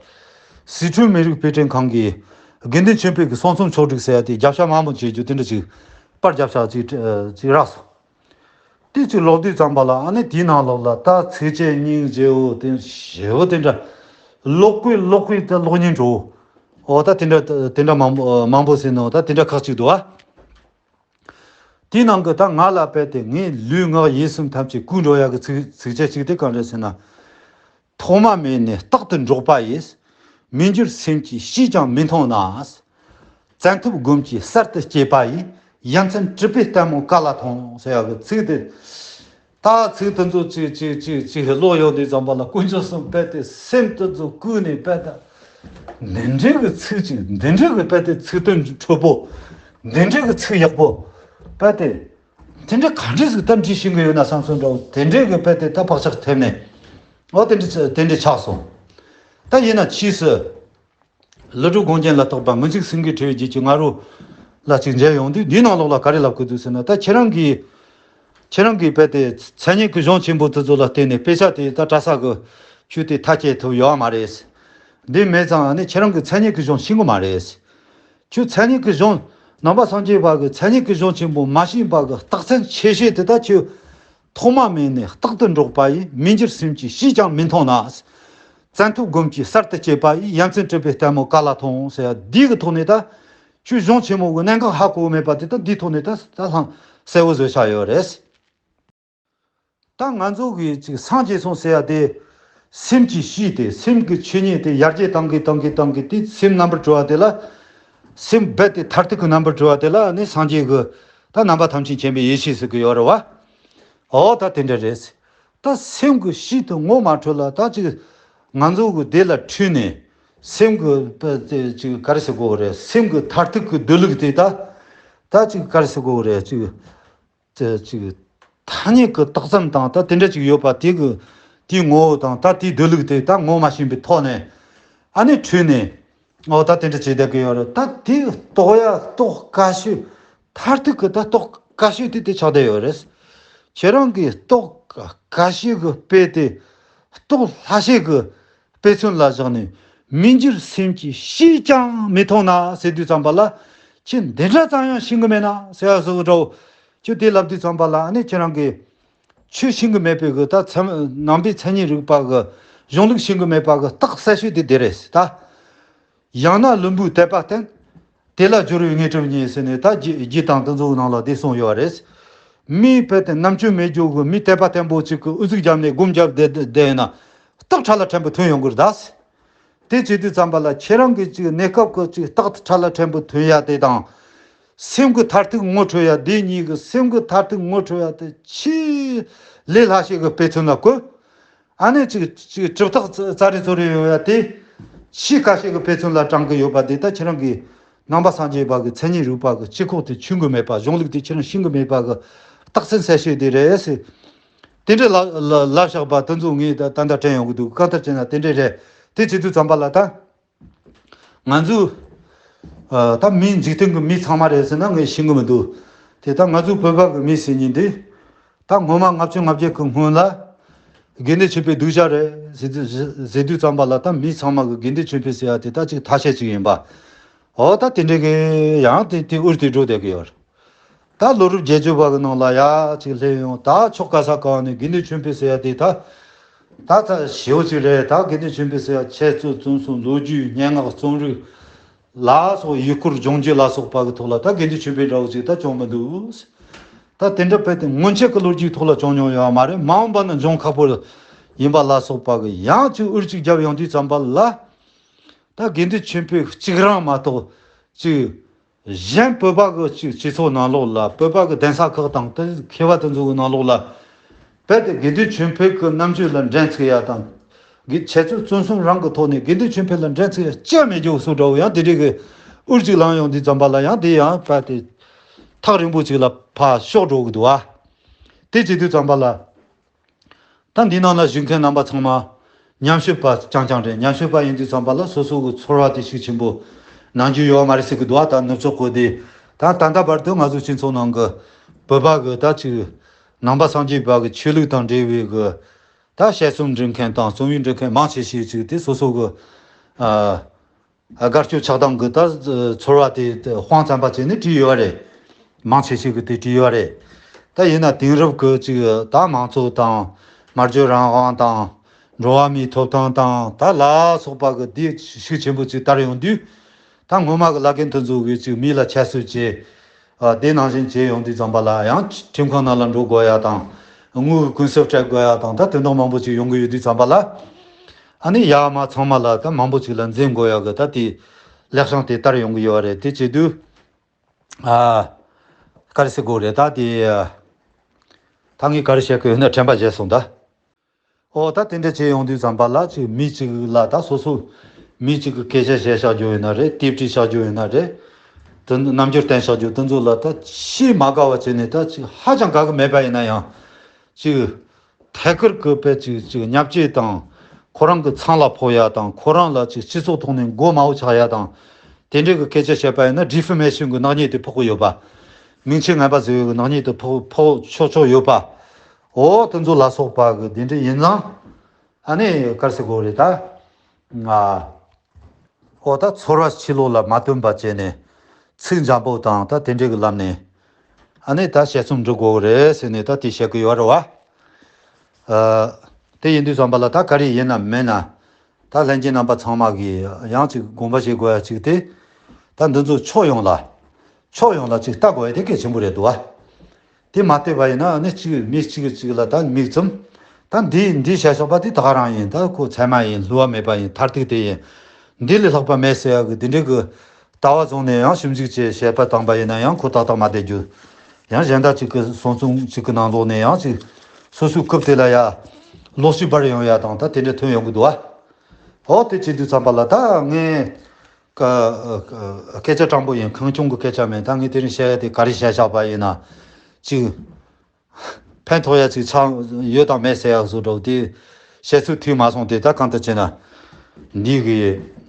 སི་ཁྲོན་མི་རིགས་དཔེ་སྐྲུན་ཁང་གིས་དགེ་འདུན་ཆོས་འཕེལ་གྱི་གསུང་རྩོམ་ཕྱོགས་བསྒྲིགས་ཟེར་ཡ་དེ་རྒྱབ་ཤ་མང་པོ་བྱེད་རྒྱུ་དེ་འདྲ་ཅིག་པར་རྒྱབ་ཤ་ཅིག་ཅིག་རག་སོང་། དེ་ཅིག་ཀློག་དུས་ཙམ་པ་ལ། ཨ་ནི་དེའི་ནང་ལོགས་ལ་ད་ཚིགས་བཅད་སྙིང་རྗེ་བོ་དེ་ཞེ་བོ་དེ་འདྲ། ཀློག་དགོས་ཀློག་དགོས་དེ་ཀློག་སྙིང་བྲོ། འོ་ད་དེ་འདྲ་དེ་འདྲ་མང་པོ་མང་པོ་ཟེར་ནོ་ད་དེ་འདྲ་ཁག་ཅིག་འདུག་ཨ། དེའི་ནང་གི་ད་ང་ལ་དཔེ་དེ། ངའི་ལུས་ངག་ཡིད་གསུམ་ཐམས་ཅད་བཀུག་འགྲོ་ཡག་གི་ཚིག་ཚིགས་བཅད་ཅིག་དེ་གང་རེད་ཟེར་ན། ཐོག་མ་མེད་ནས་རྟག་ཏུ་འགྲོགས་པ་ཡིས། མི་འགྱུར་སེམས་ཀྱིས་ཤེས་ཀྱང་མི་མཐོང་ན། བཙན་ཐབས་སྒོམ་གྱིས་གསར་དུ་སྐྱེས་པ་ཡིས། ཡ་མཚན་གྲུབ་པའི་ལྟད་མོ་ག་ལ་མཐོང་ཟེར་ཡག་གི་ཚིག་དེ། ད་ཚིག་དེ་ཚོ་ཅིག་ཅིག་ཅིག་ཅིག་ཀློག་ཡོང་དུས་ཙམ་པ་ལ་དཀོན་མཆོག་གསུམ་རྦད་དེ་སེམས་དེ་ཚོ་བཀུག་ནས་རྦད་དེ། འདི་འདྲའི་གི་ཚིག་ཅིག་འདི་འདྲའི་གི་རྦད་དེ་ཚིག་དོན་འཕྲོད་པོ། འདི་འདྲའི་གི་ཚིག་ཡག་པོ། རྦད་དེ། དེ་འདྲ་ག་འདྲ་ཟིག་གཏམ་བྲིས་ཤེས་གི་ཡོད་ན་བསམ་སོང་འདྲ་བོ་དེ་འདྲའི་གི་རྦད་དེ་ད་བག་ཆགས་ཐེབས་ནས། འོ་དེ་འདྲ་དེ་འདྲ་ཆགས་སོང་། ད་ཡིན་ན་ཕྱིས་སུ། ཀླུ་སྒྲུབ་དགོངས་རྒྱན་ལ་གཏོགས་པ་མི་འཇིགས་སེང་གེའི་ཁྲི་བའི་རྒྱུད་ཀྱི་ང་རོ་ལ་ཅིག་མཇལ་ཡོང་དུས། འདིའི་ནང་ལོགས་ལ་ག་རེ་ལབ་དགོས་འདུག་ཟེར་ན། ད་ཁྱེད་རང་གིས། ཁྱེད་རང་གིས་རྦད་དེ་མཚན་ཉིད་ཀྱི་གཞུང་ཆེན་པོ་དེ་ཚོ་ལ་བརྟེན་ནས་དཔེ་ཆ་དེ་ད་གྲྭ་ས་གི་ཁྱོད་དེ་མཐའ་སྐྱེལ་ཐུབ་ཡོད་མ་རེད། འདི་མེད་ཙང་ནི་ཁྱེད་རང་གིས་མཚན་ཉིད་ཀྱི་གཞུང་ཤེས་གི་མ་རེད། ཁྱོད་མཚན་ཉིད་ཀྱི་གཞུང་། ནང་པ་སངས་རྒྱས་པ་གི་མཚན་ཉིད་ཀྱི་གཞུང་ཆེན་པོ་མ་ཤེས་པ་གི་རྟགས་མཚན་ཆེ་ཤོས་དེ་ད་ཁྱོད། ཐོག་མ་མེད་ནས་རྟག་ཏུ་འགྲོགས་པ་ཡིས། མི་འགྱུར་སེམས་ཀྱིས་ཤེས་ཀྱང་མི་མཐོང་ན། བཙན་ཐབས་སྒོམ་གྱིས་གསར་དུ་སྐྱེས་པ་ཡིས། ཡ་མཚན་གྲུབ་པའི་ལྟད་མོ་ག་ལ་མཐོང་ཟེར་ཡ་འདི་གི་ཐོག་ནས་ད། ཁྱོད་གཞུང་ཆེན་མོ་གི་གནད་འགག་ཧ་གོ་མེད་པ་དེ་ད་འདིའི་ཐོག་ནས་ད་ད་ལྷང་གསལ་བོ་བཟོས་ཆགས་ཡོད་རེད། ད་ང་ཚོ་གི་ཅིག་སངས་རྒྱས་སོང་ཟེར་ཡ་དེ། སེམས་ཀྱིས་ཤེས་ཏེ། སེམས་ཀྱི་ཆོས་ཉིད་དེ་ཡར་རྒྱས་བཏང་གི་བཏང་གི་བཏང་གི་དེ་སེམས་རྣམ་པར་གྲོལ་བ་དེ་ལ། སེམས་རྦད་དེ་མཐར་ཐུག་གི་རྣམ་པར་གྲོལ་བ་དེ་ལ་ནི་སངས་རྒྱས་ཀྱི་ད་རྣམ་པ་ཐམས་ཅད་མཁྱེན་པའི་ཡེ་ཤེས་ཟེར་གི་ཡོད་རེད་བ། འོ་ད་དེ་འདྲ་རེད། ད་སེམས་ཀྱི་ཤེས་དེ་ངོ་མ་འཕྲོད་ལ་ད་ཅིག་ང་ཚོ་གི་དེ་ལ་འཁྲུལ་ནས། སེམས་ཀྱི་པ་དེ་ཅིག་ག་རེ་ཟེར་དགོས་རེད། སེམས་ཀྱི་མཐར་ཐུག་གི་སྡོད་ལུགས་དེ་ད། ད་ཅིག་ག་རེ་ཟེར་དགོས་རེད། ཅིག་ཅིག་ཐ་སྙད་ཀྱི་རྟགས་ཙམ་དང་ད་དེ་འདྲ་ཅིག་ཡོད་པ་དེ་གི། དེའི་ངོ་བོ་དང་ད་དེའི་སྡོད་ལུགས་དེ་ད་ངོ་མ་ཤེས་པའི་ཐོག་ནས། ཨ་ནི་འཁྲུལ་ནས། འོ་ད་དེ་འདྲ་བྱེད་བསྡད་ཀྱི་ཡོད་རེད། ད་དེ་རྟོགས་ཡ་རྟོགས་དཀའ་ཤོས། མཐར་ཐུག་གི་ད་རྟོགས་དཀའ་ཤོས་དེ་དེ་ཆགས་བསྡད་ཡོད་རེད། ཁྱེད་རང་གིས་རྟོགས་དཀའ་ཤོས་ཀྱི་དཔེ་དེ། རྟོགས་སླ་ཤོས་ཀྱི་དཔེ་མཚོན་ལ་བཞག་ནས། མི་འགྱུར་སེམས་ཀྱིས་ཤེས་ཀྱང་མི་མཐོང་ན་ཟེར་དུས་ཙམ་པ་ལ། ཁྱེད་འདི་འདྲ་ཙམ་ཡང་ཤེས་གི་མེད་ན་ཟེར་ཡ་བཟོ་གི་འདྲ་བོ། ཁྱོད་དེ་ལབ་དུས་ཙམ་པ་ལ་ཨ་ནི་ཁྱེད་རང་གིས། ཆོས་ཤེས་གི་མེད་པའི་གི་ད་ཚད་ནང་པའི་མཚན་ཉིད་རིག་པ་གི་གཞུང་ལུགས་ཤེས་གི་མེད་པ་གི་རྟགས་གསལ་ཤོས་དེ་དེ་རེད་ད། ཡང་ན་བླུན་པོས་དད་པ་བསྟེན། དེ་ལ་སྦྱོར་བས་དངོས་གྲུབ་བརྙེས་ཟེར་ནས་ད་རྒྱུད་རྒྱུད་དང་དེ་ཚོའི་ནང་ལ་དེ་གསུངས་ཡོད་རེད། མིའི་དཔེ་དེ་རྣམ་དཔྱོད་མེད་རྒྱུ་གི་མི་དད་པ་བརྟན་པོ་ཅིག་གི་ཨུ་ཚུགས་བརྒྱབ་ནས་སྒོམ་བརྒྱབ་བསྡད་བསྡད་ཡིན་ན། རྟགས་ཕྲ་ལ་ཕྲན་བུ་ཐོན་ཡོང་གི་རེད་ད། དེ་བྱེད་དུས་ཙམ་པ་ལ་ཁྱེད་རང་གི་ཅིག་གནས་སྐབས་ཀྱི་ཅིག་རྟགས་ཕྲ་ལ་ཕྲན་བུ་ཐོན་ཡ་དེ་དང་། སེམས་ཀྱི་མཐར་ཐུག་ངོ་འཕྲོད་ཡ་དེ་གཉིས་ཀྱི། སེམས་ཀྱི་མཐར་ཐུག་ངོ་འཕྲོད་ཡ་དེ་ཆེས་ལས་སླ་ཤོས་ཀྱི་དཔེ་མཚོན་ལ་བཀོད། ཨ་ནི་ཅིག་ཅིག་གྲུབ་རྟགས་ཙ་རེ་ཙོ་རེ་ཡོང་ཡ་དེ་ཆེས་དཀའ་ཤོས་ཀྱི་དཔེ་མཚོན་ལ་བགྲང་གི་ཡོད་པ་དེ། ད་ཁྱེད་རང་གིས་ནང་པ་སངས་རྒྱས་པ་གི་མཚན་ཉིད་རིག་པ་གི་སྤྱི་ཁོག་དེ་མཁྱེན་གི་མེད་པ། གཞུང་ལུགས་དེ་ཁྱེད་རང་ཤེས་གི་མེད་པ་གི་རྟགས་མཚན་གསལ་ཤོས་དེ་རེད་ཟེར། དེ་འདྲའི་ལ་ལ་ལབ་བཞག་པ་དེ་ཚོ་ངས་ད་ད་ལྟ་དྲན་ཡོང་གི་འདུག། གང་ལྟར་བྱས་ན་དེ་འདྲའི་རེད། དེ་བྱེད་དུས་ཙམ་པ་ལ་ད། ང་ཚོས། ཨ། ད་མིའི་འཇིག་རྟེན་གྱི་མི་ཚང་མ་རེད་ཟེར་ན་ངས་ཤེས་གི་མི་འདུག། དེ་ད་ང་ཚོའི་བོད་པ་གི་མི་ཟེར་མཁན་འདི། ད་སྔོན་མ་ལྔ་བཅུ་ང་བརྒྱད་ཀྱི་སྔོན་ལ། དགེ་འདུན་ཆོས་འཕེལ་གདུལ་བྱ་རེད་ཟེར་དུས་ཟེར་དུས་ཙམ་པ་ལ་ད་མི་ཚང་མ་གི་དགེ་འདུན་ཆོས་འཕེལ་ཟེར་ཡ་དེ་ད་ཅིག་ཐ་ཤལ་ཅིག་ཡིན་པ། འོ་ད་དེ་འདྲའི་གི་ཡང་དེ་དེ་འུར་དེ་འགྲོ་བསྡད་གི་ཡོད་རེད། ད་ལོ་རབས་བརྒྱད་ཅུ་པ་གི་ནང་ལ་ཡ་ཅིག་སླེབས་ཡོང་། ད་ཕྱོགས་ག་ས་གང་ནས་དགེ་འདུན་ཆོས་འཕེལ་ཟེར་ཡ་དེ་ད། ད་ད་ཞེ་པོ་ཅིག་རེད། ད་དགེ་འདུན་ཆོས་འཕེལ་ཟེར་ཡ་འཆད་རྩོད་རྩོམ་གསུམ་ལོ་རྒྱུས་སྙན་ངག་རྩོམ་རིག་ལ་སོགས་ཡུལ་སྐོར་ལྗོངས་རྒྱུ་ལ་སོགས་པ་གི་ཐོག་ལ་ད་དགེ་འདུན་ཆོས་འཕེལ་འདྲ་བོ་ཅིག་ད་བྱུང་མི་འདུག། ད་དེ་འདྲ་བས་ཏེ་སྔོན་ཆད་ཀྱི་ལོ་རྒྱུས་ཐོག་ལ་བྱུང་མྱོང་ཡོད་མ་རེད། མ་འོངས་པ་ན་འབྱུང་ཁག་པོ་ཡིན་པ་ལ་སོགས་པ་གི་ཡང་ཅིག་འུར་ཅིག་བརྒྱབ་ཡོང་དུས་ཙམ་པ་ལ། ད་དགེ་འདུན་ཆོས་འཕེལ་གཅིག་རང་མ་གཏོགས་ཅིག་གཞན་བོད་པ་གི་ཅིག་སྤྱི་ཚོགས་ནང་ལོགས་ལ། བོད་པ་གི་གདན་ས་ཁག་དང་དེ་མཁས་པ་དེ་ཚོ་གི་ནང་ལོགས་ལ། རྦད་དེ་དགེ་འདུན་ཆོས་འཕེལ་གྱི་རྣམ་དཔྱོད་ལ་འགྲན་ཚུགས་ཡ་དང་། དགེ་འཆད་རྩོད་རྩོམ་གསུམ་རང་གི་ཐོག་ནས་དགེ་འདུན་ཆོས་འཕེལ་ལ་འགྲན་ཚུགས་ཡ་ཅི་ཡང་མེད་རྒྱུ་བཟོ་འདྲ་བོ་ཡང་དེ་འདྲའི་གི་འུར་ཅིག་ལངས་ཡོང་དུས་ཙམ་པ་ལ། ཡང་དེ་ཡང་རྦད་དེ་ཐག་རིང་པོ་ཅིག་ལ་ཕར་ཤོག་འགྲོ་གི་འདུག་བ། དེ་བྱེད་དུས་ཙམ་པ་ལ། ད་འདི་ནང་ལ་བཞུགས་མཁན་རྣམ་པ་ཚང་མ་ཉམས་ཞིབ་པ་རྐྱང་རྐྱང་རེད། ཉམས་ཞིབ་པ་ཡིན་དུས་ཙམ་པ་ལ་སོ་སོ་གི་ཚོར་བ་དེ་ཤུགས་ཆེན་པོ་གནང་རྒྱུ་ཡོད་མ་རེད་ཟེར་གི་འདུག་བ། ད་ནུབ་ཕྱོགས་གོ་དེ་ད་ད་ལྟ་བར་དུ་ང་ཚོའི་སྤྱི་ཚོགས་ནང་གི་བོད་པ་གི་ད་ཅིག་ནང་པ་སངས་རྒྱས་པ་གི་ཆོས་ལུགས་དང་འབྲེལ་བའི་གི་ད་དཔྱད་རྩོམ་འབྲི་མཁན་དང་རྩོམ་ཡིག་འབྲི་མཁན་མང་ཆེ་ཤོས་ཅིག་དེ་སོ་སོ་གི་ཨ་དགའ་སྐྱོ་ཆགས་སྡང་གི་ད་ཚོར་བ་དེ་དཔང་ཙམ་པ་བྱས་ནས་བྲིས་ཡོད་རེད། མང་ཆེ་ཤོས་ཀྱིས་དེ་བྲིས་ཡོད་རེད། ད་ཡིན་ན་དེང་རབས་ཀྱི་ཅིག་ད་མང་གཙོ་དང་། སྨྲ་བརྗོད་རང་དབང་དང་། འགྲོ་བ་མིའི་ཐོབ་ཐང་དང་ད་ལ་སོགས་པ་གི་དེ་ཤུགས་ཆེན་པོ་ཅིག་དར་ཡོང་དུས། ད་སྔོན་མ་གི་བླ་རྒན་དེ་ཚོ་གིས་ཅིག་མི་ལ་ཁྱད་གསོད་བྱས། ཨ་དེ་ནང་བཞིན་བྱས་ཡོང་དུས་ཙམ་པ་ལ་ཡང་ཁྲིམས་ཁང་ནང་ལ་འགྲོ་དགོས་ཡ་དང་། དངུལ་གྱི་གུན་གསབ་སྤྲད་དགོས་ཡ་དང་། ད་དེ་འདྲ་མང་པོ་ཅིག་ཡོང་གི་ཡོད་དུས་ཙམ་པ་ལ། ཨ་ནི་ཡར་མར་ཚང་མ་ལ་ད་མང་པོ་ཅིག་ལ་འཛེམ་དགོས་ཡ་གི་ད་དེ་ལེགས་བྱང་དེ་དར་ཡོང་གི་ཡོད་རེད། དེ་བྱེད་དུས། ཨ། ག་རེ་ཟེར་དགོས་རེད། ད་དེ། ད་ངས་ག་རེ་བཤད་གི་ཡོད་ན་དྲན་པ་བརྗེད་སོང་ད། ཨོ་ད་དེ་འདྲ་བྱས་ཡོང་དུས་ཙམ་པ་ལ་ཅིག་མི་གཅིག་ལ་ད་སོ་སོ་མི་གཅིག་གི་སྐད་ཆ་བཤད་བཞག་རྒྱུ་ཡོད་ན་རེད། དེབ་བྲིས་བཞག་རྒྱུ་ཡོད་ན་རེད། དེ་རྣམ་འགྱུར་བསྟན་བཞག་རྒྱུ་དེ་ཚོ་ལ་ད་ཤེས་མ་དགའ་བ་བྱས་ནས། ད་ཅིག་ཧ་ཅང་དགའ་གི་མེད་པ་ཡིན་ན་ཡང་ཅིག་ཐད་ཀར་གྱི་དཔེ་ཅིག་ཅིག་བརྙས་བཅོས་དང་། ཁོ་རང་གི་མཚང་ལ་ཕོག་ཡ་དང་། ཁོ་རང་ལ་ཅིག་སྤྱི་ཚོགས་ཐོག་ནས་མགོ་དམའ་བོ་ཆགས་ཡ་དང་། དེ་འདྲའི་གི་སྐད་ཆ་བཤད་པ་ཡིན་ན་ཌི་ཕེ་མེ་ཤན་གི་ནག་ཉེས་དེ་ཕོག་གི་ཡོད་པ། མིང་ཆེ་ངན་པ་བཟོ་ཡ་གི་ནག་ཉེས་དེ་ཕོག་ཕོག་ཆོག་ཆོག་ཡོད་པ། འོ་དེ་ཚོ་ལ་སོགས་པ་གི་དེ་འདྲ་ཡིན་ཙང་། ཨ་ནི་ག་རེ་ཟེར་དགོས་རེད་ད། ང་། འོ་ད་ཚོར་བ་ཕྱི་ལོགས་ལ་མ་སྟོན་པ་བྱས་ནས། ཚིག་འཇམ་པོ་དང་ད་དེ་འདྲའི་གི་ལམ་ནས། ཨ་ནི་ད་དཔྱད་རྩོམ་འབྲི་དགོས་གི་རེད་ཟེར་ནས་ད་དེ་བཤད་གི་ཡོད་རེད་བ། ཨ། དེ་ཡིན་དུས་ཙམ་པ་ལ་ད་ག་རེ་ཡིན་ན་མིན་ན། ད་ལྷན་རྒྱས་རྣམ་པ་ཚང་མ་གིས་ཡང་ཅིག་དགོངས་པ་བཞེས་དགོས་ཡ་ཅིག་དེ། ད་འདི་ཚོ་ཕྱོགས་ཡོངས་ལ། ཕྱོགས་ཡོངས་ལ་ཅིག་ལྟ་དགོས་ཡ་དེ་གལ་ཆེན་པོ་རེད་འདུག་བ། དེ་མ་ལྟོས་པ་ཡིན་ན་ནི་གཅིག་མི་གཅིག་གཅིག་ལ་ད་མིག་བཙུམ། ད་འདི་འདི་བྱས་ཆོག་པ་དེ་ད་ག་རང་ཡིན། ད་ཁོ་ཚད་མ་ཡིན། བསླུ་བ་མེད་པ་ཡིན། མཐར་ཐུག་དེ་ཡིན། འདི་ལས་ལྷག་པ་མེད་ཟེར་ཡ་གི་འདི་འདྲའི་གི་ལྟ་བ་བཟུང་ནས་ཡང་ཞིབ་འཇུག་བྱས་དཔྱད་པ་བཏང་པ་ཡིན་ན་ཡང་ཁོ་ཏག་ཏག་མ་བསྡད་རྒྱུ། ཡང་གཞན་དག་ཅིག་གི་གསུང་རྩོམ་ཅིག་གི་ནང་ལོགས་ནས་ཡང་ཅིག་སོ་སོའི་རྐུབ་དེ་ལ་ཡ་ལོག་ཤུགས་འབར་ཡོང་ཡ་དང་ད་དེ་འདྲ་ཐོན་ཡོང་གི་འདུག་བ། འོ་དེ་བྱེད་དུས་ཙམ་པ་ལ་ད་ངས། ཀ་སྐད་ཆ་དྲང་པོ་ཡིན། ཁེངས་སྐྱུང་གི་སྐད་ཆ་མིན། ད་ངས་དེ་རིང་བཤད་ཡ་དེ་ག་རེ་བཤད་བཞག་པ་ཡིན་ན། ཅིག་ཕན་ཐོགས་ཡ་ཅིག་ཆགས་ཡོད་དང་མེད་ཟེར་ཡ་བཟོ་འདྲ་བོ་དེ། བཤད་ཚུལ་འཐུས་མ་སོང་དེ། ད་གང་ལྟར་བྱས་ན། འདི་གི་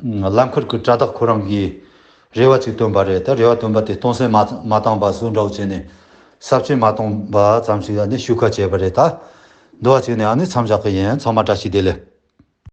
ལམ་ཁར་གི་དྲ་བདག་ཁོ་རང་གིས་རེ་བ་ཅིག་བཏོན་པ་རེད། ད་རེ་བ་བཏོན་པ་དེ་སྟོང་སེམས་མ་མ་བཏང་པ་བཟོ་འདྲ་བོ་བྱས་ནས། ཟབ་ཆོས་མ་བཏང་པ་ཙམ་ཞིག་ཨ་ནི་ཞུ་ཁ་བྱས་པ་རེད། ད་འདུ་བ་བྱས་ནས་ཨ་ནི་མཚམས་བཞག་གི་ཡིན། ཚང་མ་བཀྲ་ཤིས་བདེ་ལེགས།